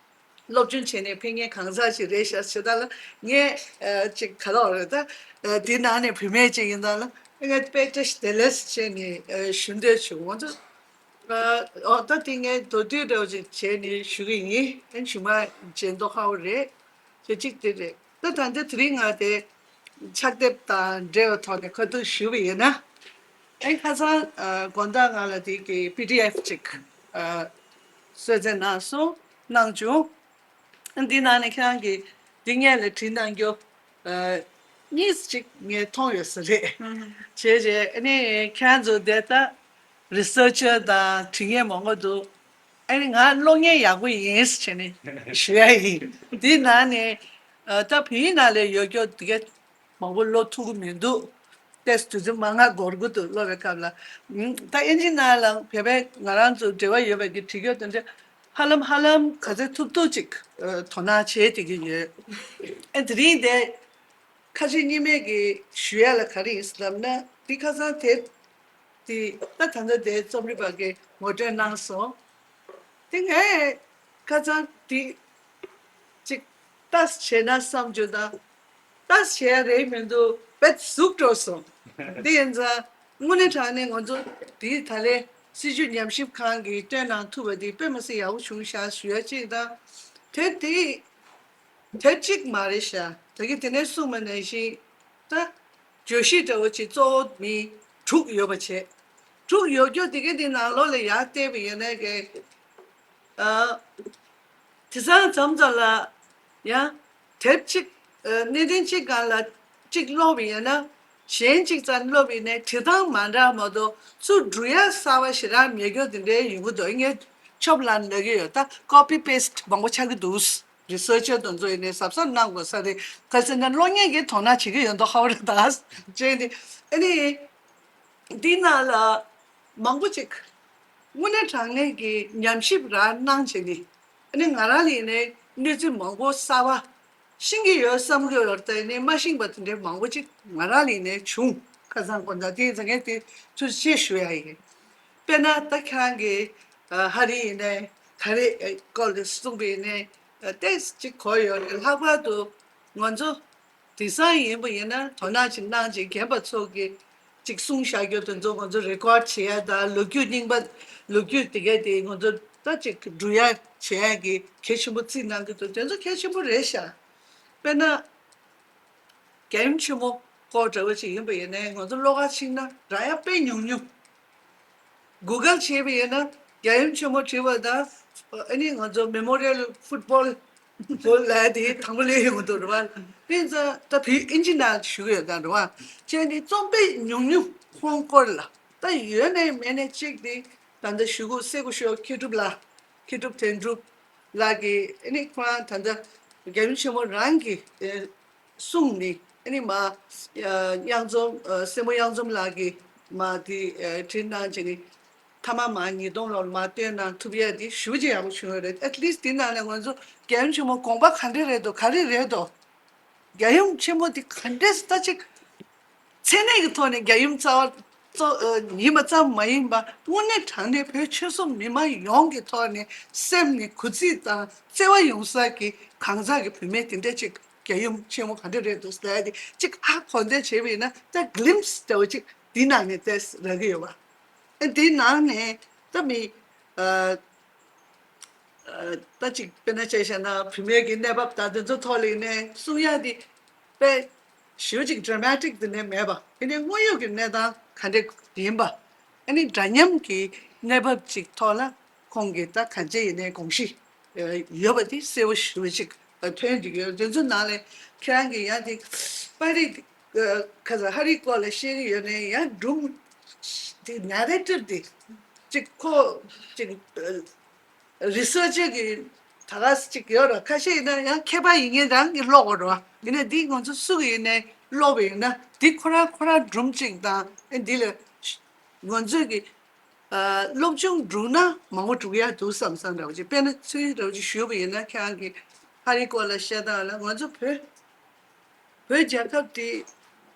སློབ་སྦྱོང་བྱས་ནས་ཕེབས་མཁན་གང་ཟག་ཅིག་རེད་ཤག་ཟེར་ད་ལ་ངས་ཨ་ཅིག་ག་ལབ་རེད་ད། ཨ་དེའི་ནང་ནས་བུད་མེད་ཅིག་ཡིན་ད་ལ་ངས་དཔེ་བཀྲ་ཤིས་བདེ་ལེགས་བྱས་ནས་ཨ་ཞུ་འདོད་བྱུང་། ང་ཚོ་ཨ་ཨོ་ད་དེ་ངས་མདོར་བསྡུས་འདྲ་བོ་ཅིག་བྱས་ནས་ཞུ་གི་ཡིན། ཨ་ཞུ་མ་བྱས་མདོག་ཁ་པོ་རེད། ཅེས་གཅིག་དེ་རེད། ད་ད་ལྟ་དེ་རིང་ང་དེ་ཕྱག་དེབ་དང་འབྲེལ་བའི་ཐོག་ནས་ཁ་ཐུག་ཞུས་པ་ཡིན་ན། ཨེ་ཁ་སང་ཨ་དགོང་དག་ང་ལ་དེ་གི་པི་ཌི་ཨེཕ་ཅིག་ཨ་གསོལ་སྩལ་གནང་སོང་གནང་བྱུང་། ཨ་འདི་ནང་ནས་ཁྱེད་རང་གིས་འདི་སྔོན་ལ་བྲིས་གནང་རྒྱུ་ཨ་གཉིས་ཅིག་ངས་མཐོང་ཡོད་ས་རེད། བྱས་རྗེས་ཨ་ནི་ཁྱེད་རང་ཚོ་དེ་ལྟ་རི་སར་ཆར་དང་བྲིས་མཁན་མང་པོ་འདུག་ཨ་ནི་ང་གློག་བརྙན་ཡག་པོ་ཡིན་ཟེར་ནས་ཞུ་ཡ་ཡིན། འདི་ནང་ནས་ཨ་ད་བོད་ཡིག་ནང་ལ་ཡོད་རྒྱུ་དེ་ག་མང་པོ་ཀློག་ཐུབ་ཀྱི་མི་འདུག་ཏེས་དུས་ཚོད་མང་ང་འགོར་གྱི་འདུག་ཀློག་པའི་སྐབས་ལ། ཨུམ། ད་ཨིན་ཇི་ནང་ལ་བོད་པའི་ང་རང་ཚོ་འབྲེལ་བ་ཡོད་པའི་གི་བྲིས་རྒྱུ་དེ་འདྲ་ཧ་ལམ་ཧ་ལམ་ག་ཚོད་ཐུབ་ཐུབ་ཅིག་ཨ་དོ་སྣང་བྱེད་བསྡད་ཀྱི་ཡོད། ཨ་དེ་རིང་དེ་ཁ་ཆེ་གཉིས་མེད་ཀྱི་ཞུ་ཡ་ལ་ག་རེ་ཡིན་ཟེར་ལབ་ན། འདི་ཁ་སང་དེབ་དེ་ད་ད་ལྟ་དེ་རྩོམ་རིག་པ་གིས་ངོ་སྤྲོད་གནང་སོང་། དེ་ངས་ཁ་སང་དེ་ཅིག་ལྟ་བྱས་ན་བསམ་བྱུང་ད། ལྟ་བྱས་རེད་མི་འདུག་དཔེ་ཟུག་འགྲོ་སོང་། འདི་ཡིན་ཙང་དངོས་གནས་དྲང་གནས་ང་ཚོ་དེའི་ད་ལན་སྲིད་བྱུས་ཉམས་ཞིབ་ཁང་གིས་བཏོན་གནང་ཐུབ་པ་དེ་དཔེ་མི་སྲིད་ཡག་པོ་བྱུང་ཤག་ཞུ་ཡ་གཅིག་དང་། དེ་དེ་དེབ་གཅིག་མ་རེད་ཤག་ད་གིན་དེ་ནས་གསུངས་པ་ནང་བཞིན་ད་བརྗོད་གཞི་འདྲ་བོ་ཅིག་གཙོ་བོ་མི་དྲུག་ཡོད་པ་བྱས། དྲུག་ཡོད་རྒྱུ་དེ་ག་དེ་ནང་ལོགས་ལ་ཡར་བལྟས་པ་ཡིན་ན་གི་ཨ། དེང་སང་མཚམས་མཚམས་ལ་ཡང་དེབ་གཅིག་ཨ་གནད་དོན་གཅིག་སྒང་ལ་གཅིག་ཀློག་པ་ཡིན་ན་གཞན་གཅིག་ཙམ་ཀློག་པ་ཡིན་ན་བྲིས་སྟངས་མ་འདྲ་མ་གཏོགས་ཚུར་འབྲུ་ཡ་གསར་པ་ཞེ་དྲག་མེད་རྒྱུ་དེ་འདྲའི་ཡོང་གི་འདུག་ངས་ཆོབ་ལ་ལབ་ཀྱི་ཡོད། ད་ཀོ་པི་པེ་སི་ཊི་མང་པོ་ཆགས་ཀྱི་འདུག་རི་སར་ཆར་དེ་ཚོ་ཡིན་ནའི་གཟབ་གཟབ་གནང་དགོས་ས་རེད། ག་ཟེར་ན་གློག་བརྙན་གྱི་དོ་སྣང་བྱེད་ཀྱི་ཡོད་མདོག་ཁ་པོ་རེད་ད། བྱས་ཏེ་ཨ་ནི། འདི་ནང་ལ་མང་པོ་ཅིག་དངོས་གནས་དྲང་གནས་ཀྱི་ཉམས་ཞིབ་རང་གནང་བྱས་ནས་ཨ་ནི་ང་རང་ལ་ཡིན་ནའི་གནས་ཚུལ་མང་པོ་གསར་པ་ཤེས་ཀྱི་ཡོད་བསམ་གྱི་ཡོད་རེད། ད་ཡིན་ནའི་མ་ཤེས་པ་དེ་འདྲའི་མང་པོ་ཅིག་ང་རང་ལ་ཡིན་ནའི་བྱུང་། ཁ་སང་དགོང་དག་དེ་ཡིན་ཙང་ངས་དེ་ཐུགས་རྗེ་ཆེ་ཞུ་ཡ་ཡིན། དཔེར་ན་ད་ཁྱེད་རང་གིས་ཨ་ཧ་རི་ཡིན་ནའི་ག་རེ་ཨ་སྐོར་ལ་གསུངས་པ་ཡིན་ནའི་ཨ་ཏོག་ཙམ་ཅིག་གོ་ཡོད་རེད། ལྷག་པར་དུ་ང་ཚོ་དེང་སང་ཡིན་པ་ཡིན་ན་དོ་སྣང་ཅིག་གནང་ཅིག་རྒན་པ་ཚོ་གིས་ཅིག་གསུངས་བཞག་རྒྱུ་དེ་ཚོ་ང་ཚོ་རེ་ཀོཌ་བྱེད་ཡ་དང་ལོ་རྒྱུས་རྙིང་པ་ལོ་རྒྱུས་དེ་ག་དེ་ང་ཚོ་ད་ཅིག་འབྲི་ཡ་བྱེད་ཡ་གི་གལ་ཆེན་པོ་བརྩིས་གནང་གི་འདུག་དེ་ཚོ་གལ་ཆེན་པོ་རེད་ཤག་དཔེར་ན་རྒྱལ་ཡུམ་ཆེན་མོ་སྐོར་འདྲ་བོ་ཅིག་ཡིན་པ་ཡིན་ནའི་ང་ཚོ་བློ་ཁ་ཕྱིན་ན་རག་ཡ་དཔེ་ཉུང་ཉུང་། གུ་གལ་བྱས་པ་ཡིན་ན་རྒྱལ་ཡུམ་ཆེན་མོ་བྲིས་པ་དང་ཨ་ནི་ང་ཚོ་མེ་མོ་རི་ཡལ་ཕུཊ་བོལ་བོལ་ལབ་དེ་དང་པོ་སླེབས་ཡོང་གི་འདུག་རེད་བ། དེ་ཙང་ད་བོད་ཨིན་ཇི་ནང་ཞུ་གི་ཡོད་ད་རེད་བ། བྱས་ནས་རྩོམ་དཔེ་ཉུང་ཉུང་ཁོང་སྐོར་ལ་ད་ཡོད་ནའི་མེད་ནའི་གཅིག་དེ་ད་ལྟ་ཞུ་གུ་སེ་གོ་ཤོ་མཁས་གྲུབ་ལགས། མཁས་གྲུབ་དོན་གྲུབ་ལགས་ཀྱིས་ཨ་ནི་ཁོ་རང་ད་ལྟ་རྒྱལ་ཡུམ་ཆེན་མོ་རང་གི་ཨེ་གསུང་ནི་ཨ་ནི་མ་ཨ་དབྱངས་འཛོམས་ཨ་སྲས་མོ་དབྱངས་འཛོམས་ལགས་ཀྱིས་མ་དེ་ཨེ་བྲིས་གནང་བྱས་ནི་མཐའ་མ་མ་ཉིས་སྟོང་ལོར་མ་བཏོན་གནང་ཐུབ་ཡས་དེ་ཞེ་པོ་ཅིག་ཡག་པོ་བྱུང་ཡོད་རེད། ཨེཊ་ལིསཊ་དེ་ནང་ནས་ང་ཚོ་རྒྱལ་ཡུམ་ཆེན་མོ་དགོངས་པ་ག་འདྲ་རེད་འདུག་ག་རེ་རེད་འདུག་རྒྱལ་ཡུམ་ཆེན་མོ་དེ་ག་འདྲས་ད་ཅིག་མཚན་གནས་ཀྱི་ཐོག་ནས་རྒྱལ་ཡུམ་རྩ་བ་ གཙོ་ཨ་ཡིན་པ་ཙམ་མ་ཡིན་པ་དངོས་གནས་དྲང་གནས་བོད་ཆོལ་གསུམ་མི་མང་ཡོངས་ཀྱི་ཐོག་ནས་སེམས་ནས་གུས་བརྩི་དང་བརྩེ་བ་ཡོང་ས་ཀྱི་གང་ཟག་གི་བུད་མེད་དེ་འདྲ་ཅིག་རྒྱལ་ཡུམ་ཆེན་མོ་ག་འདྲ་རེད་འདུག་ཟེར་ཏེ་ཅིག་ཧ་གོ་འདོད་བྱས་པ་ཡིན་ན་ད་གླིམ་སི་འདྲ་བོ་ཅིག་འདི་ནང་ནས་ཏོག་ཙམ་རག་གི་ཡོད་པ། ཨ་འདི་ནང་ནས་ད་མི་ཨ། ད་ཅིག་དཔེར་ན་ཆ་བཞག་ན་བུད་མེད་ཀྱི་གནས་བབ་དང་དེ་ཚོ་ཐོག་ལ་ཡིན་ནའི་གསུང་ཡག་འདི་དཔེ་ཞེ་པོ་ཅིག་ཌ་ར་མ་ཊིག་དེ་ནས་མེད་པ་ཡིན་ནའི་དངོས་ཡོད་ཀྱི་གནས་སྟངས་ག་འདྲ་ཡིན་པ་ཨ་ནི་འདྲ་མཉམ་གྱི་གནས་བབ་ཅིག་ཐོག་ལ་ཁོང་གིས་ད་གང་ཅི་ཡིན་ནའི་དགོངས་གཞི་ཡོད་པ་དེ་གསལ་པོ་ཞེ་པོ་ཅིག་ཐོན་འདུག་ཡོད། དེ་ཚོ་ནང་ལས་ཁྱེད་རང་གིས་ཡང་དེ་པར་རིས་ཁ་ས་ཧ་རིའི་སྐོར་ལ་བཤད་ཀྱི་ཡོད་ནའི་ཡང་སྒྲུང་དེ་ནེ་རེ་ཊིབ་དེ་ཅིག་ཁོ་ཅིག་རི་སར་ཆར་གྱི་ད་ག་ཅིག་ཡོད་ར། ཁ་ཤས་ཡིན་ན་ཡང་མཁས་པ་ཡིན་མཁན་རང་གིས་ཀློག་དགོས་ར། ཡིན་ན་འདི་ང་ཚོ་སུ་གིས་ཡིན་ནའི་ཀློག་པ་ཡིན་ན་འདི་ཁོ་རང་ཁོ་རང་སྒྲུང་གཅིག་དང་ཨེ་འདི་ལ་ང་ཚོས་ཀྱི་ཨ་སློབ་སྦྱོང་སྒྲུང་ན་མང་པོ་འགྲུག་ཡག་འདུག་བསམ་བསམ་འདྲ་བོ་ཅིག་དཔེར་ན་ཚུལ་འདྲ་བོ་ཅིག་ཞུས་པ་ཡིན་ན་ཁྱེད་རང་གིས་ཧ་རིའི་སྐོར་ལ་བཤད་སྟངས་ལ་ང་ཚོ་བོད་བོད་རྒྱལ་ཁབ་དེ་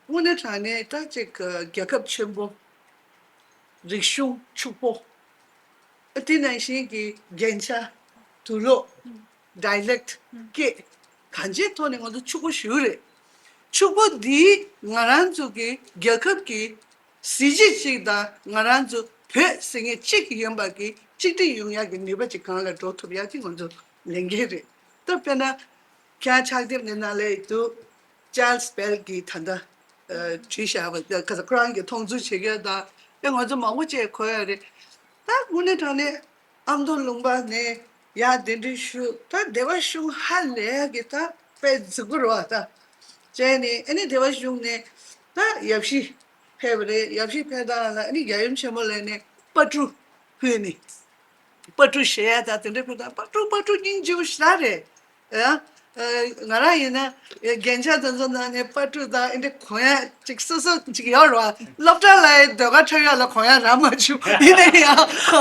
དངོས་གནས་དྲང་གནས་ད་ཅིག་རྒྱལ་ཁབ་ཆེན་པོ། རིག་གཞུང་ཕྱུག་པོ། དེ་ནང་བཞིན་གྱི་རྒྱན་ཆ། དུག་ལོག dialect། སྐད། གང་ཅིའི་ཐོག་ནས་ང་ཚོ་ཕྱུག་པོ་ཞེ་པོ་རེད། ཕྱུག་པོ་འདིས་ང་རང་ཚོ་གི་རྒྱལ་ཁབ་ཀྱི་གཟི་བརྗིད་ཅིག་དང་ང་རང་ཚོ་བོད་ཟེར་མཁན་གཅིག་ཡིན་པ་གི་གཅིག་སྒྲིལ་ཡོང་ཡག་གི་ནུས་པ་ཅིག་གང་ལ་འགྲོ་ཐུབ་ཡག་དེ་ང་ཚོ་ལས་འགན་རེད། ད་དཔེར་ན་ཁྱེད་རང་ཕྱག་དེབ་འདི་ནང་ལ་འདུག Charles Bell གྱིས་ད་ལྟ་བྲིས་བཞག་པ་ཁ་ས་ཁོ་རང་གིས་མཐོང་ཚུལ་བྱེད་མཁན་དང་ཨེ་ང་ཚོ་མང་པོ་བཅས་གོ་ཡ་རེད། ད་དངོས་གནས་དྲང་གནས་ཨ་མདོ་ལུང་པ་ནས་ཡར་གདན་འདྲེན་ཞུ་ད་སྡེ་པ་གཞུང་ཧ་ལས་ཀྱི་ད་དཔེ་རྫིག་པོ་རེད་བ། ད་བྱས་ནས་ཨ་ནི་སྡེ་པ་གཞུང་ནས་ད་ཡབ་གཞིས་ཕེབས་པ་རེད། ཡབ་གཞིས་ཕེབས་སྟངས་ལ་ཨ་ནི་རྒྱལ་ཡུམ་ཆེན་མོ་ལ་ནས་པ་ཀྲུ་ཕུལ་ནས། པ་ཀྲུ་བཞེས་ཡ་དང་དེ་འདྲ་ཕུལ་དང་པ་ཀྲུ་པ་ཀྲུ་སྙིང་རྗེ་པོ་ཞེ་དྲག་རེད། ཨ། ང་རང་ཡིན་ན་རྒྱན་ཆ་དེ་ཚོ་ནང་ནས་པ་ཀྲུ་དང་ཨེ་འདྲ་གོན་ཡ་ཅིག་སོ་སོ་ཅིག་ཡོད་རེད་བ། སློབ་གྲྭ་ལ་ཡི་ཟློས་གར་འཁྲབ་ཡ་ལ་གོན་ཡ་རག་མ་བྱུང་། ཡིན་ན་ཡང་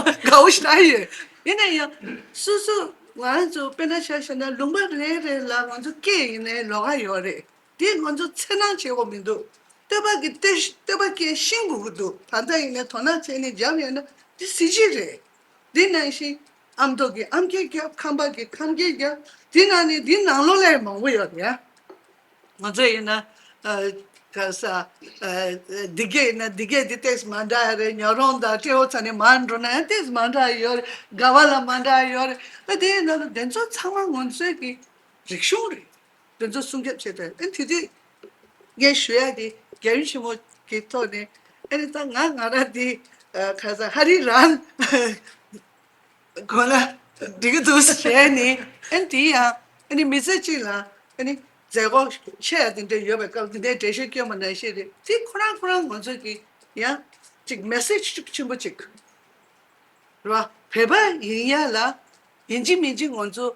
དགའ་པོ་ཞེ་དྲག་ཡོད། ཡིན་ན་ཡང་སོ་སོ་ང་རང་ཚོ་དཔེར་ན་ཆ་བཞག་ན་ལུང་པ་རེ་རེ་ལ་ང་ཚོ་སྐད་ཡིན་ནའི་ལོགས་ཀ་ཡོད་རེད། དེ་ང་ཚོ་འཚེར་སྣང་བྱེད་དགོས་མི་འདུག་སྟོད་པ་གི་སྟོད་སྟོད་པ་སྐད་ཤེས་དགོས་ཀྱི་འདུག་ད་ལྟ་ཡིན་ནའི་དོ་སྣང་བྱས་ནས་བརྒྱབ་ཡོད་ན་དེ་གཟི་བརྗིད་རེད། དེ་ནང་བཞིན་ཨ་མདོ་གི་ཨམ་སྐད་རྒྱབ། ཁམས་པ་གི་ཁམས་སྐད་རྒྱབ། དེ་ནང་ནས་དེ་ནང་ལོགས་ལ་མང་པོ་ཡོད་རེད་ཡ། ང་ཚོ་ཡིན་ན་ཨ་ག་ས་ཨ་འདི་གས་ཡིན་ན་འདི་གས་འདི་ཏོག་ཙམ་མ་འདྲ་ཡ་རེད། ཉག་རོང་དང་ཏྲེ་ཧོར་ཚ་ནས་མར་འགྲོ་ན་ཡང་ཏོག་ཙམ་མ་འདྲ་ཡ་ཡོད་རེད། དགའ་བ་ལ་མ་འདྲ་ཡ་ཡོད་རེད། ཨ་དེ་ཡིན་ན་དེ་ཚོ་ཚང་མ་ང་ཚོའི་གི་རིག་གཞུང་རེད། དེ་ཚོ་སྲུང་སྐྱོབ་བྱེད་དགོས། ཨ་ནི་དེ་དུས་ངས་ཞུ་ཡ་དེ་རྒྱལ་ཡུམ་ཆེན་མོ་གི་ཐོག་ནས་ཨ་ནི་ད་ང་ང་རང་དེ་ཨ་ག་ས་ཧ་རི་རང་གོ་ན་འགྲིག་གི་འདུག་བྱས་ནས་ཨ་ནི་དེ་ཡང་ཨ་ནི་མི་ཚེ་གཅིག་ལ་ཨ་ནི་མཛད་སྒོ་ཆེ་ཡ་དེ་འདྲ་ཡོད་པའི་སྐབས་དེ་འདྲའི་འགྲེལ་བཤད་སྐྱོན་པ་ནང་བཞིན་རེད། དེ་ཁོ་རང་ཁོ་རང་ང་ཚོ་གི་ཡང་ཅིག་མེ་སེ་ཇི་ཤུགས་ཆེན་པོ་ཅིག་རེད་བ། བོད་པ་ཡིན་ཡ་ལ་ཡིན་གཅིག་མིན་གཅིག་ང་ཚོ་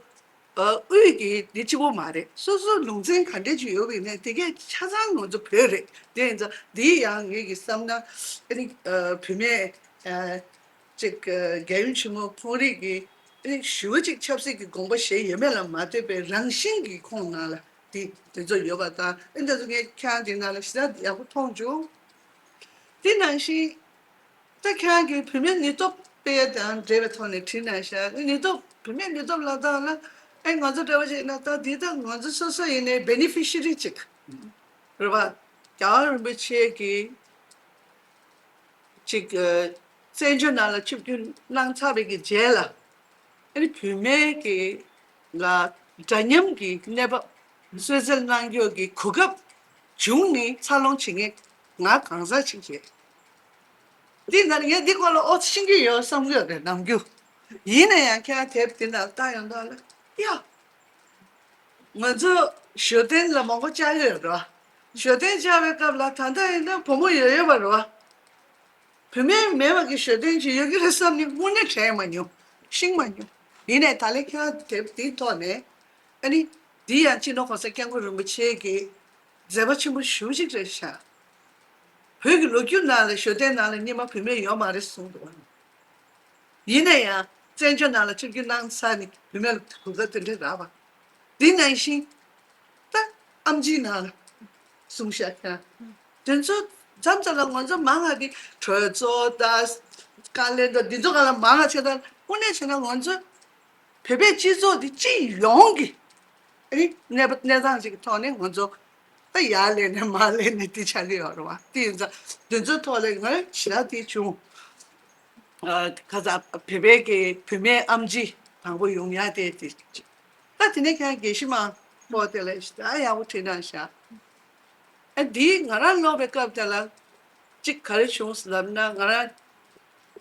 ཨ་དབུས་ཀྱི་འདི་གཅིག་པོ་མ་རེད། སོ་སོ་ལུང་ཚན་ག་འདྲས་ཅིག་ཡོད་པ་ཡིན་ནའི་དེ་གས་ཆ་ཚང་ང་ཚོ་བོད་རེད། དེ་ཡིན་ཙང་འདི་ཡང་ངེད་ཀྱི་བསམ་ན་ཨ་ནི་ཨ་བུད་མེད་ཨ་ཅིག་ཨ་རྒྱལ་ཡུམ་ཆེན་མོ་ཁོང་རིགས་ཀྱི་ཨ་ནི་ཞེ་པོ་ཅིག་ཆབ་སྲིད་ཀྱི་དགོངས་པ་བཞེས་ཡོད་མེད་ལ་མ་ལྟོས་པའི་རང་བཞིན་གྱི་ཁོང་ནང་ལ་འདི་དེ་ཚོ་ཡོད་པ་དང་། ཨ་ནི་ད་དུང་ངས་ཁྱེད་རང་འདི་ནང་ལ་ཞེ་དྲག་ཡག་པོ་མཐོང་བྱུང་། དེ་ནང་བཞིན། ད་ཁྱེད་རང་གིས་བུད་མེད་ནུས་སྟོབས་སྤེལ་ཡ་དང་འབྲེལ་བའི་ཐོག་ནས་བྲིས་གནང་ཤག་ནུས་སྟོབས་བུད་མེད་ནུས་སྟོབས་ལབ་སྟངས་ལ་ཨེ་ང་ཚོ་འདྲ་བོ་ཞིག་ཡིན་ན་ད་འདི་ད་ང་ཚོ་སོ་སོ་ཡིན་ནའི་བེ་ནི་ཕི་ཤི་རི་ཅིག་རེད་བ། རྒྱལ་བ་རིན་པོ་ཆེ་གིས་ཅིག་ཨ་བཙན་བྱོལ་ནང་ལ་ཆིབས་བསྒྱུར་གནང་ཚར་བའི་གི་རྗེས་ལ་ཨ་ནི་བུད་མེད་ཀྱི་ལ་འདྲ་མཉམ་གྱི་གནས་བབ་གསོལ་སྩལ་གནང་རྒྱུ་གི་གོ་སྐབས་བྱུང་ནས་འཚར་ལོངས་བྱེད་མཁན་ང་གང་ཟག་ཅིག་རེད། འདི་ན་ངས་འདི་སྐོར་ལ་ཨོ་ཤེས་ཀྱི་ཡོད་བསམ་གྱི་ཡོད་རེད་ནམ་རྒྱུན། ཡིན་ན་ཡང་ཁྱེད་རང་དེབ་འདི་ནང་བལྟ་ཡོང་དུས་ལ་ཡ། ང་ཚོ་ཞོ་སྟོན་ལ་མང་པོ་བཅར་ཡོད་རེད་བ། ཞོ་སྟོན་བཅར་བའི་སྐབས་ལ་ད་ལྟ་ཡིན་ན་བུ་མོ་ཡོད་ཡོད་པ་རེད་བ། བུད་མེད་མེད་པ་གི་ཞོ་སྟོན་ཅིག་ཡོད་ཀྱི་རེད་བསམ་ནས་དངོས་གནས་དྲན་མ་མྱོང་། ཤེས་མ་མྱོང་། ཡིན་ནའི་ད་ལན་ཁྱེད་རང་དེབ་འདིའི་ཐོག་ནས་ཨ་ནི་འདི་ཡང་སྤྱི་ནོར་༸གོང་ས་༸སྐྱབས་མགོན་རིན་པོ་ཆེ་གི་མཛད་པ་ཆེན་པོ་ཞེ་པོ་ཅིག་རེད་ཤག་བོད་ཀྱི་ལོ་རྒྱུས་ནང་ལ་ཞོ་སྟོན་ནང་ལ་སྔོན་མ་བུད་མེད་ཡོད་མ་རེད་གསུངས་འདུག་ཡིན་ན་ཡང་བཙན་བྱོལ་ནང་ལ་ཆིབས་བསྒྱུར་གནང་ཚར་ནས་བུད་མེད་ལ་གོ་སྐབས་དེ་འདྲ་རག་པ། དེ་ནང་བཞིན་ད་ཨེམ་ཆི་ནང་ལ་གསུངས་ཤག་ཁྱེད་རང་། དེ་ཚོ་ མཚམས་མཚམས་ལ་ང་ཚོ་མང་ང་གི་གྲོས་ཚོགས་དང་བཀའ་བློན་དང་འདི་ཚོ་ག་ལ་མང་ང་བྱེད་དང་དངོས་གནས་བྱས་ན་ང་ཚོ་བོད་པའི་སྤྱི་ཚོགས་འདི་སྤྱི་ཡོངས་ཀྱི་ཨ་ནི་གནས་པ་གནས་སྟངས་ཅིག་གི་ཐོག་ནས་ང་ཚོ་ད་ཡར་ལེན་ནས་མར་ལེན་ནས་འདི་ཆགས་ཀྱི་ཡོད་རེད་བ། དེ་ཡིན་ཙང་འདི་ཚོའི་ཐོག་ལ་ང་ཞེ་དྲག་དེ་བྱུང་། ཨ་ཁ་ཚ་བོད་པའི་གི་བུད་མེད་ཨེམ་ཆི་དང་པོ་ཡོང་ཡ་དེ་དེ་ད་དེ་ནས་ཁྱེད་རང་དགེ་བཤེས་མ་པོ་དེ་ལ་ཞེ་དྲག་ཡག་པོ་བྲིས་གནང་ཤག་ཨ་འདིའི་ང་རང་ཀློག་པའི་སྐབས་དེ་ལ་གཅིག་ག་རེ་བྱུང་ལབ་ན། ང་རང་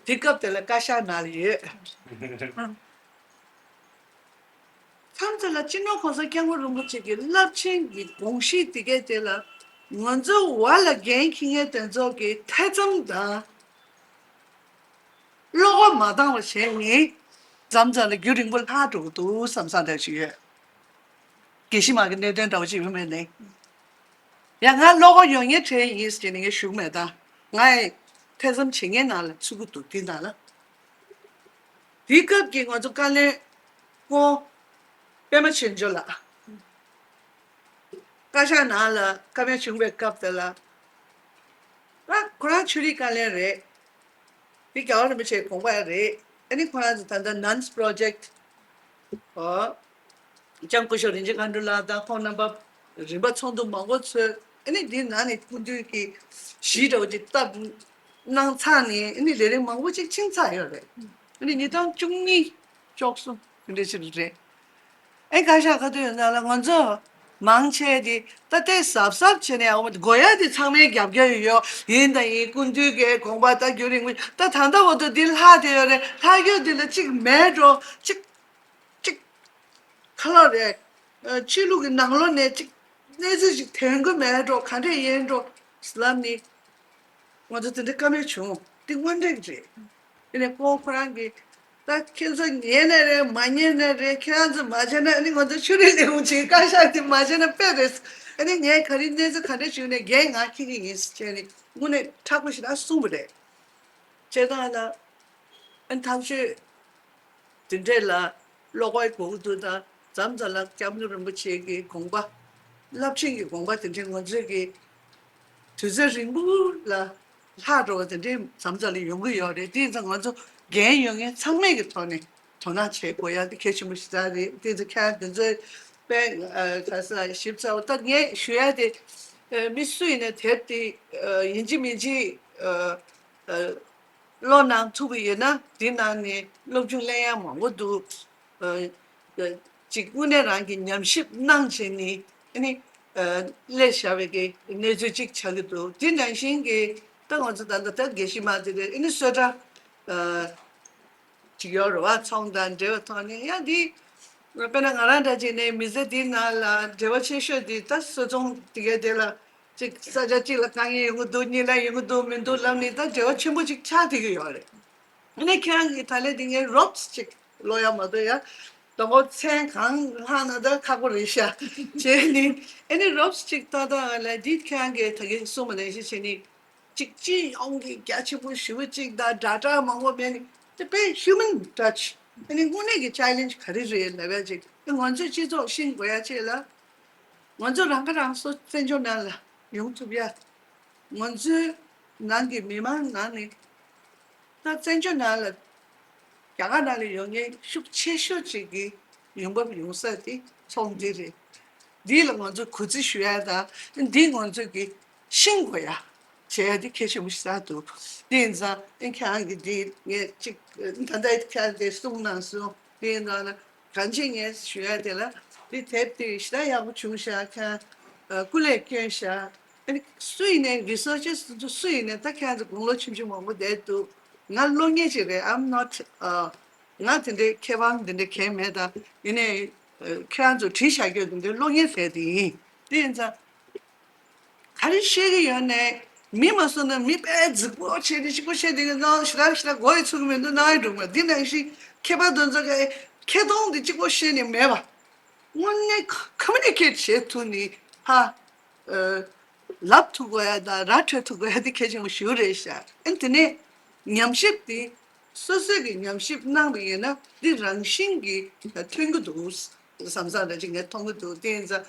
དེ་སྐབས་དེ་ལ་བཀའ་ཤག་ནང་ལ་ཡོད། མཚམས་དེ་ལ་སྤྱི་ནོར་༸གོང་ས་༸སྐྱབས་མགོན་རིན་པོ་ཆེ་གི་རླབས་ཆེན་གྱི་དགོངས་གཞི་དེ་གའི་དེ་ལ་ང་ཚོའི་བར་ལ་འགན་འཁྱེར་མཁན་དེ་ཚོ་གི་ཐེ་ཚོམ་དང་བློ་ཁོག་མ་འདང་བ་བྱས་ནས་མཚམས་མཚམས་ལ་རྒྱུན་རིང་པོ་ལྷག་འགྲོ་གི་འདུག་བསམ་བསམ་འདྲ་ཞིག་ཡོད། དགེ་བཤེས་མ་གི་གནད་དོན་འདྲ་བོ་ཅིག་ཡོད་མེད་ནས། ཡང་ང་བློ་ཁོག་ཡོད་མཁན་གྲས་ཡིན་ཟེར་ནས་ངས་ཞུ་གི་མེད། ད་ང་ཡི་ཐེ་ཚོམ་བྱེད་མཁན་ནང་ལ་ཚུད་ཀྱི་འདུག་དེ་ནང་ལ། དེའི་སྐབས་ཀྱི་ང་ཚོ་བཀའ་བློན་སྐུ་ངོ་པད་མ་ཆོས་འབྱོར་ལགས་བཀའ་ཤག་ནང་ལ་བཀའ་མོལ་བྱུང་བའི་སྐབས་དེ་ལ། ཨ་ཁོ་རང་ཆོས་རིག་བཀའ་བློན་རེད། དེ་རྒྱལ་བ་རིན་པོ་ཆེའི་དགོངས་པ་རེད། ཨ་ནི་ཁོ་རང་ཚོ་ད་ལྟ་Nuns Project ཨོ། ལྕམ་སྐུ་ཞབས་རིན་ཆེན་མཁའ་འགྲོ་ལགས་དང་ཁོང་རྣམ་པ་རིམ་པ་ཚོགས་འདུ་མང་པོ་ཚོས། ཨ་ནི་འདི་ནང་ནས་སྐུ་མདུན་གྱི་གཞི་འདྲ་བོ་ཅིག་བཏབ་གནང་ཚར་ནས། ཨ་ནི་ལས་རིམ་མང་པོ་ཅིག་ཕྱིན་ཚར་ཡོད་རེད། ཨ་ནི་ཉིས་སྟོང་བཅུ་གཉིས་བཅུ་གསུམ་དེ་འདྲ་ཅིག་རེད། ཨེ་བཀའ་ཤག་ག་དུས་ཡོད་ན་ལ་ང་ཚོ་མང་ཆེ་དེ་ད་ལྟའི་གཟབ་གཟབ་བྱས་ནས་ཨོ་དགོས་ཡ་དེ་ཚང་མའི་རྒྱབ་སྐྱོར་ཡོད། ཡིན་དང་ཡིན། སྐུ་མདུན་གྱི་དགོངས་པ་ད་རྒྱུན་རིང་པོ་ད་ད་ལྟ་བར་དུ་འདི་ལྷག་བསྡད་ཡོད་རེད། ལྷག་རྒྱུ་འདི་ལ་གཅིག་མེད་འགྲོ། གཅིག་གཅིག་ཁ་ལོ་རེད། ཨ་ཆོས་ལུགས་ཀྱི་ནང་ལོགས་ནས་གཅིག་གནས་ཚུལ་ཞིག་ཐོན་གྱི་མེད་འགྲོ། ག་འདྲས་ཡིན་འགྲོ་ལབ་ནས་ང་ཚོ་དེ་འདྲའི་བཀའ་མོལ་བྱུང་། འདི་དངོས་འབྲེལ་རེད། དེ་ནས་ཁོང་ཁོ་རང་གིས་ད་ཁྱེད་ཚོ་ཉན་ནའི་རེད། མ་ཉན་ནའི་རེད། ཁྱེད་རང་ཚོ་མ་བྱས་ན་ཨ་ནི་ང་ཚོ་ཆོས་རིག་ལས་ཁུངས་ཀྱི་བཀའ་ཤག་དེ་མ་བྱས་ན་དཔེ་རེད། ཨ་ནི་ངས་ག་རེ་གནས་ཚུལ་ག་འདྲ་བྱུང་ནས་འགན་ང་འཁྱེར་གྱི་ཡིན་ཟེར་བྱས་ནས་དངོས་གནས་མཁྲེགས་པོ་ཞེ་དྲག་གསུངས་པ་རེད། བྱས་ཙང་ལ་ཨ་ནི་ཐག་ཆོད་དེ་འདྲས་ལ་བློ་ཁོག་དགོས་ཀྱི་འདུག་ད་མཚམས་མཚམས་ལ་སྐྱབས་མགོན་རིན་པོ་ཆེ་གི་དགོངས་པ་རླབས་ཆེན་གྱི་དགོངས་པ་དེ་འདྲས་ང་ཚོས་ཀྱི་དུས་ཚོད་རིང་པོ་ལ་ལྷག་འགྲོ་བ་དེ་འདྲའི་མཚམས་མཚམས་ལ་ཡོང་གི་ཡོད་རེད། དེ་ཡིན་ཙང་ང་ཚོ་འགན་ཡོད་མཁན་ཚང་མས་ཀྱི་ཐོག་ནས་དོ་སྣང་བྱེད་དགོས་ཡ་དེ་གལ་ཆེན་པོ་ཞིག་ད་རེད། དེ་ཚོ་ཁྱེད་རང་དེ་ཚོའི་དཔེ་ག་ས་ཞིབ་ཚགས་པོ་ད་ངས་ཞུ་ཡ་དེ་མི་སུ་ཡིན་ནའི་དེབ་དེ་ཡིན་གཅིག་མིན་གཅིག་ཀློག་གནང་ཐུབ་པ་ཡོད་ན་དེ་ནང་ནས་སློབ་སྦྱོང་ལེན་ཡ་མང་པོ་འདུག་ཅིག་དངོས་གནས་རང་གི་ཉམས་ཞིབ་གནང་བྱས་ནས་ཨ་ནི་སླེབས་བཞག་པའི་གི་གནས་ཚུལ་ཅིག་ཆགས་ཀྱི་འདུག་དེ་ནང་བཞིན་གྱི་ད་ང་ཚོ་ད་ལྟ་ད་དགེ་བཤེས་མ་དེ་རེད། ཨ་ནི་སོ་ཊ་ཅིག་ཡོད་རེད་བ། ཚོང་དང་འབྲེལ་བའི་ཐོག་ནས་ཡང་འདི་དཔེར་ན་ང་རང་འདྲ་བྱས་ནས་མི་ཚེ་འདིའི་ནང་ལ་བྲེལ་བ་ཆེ་ཤོས་འདི་ད་སོ་ཚོང་དེ་གའི་དེ་ལ་ཅིག་ས་ཆ་གཅིག་ལ་དཀའ་ངལ་ཡོང་གི་འདུག་གཉིས་ལ་ཡོང་གི་འདུག་མི་འདུག་ལབ་ནས་ད་བྲེལ་བ་ཆེན་པོ་ཅིག་ཆགས་བསྡད་ཀྱི་ཡོད་རེད། ཨ་ནི་ཁྱེད་རང་གིས་ད་ལན་འདི་ངའི་རོབ་ཅིག་ཀློག་ཡ་མ་གཏོགས་ཡ། དང་པོ་མཚན་གང་ལྷག་ན་ད་ཁག་པོ་རེད་ཤག་བྱས་ནི་ཨ་ནི་རོབ་ཅིག་ཏག་ཏག་ལ་འདི་ཁྱེད་རང་གིས་ད་གིན་གསུངས་པ་ནང་བཞིན་བྱས་ནི་ཅིག་སྤྱི་ཡོངས་ཀྱི་རྒྱ་ཆེན་པོ་ཞེ་པོ་ཅིག་དང་སྒྲ་གྲགས་མང་པོ་མེད་ནི་དེ་དཔེ་human touch ཨ་ནི་དངོས་གནས་ཀྱི་ཆེ་ལེན་ཇི་ག་རེ་རེད་ལབ་ཡ་ཅིག་ཨ་ང་ཚོས་སྤྱི་ཚོགས་ཤེས་དགོས་ཡ་ཅིག་ལ། ང་ཚོ་རང་ཁ་རང་གསོ་བཙན་བྱོལ་ནང་ལ་ཡོང་ཐུབ་ཡ། ང་ཚོའི་ནང་གི་མི་མང་ནང་ནས་ད་བཙན་བྱོལ་ནང་ལ་རྒྱ་གར་ནང་ལ་ཡོང་མཁན་ཤུགས་ཆེ་ཤོས་ཅིག་གི་ཡོང་འབབ་ཡོང་ས་དེ་ཚོང་འདི་རེད། འདི་ལ་ང་ཚོ་གུས་བརྩི་ཞུ་ཡ་དང་འདི་ང་ཚོ་གི་ཤེས་དགོས་ཡ་བྱས་ཡ་དེ་གལ་ཆེན་པོ་ཞིག་ཆགས་འདུག་དེ་ཡིན་ཙང་ཨ་ཁྱེད་རང་གི་འདི་ངས་ཅིག་ད་ལྟ་ཁྱེད་རང་དེ་གསུངས་གནང་སོང་། དེ་ཡིན་ཙང་ལ། གང་ཅི་ངས་ཞུ་ཡ་དེ་ལ་དེ་དེབ་དེ་ཞེ་དྲག་ཡག་པོ་བྱུང་ཤག་ཁྱེད་རང་སྐུ་ལས་བསྐྱོན་ཤག་ཨ་ནི་སུ་ཡིན་ནའི་researchers དེ་ཚོ་སུ་ཡིན་ནའི་ད་ཁྱེད་རང་ཚོ་དགུང་ལོ་ཆུང་ཆུང་མང་པོ་བསྡད་འདུག་ང་སློབ་གཉེར་ཅིག་རེད། I'm not ང་དེ་འདྲའི་མཁས་དབང་དེ་འདྲའི་གང་མེད། ད་ཡིན་ནའི་ཁྱེད་རང་ཚོ་བྲིས་བཞག་རྒྱུ་དེ་འདྲའི་སློབ་གཉེར་རེད་དེ་ཡིན། དེ་ཡིན་ཙང་། ག་རེ་བཤད་ཀྱི་ཡོད་ནའི་མི་མ་སོང་ན་མི་དཔེ་རྫིག་པོ་བྱས་ཏེ་གཅིག་པོ་བཤད་དེ་གི་ནང་ཞེ་དྲག་ཞེ་དྲག་མགོ་ཡི་ཚོད་ཀྱི་མི་འདུག་སྣང་ཡི་འགྲོ་གི་མ་རེད། འདི་ནང་བཞིན་མཁས་པ་དེ་ཚོ་གི་ཁེ་གདོང་དེ་གཅིག་པོ་བཤད་ནས་མེད་པ། དངོས་གནས་communicate བྱེད་ཐུབ་ནས་ཧ་ལབ་ཐུབ་དགོས་ཡ་དང་ར་འཕྲོད་ཐུབ་དགོས་ཡ་དེ་གལ་ཆེན་པོ་ཞེ་པོ་རེད་ཤག་ཨ་ནི་དེ་ནས་ཉམས་ཞིབ་དེ་སོ་སོས་ཀྱི་ཉམས་ཞིབ་གནང་བ་ཡིན་ན་འདི་རང་བཞིན་གྱིས་ཐོན་གྱི་འདུག་བསམ་བསམ་འདྲ་ཅིག་ངས་མཐོང་གི་འདུག་དེ་ཡིན་ཙང་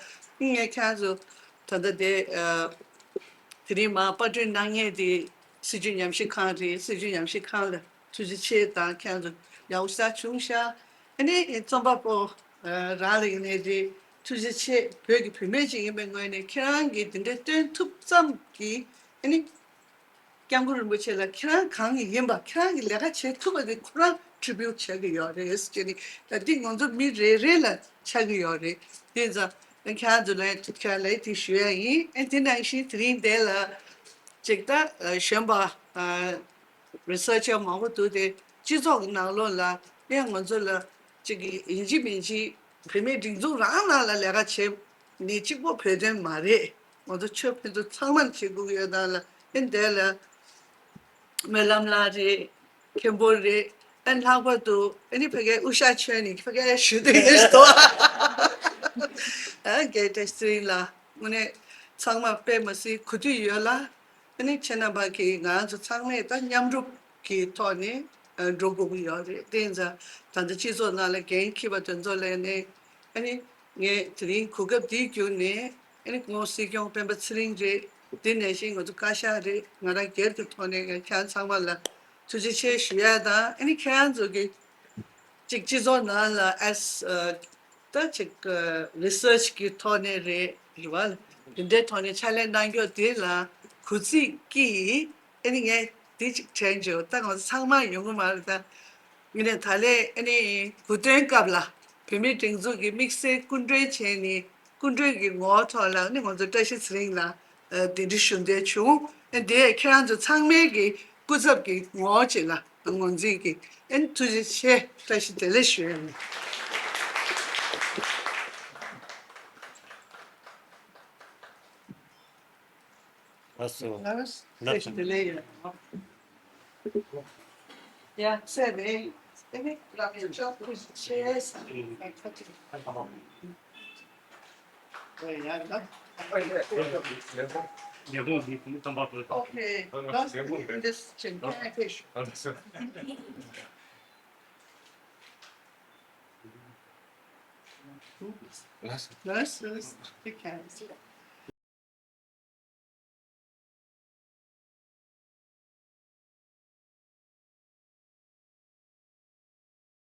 ངས་ཁྱེད་ཚོ་ད་ལྟ་དེ་ དེ་རིང་མར་པར་སྐྲུན་གནང་མཁན་དེ་སྲིད་བྱུས་ཉམས་ཞིབ་ཁང་རེད། སྲིད་བྱུས་ཉམས་ཞིབ་ཁང་ལ་ཐུགས་རྗེ་ཆེ་དང་། ཁྱེད་རང་ཚོ་ཡག་པོ་ཞེ་དྲག་བྱུང་ཤག་ཨ་ནི་རྩོམ་པ་པོ་རང་ལ་ཡིན་ནའི་རེད། ཐུགས་རྗེ་ཆེ། བོད་ཀྱི་བུད་མེད་ཅིག་ཡིན་པའི་ངོས་ནས་ཁྱེད་རང་གིས་དེ་འདྲའི་སྟོན་ཐུབ་ཙམ་གྱིས་ཨ་ནི། སྐྱབས་མགོན་རིན་པོ་ཆེ་ལ་ཁྱེད་རང་གང་ཡིན་པ། ཁྱེད་རང་གིས་ལས་ཀ་བྱེད་ཐུབ་པ་དེ་ཁོ་རང་ཀོན་ཊི་བིའུཊ་བྱེད་ཀྱི་ཡོད་རེད་ཟེར་ནས། ད་འདི་ང་ཚོ་མི་རེ་རེ་ལ་ཆགས་ཀྱི་ཡོད་རེད། དེ་ཙང་ཁྱེད་རང་ཚོ་ལ་ཐུགས་རྗེ་ཆེ་ལབ་དེ་ཞུ་ཡ་ཡིན། ཨེ་དེ་ནང་བཞིན་དེ་རིང་འདི་ལ་ཅིག་ད་གཞོན་པ་རི་སར་ཆར་མང་པོ་འདུག་སྟེ། སྤྱི་ཚོགས་ཀྱི་ནང་ལོགས་ལ་ཡང་ང་ཚོ་ལ་ཅིག་གི་ཡིན་གཅིག་མིན་གཅིག་བུད་མེད་སྒྲིག་འཛུགས་རང་ནང་ལ་ལས་ཀ་བྱེད་ནི་གཅིག་པོ་བོད་དོན་མ་རེད། ང་ཚོ་ཆོས་ཕན་ཚུན་ཚང་མར་བྱེད་དགོས་ཀྱི་ཡོད་སྟངས་ལ། ཨེ་འདི་ལ་སྨོན་ལམ་ལགས་རེད། མཁན་པོ་རེད། ཨེ་ལྷག་པར་དུ་ཨ་ནི་ཕ་གའི་དབུ་ཞྭ་ཆོད་ནས་ཕ་གའི་ཞུ་དུས་ཡོད་དོ། ཨ་རྒན་བཀྲ་ཤིས་ཚེ་རིང་ལགས། དངོས་གནས་ཚང་མ་དཔེ་མ་སྲིད་གོ་ཐོས་ཡོད་ལ། ཨ་ནི་ཁྱེད་རྣམ་པ་གིས་ང་ཚོ་ཚང་མས་ད་མཉམ་རུབ་ཀྱི་ཐོག་ནས་འགྲོ་དགོས་ཀྱི་ཡོད་རེད། དེ་ཡིན་ཙང་ད་ལྟ་སྤྱི་ཚོགས་ནང་ལ་འགན་འཁྱེར་བ་དེ་ཚོ་ལ་ནས་ཨ་ནི་ངས་དེ་རིང་གོ་སྐབས་འདི་བརྒྱུད་ནས། ཨ་ནི་ཁོང་སྲིད་སྐྱོང་སྤེན་པ་ཚེ་རིང་རེད། དེ་ནང་བཞིན་ང་ཚོ་བཀའ་ཤག་རེད། ང་རང་སྒེར་གྱི་ཐོག་ནས་ངས་ཁྱེད་ཚང་མ་ལ་ཐུགས་རྗེ་ཆེ་ཞུ་ཡ་དང་། ཨ་ནི་ཁྱེད་རང་ཚོ་གི་ཅིག་སྤྱི་ཚོགས་ནང་ལ་ཨེས་ད་ཅིག་རི་སར་ཆི་གི་ཐོག་ནས་རེད། རེད་བ། དེ་འདྲའི་ཐོག་ནས་ཕྱག་ལས་གནང་རྒྱུ་དེ་ལ་གུས་བརྩི་གིས། ཨ་ནི་ངས་དེ་ཅིག་དྲན་བྱུང་། ད་ང་ཚོ་ཚང་མ་ཡོང་གི་མ་རེད་ད། ངས་ནས་ད་ལས་ཨ་ནི་གོ་སྟོན་སྐབས་ལ་བོད་མིའི་སྒྲིག་འཛུགས་ཀྱི་དམིགས་བསལ་སྐུ་མགྲོན་བྱས་ནས། སྐུ་མགྲོན་གྱི་ངོ་བོ་ཐོག་ལ་ཨ་ནི་ང་ཚོ་བཀྲ་ཤིས་ཚེ་རིང་ལགས་གདན་འདྲེན་ཞུ་འདོད་བྱུང་། ཨ་དེ་ཁྱེད་རང་ཚོ་ཚང་མའི་གི་སྐུ་ཚབ་ཀྱི་ངོ་བོ་ཅིག་ལ་ངོས་འཛིན་གྱིས། ཨ་ནི་ཐུགས་རྗེ་ཆེ། བཀྲ་ཤིས་བདེ་ལེགས་ཞུ་ཡ་ཡིན། ལགས་སོ། ལགས་སོ། བཀྲ་ཤིས་བདེ་ལེགས་ཡོད། ཡ་ཚེ་རིང་། ཨ་ནི་རང་ཡང་ཅོག་ཀུ་ཤི་ཆེ་ས། ཨོ་ཡ་ད། Okay, that's in Turkish. Nasıl? Nasıl?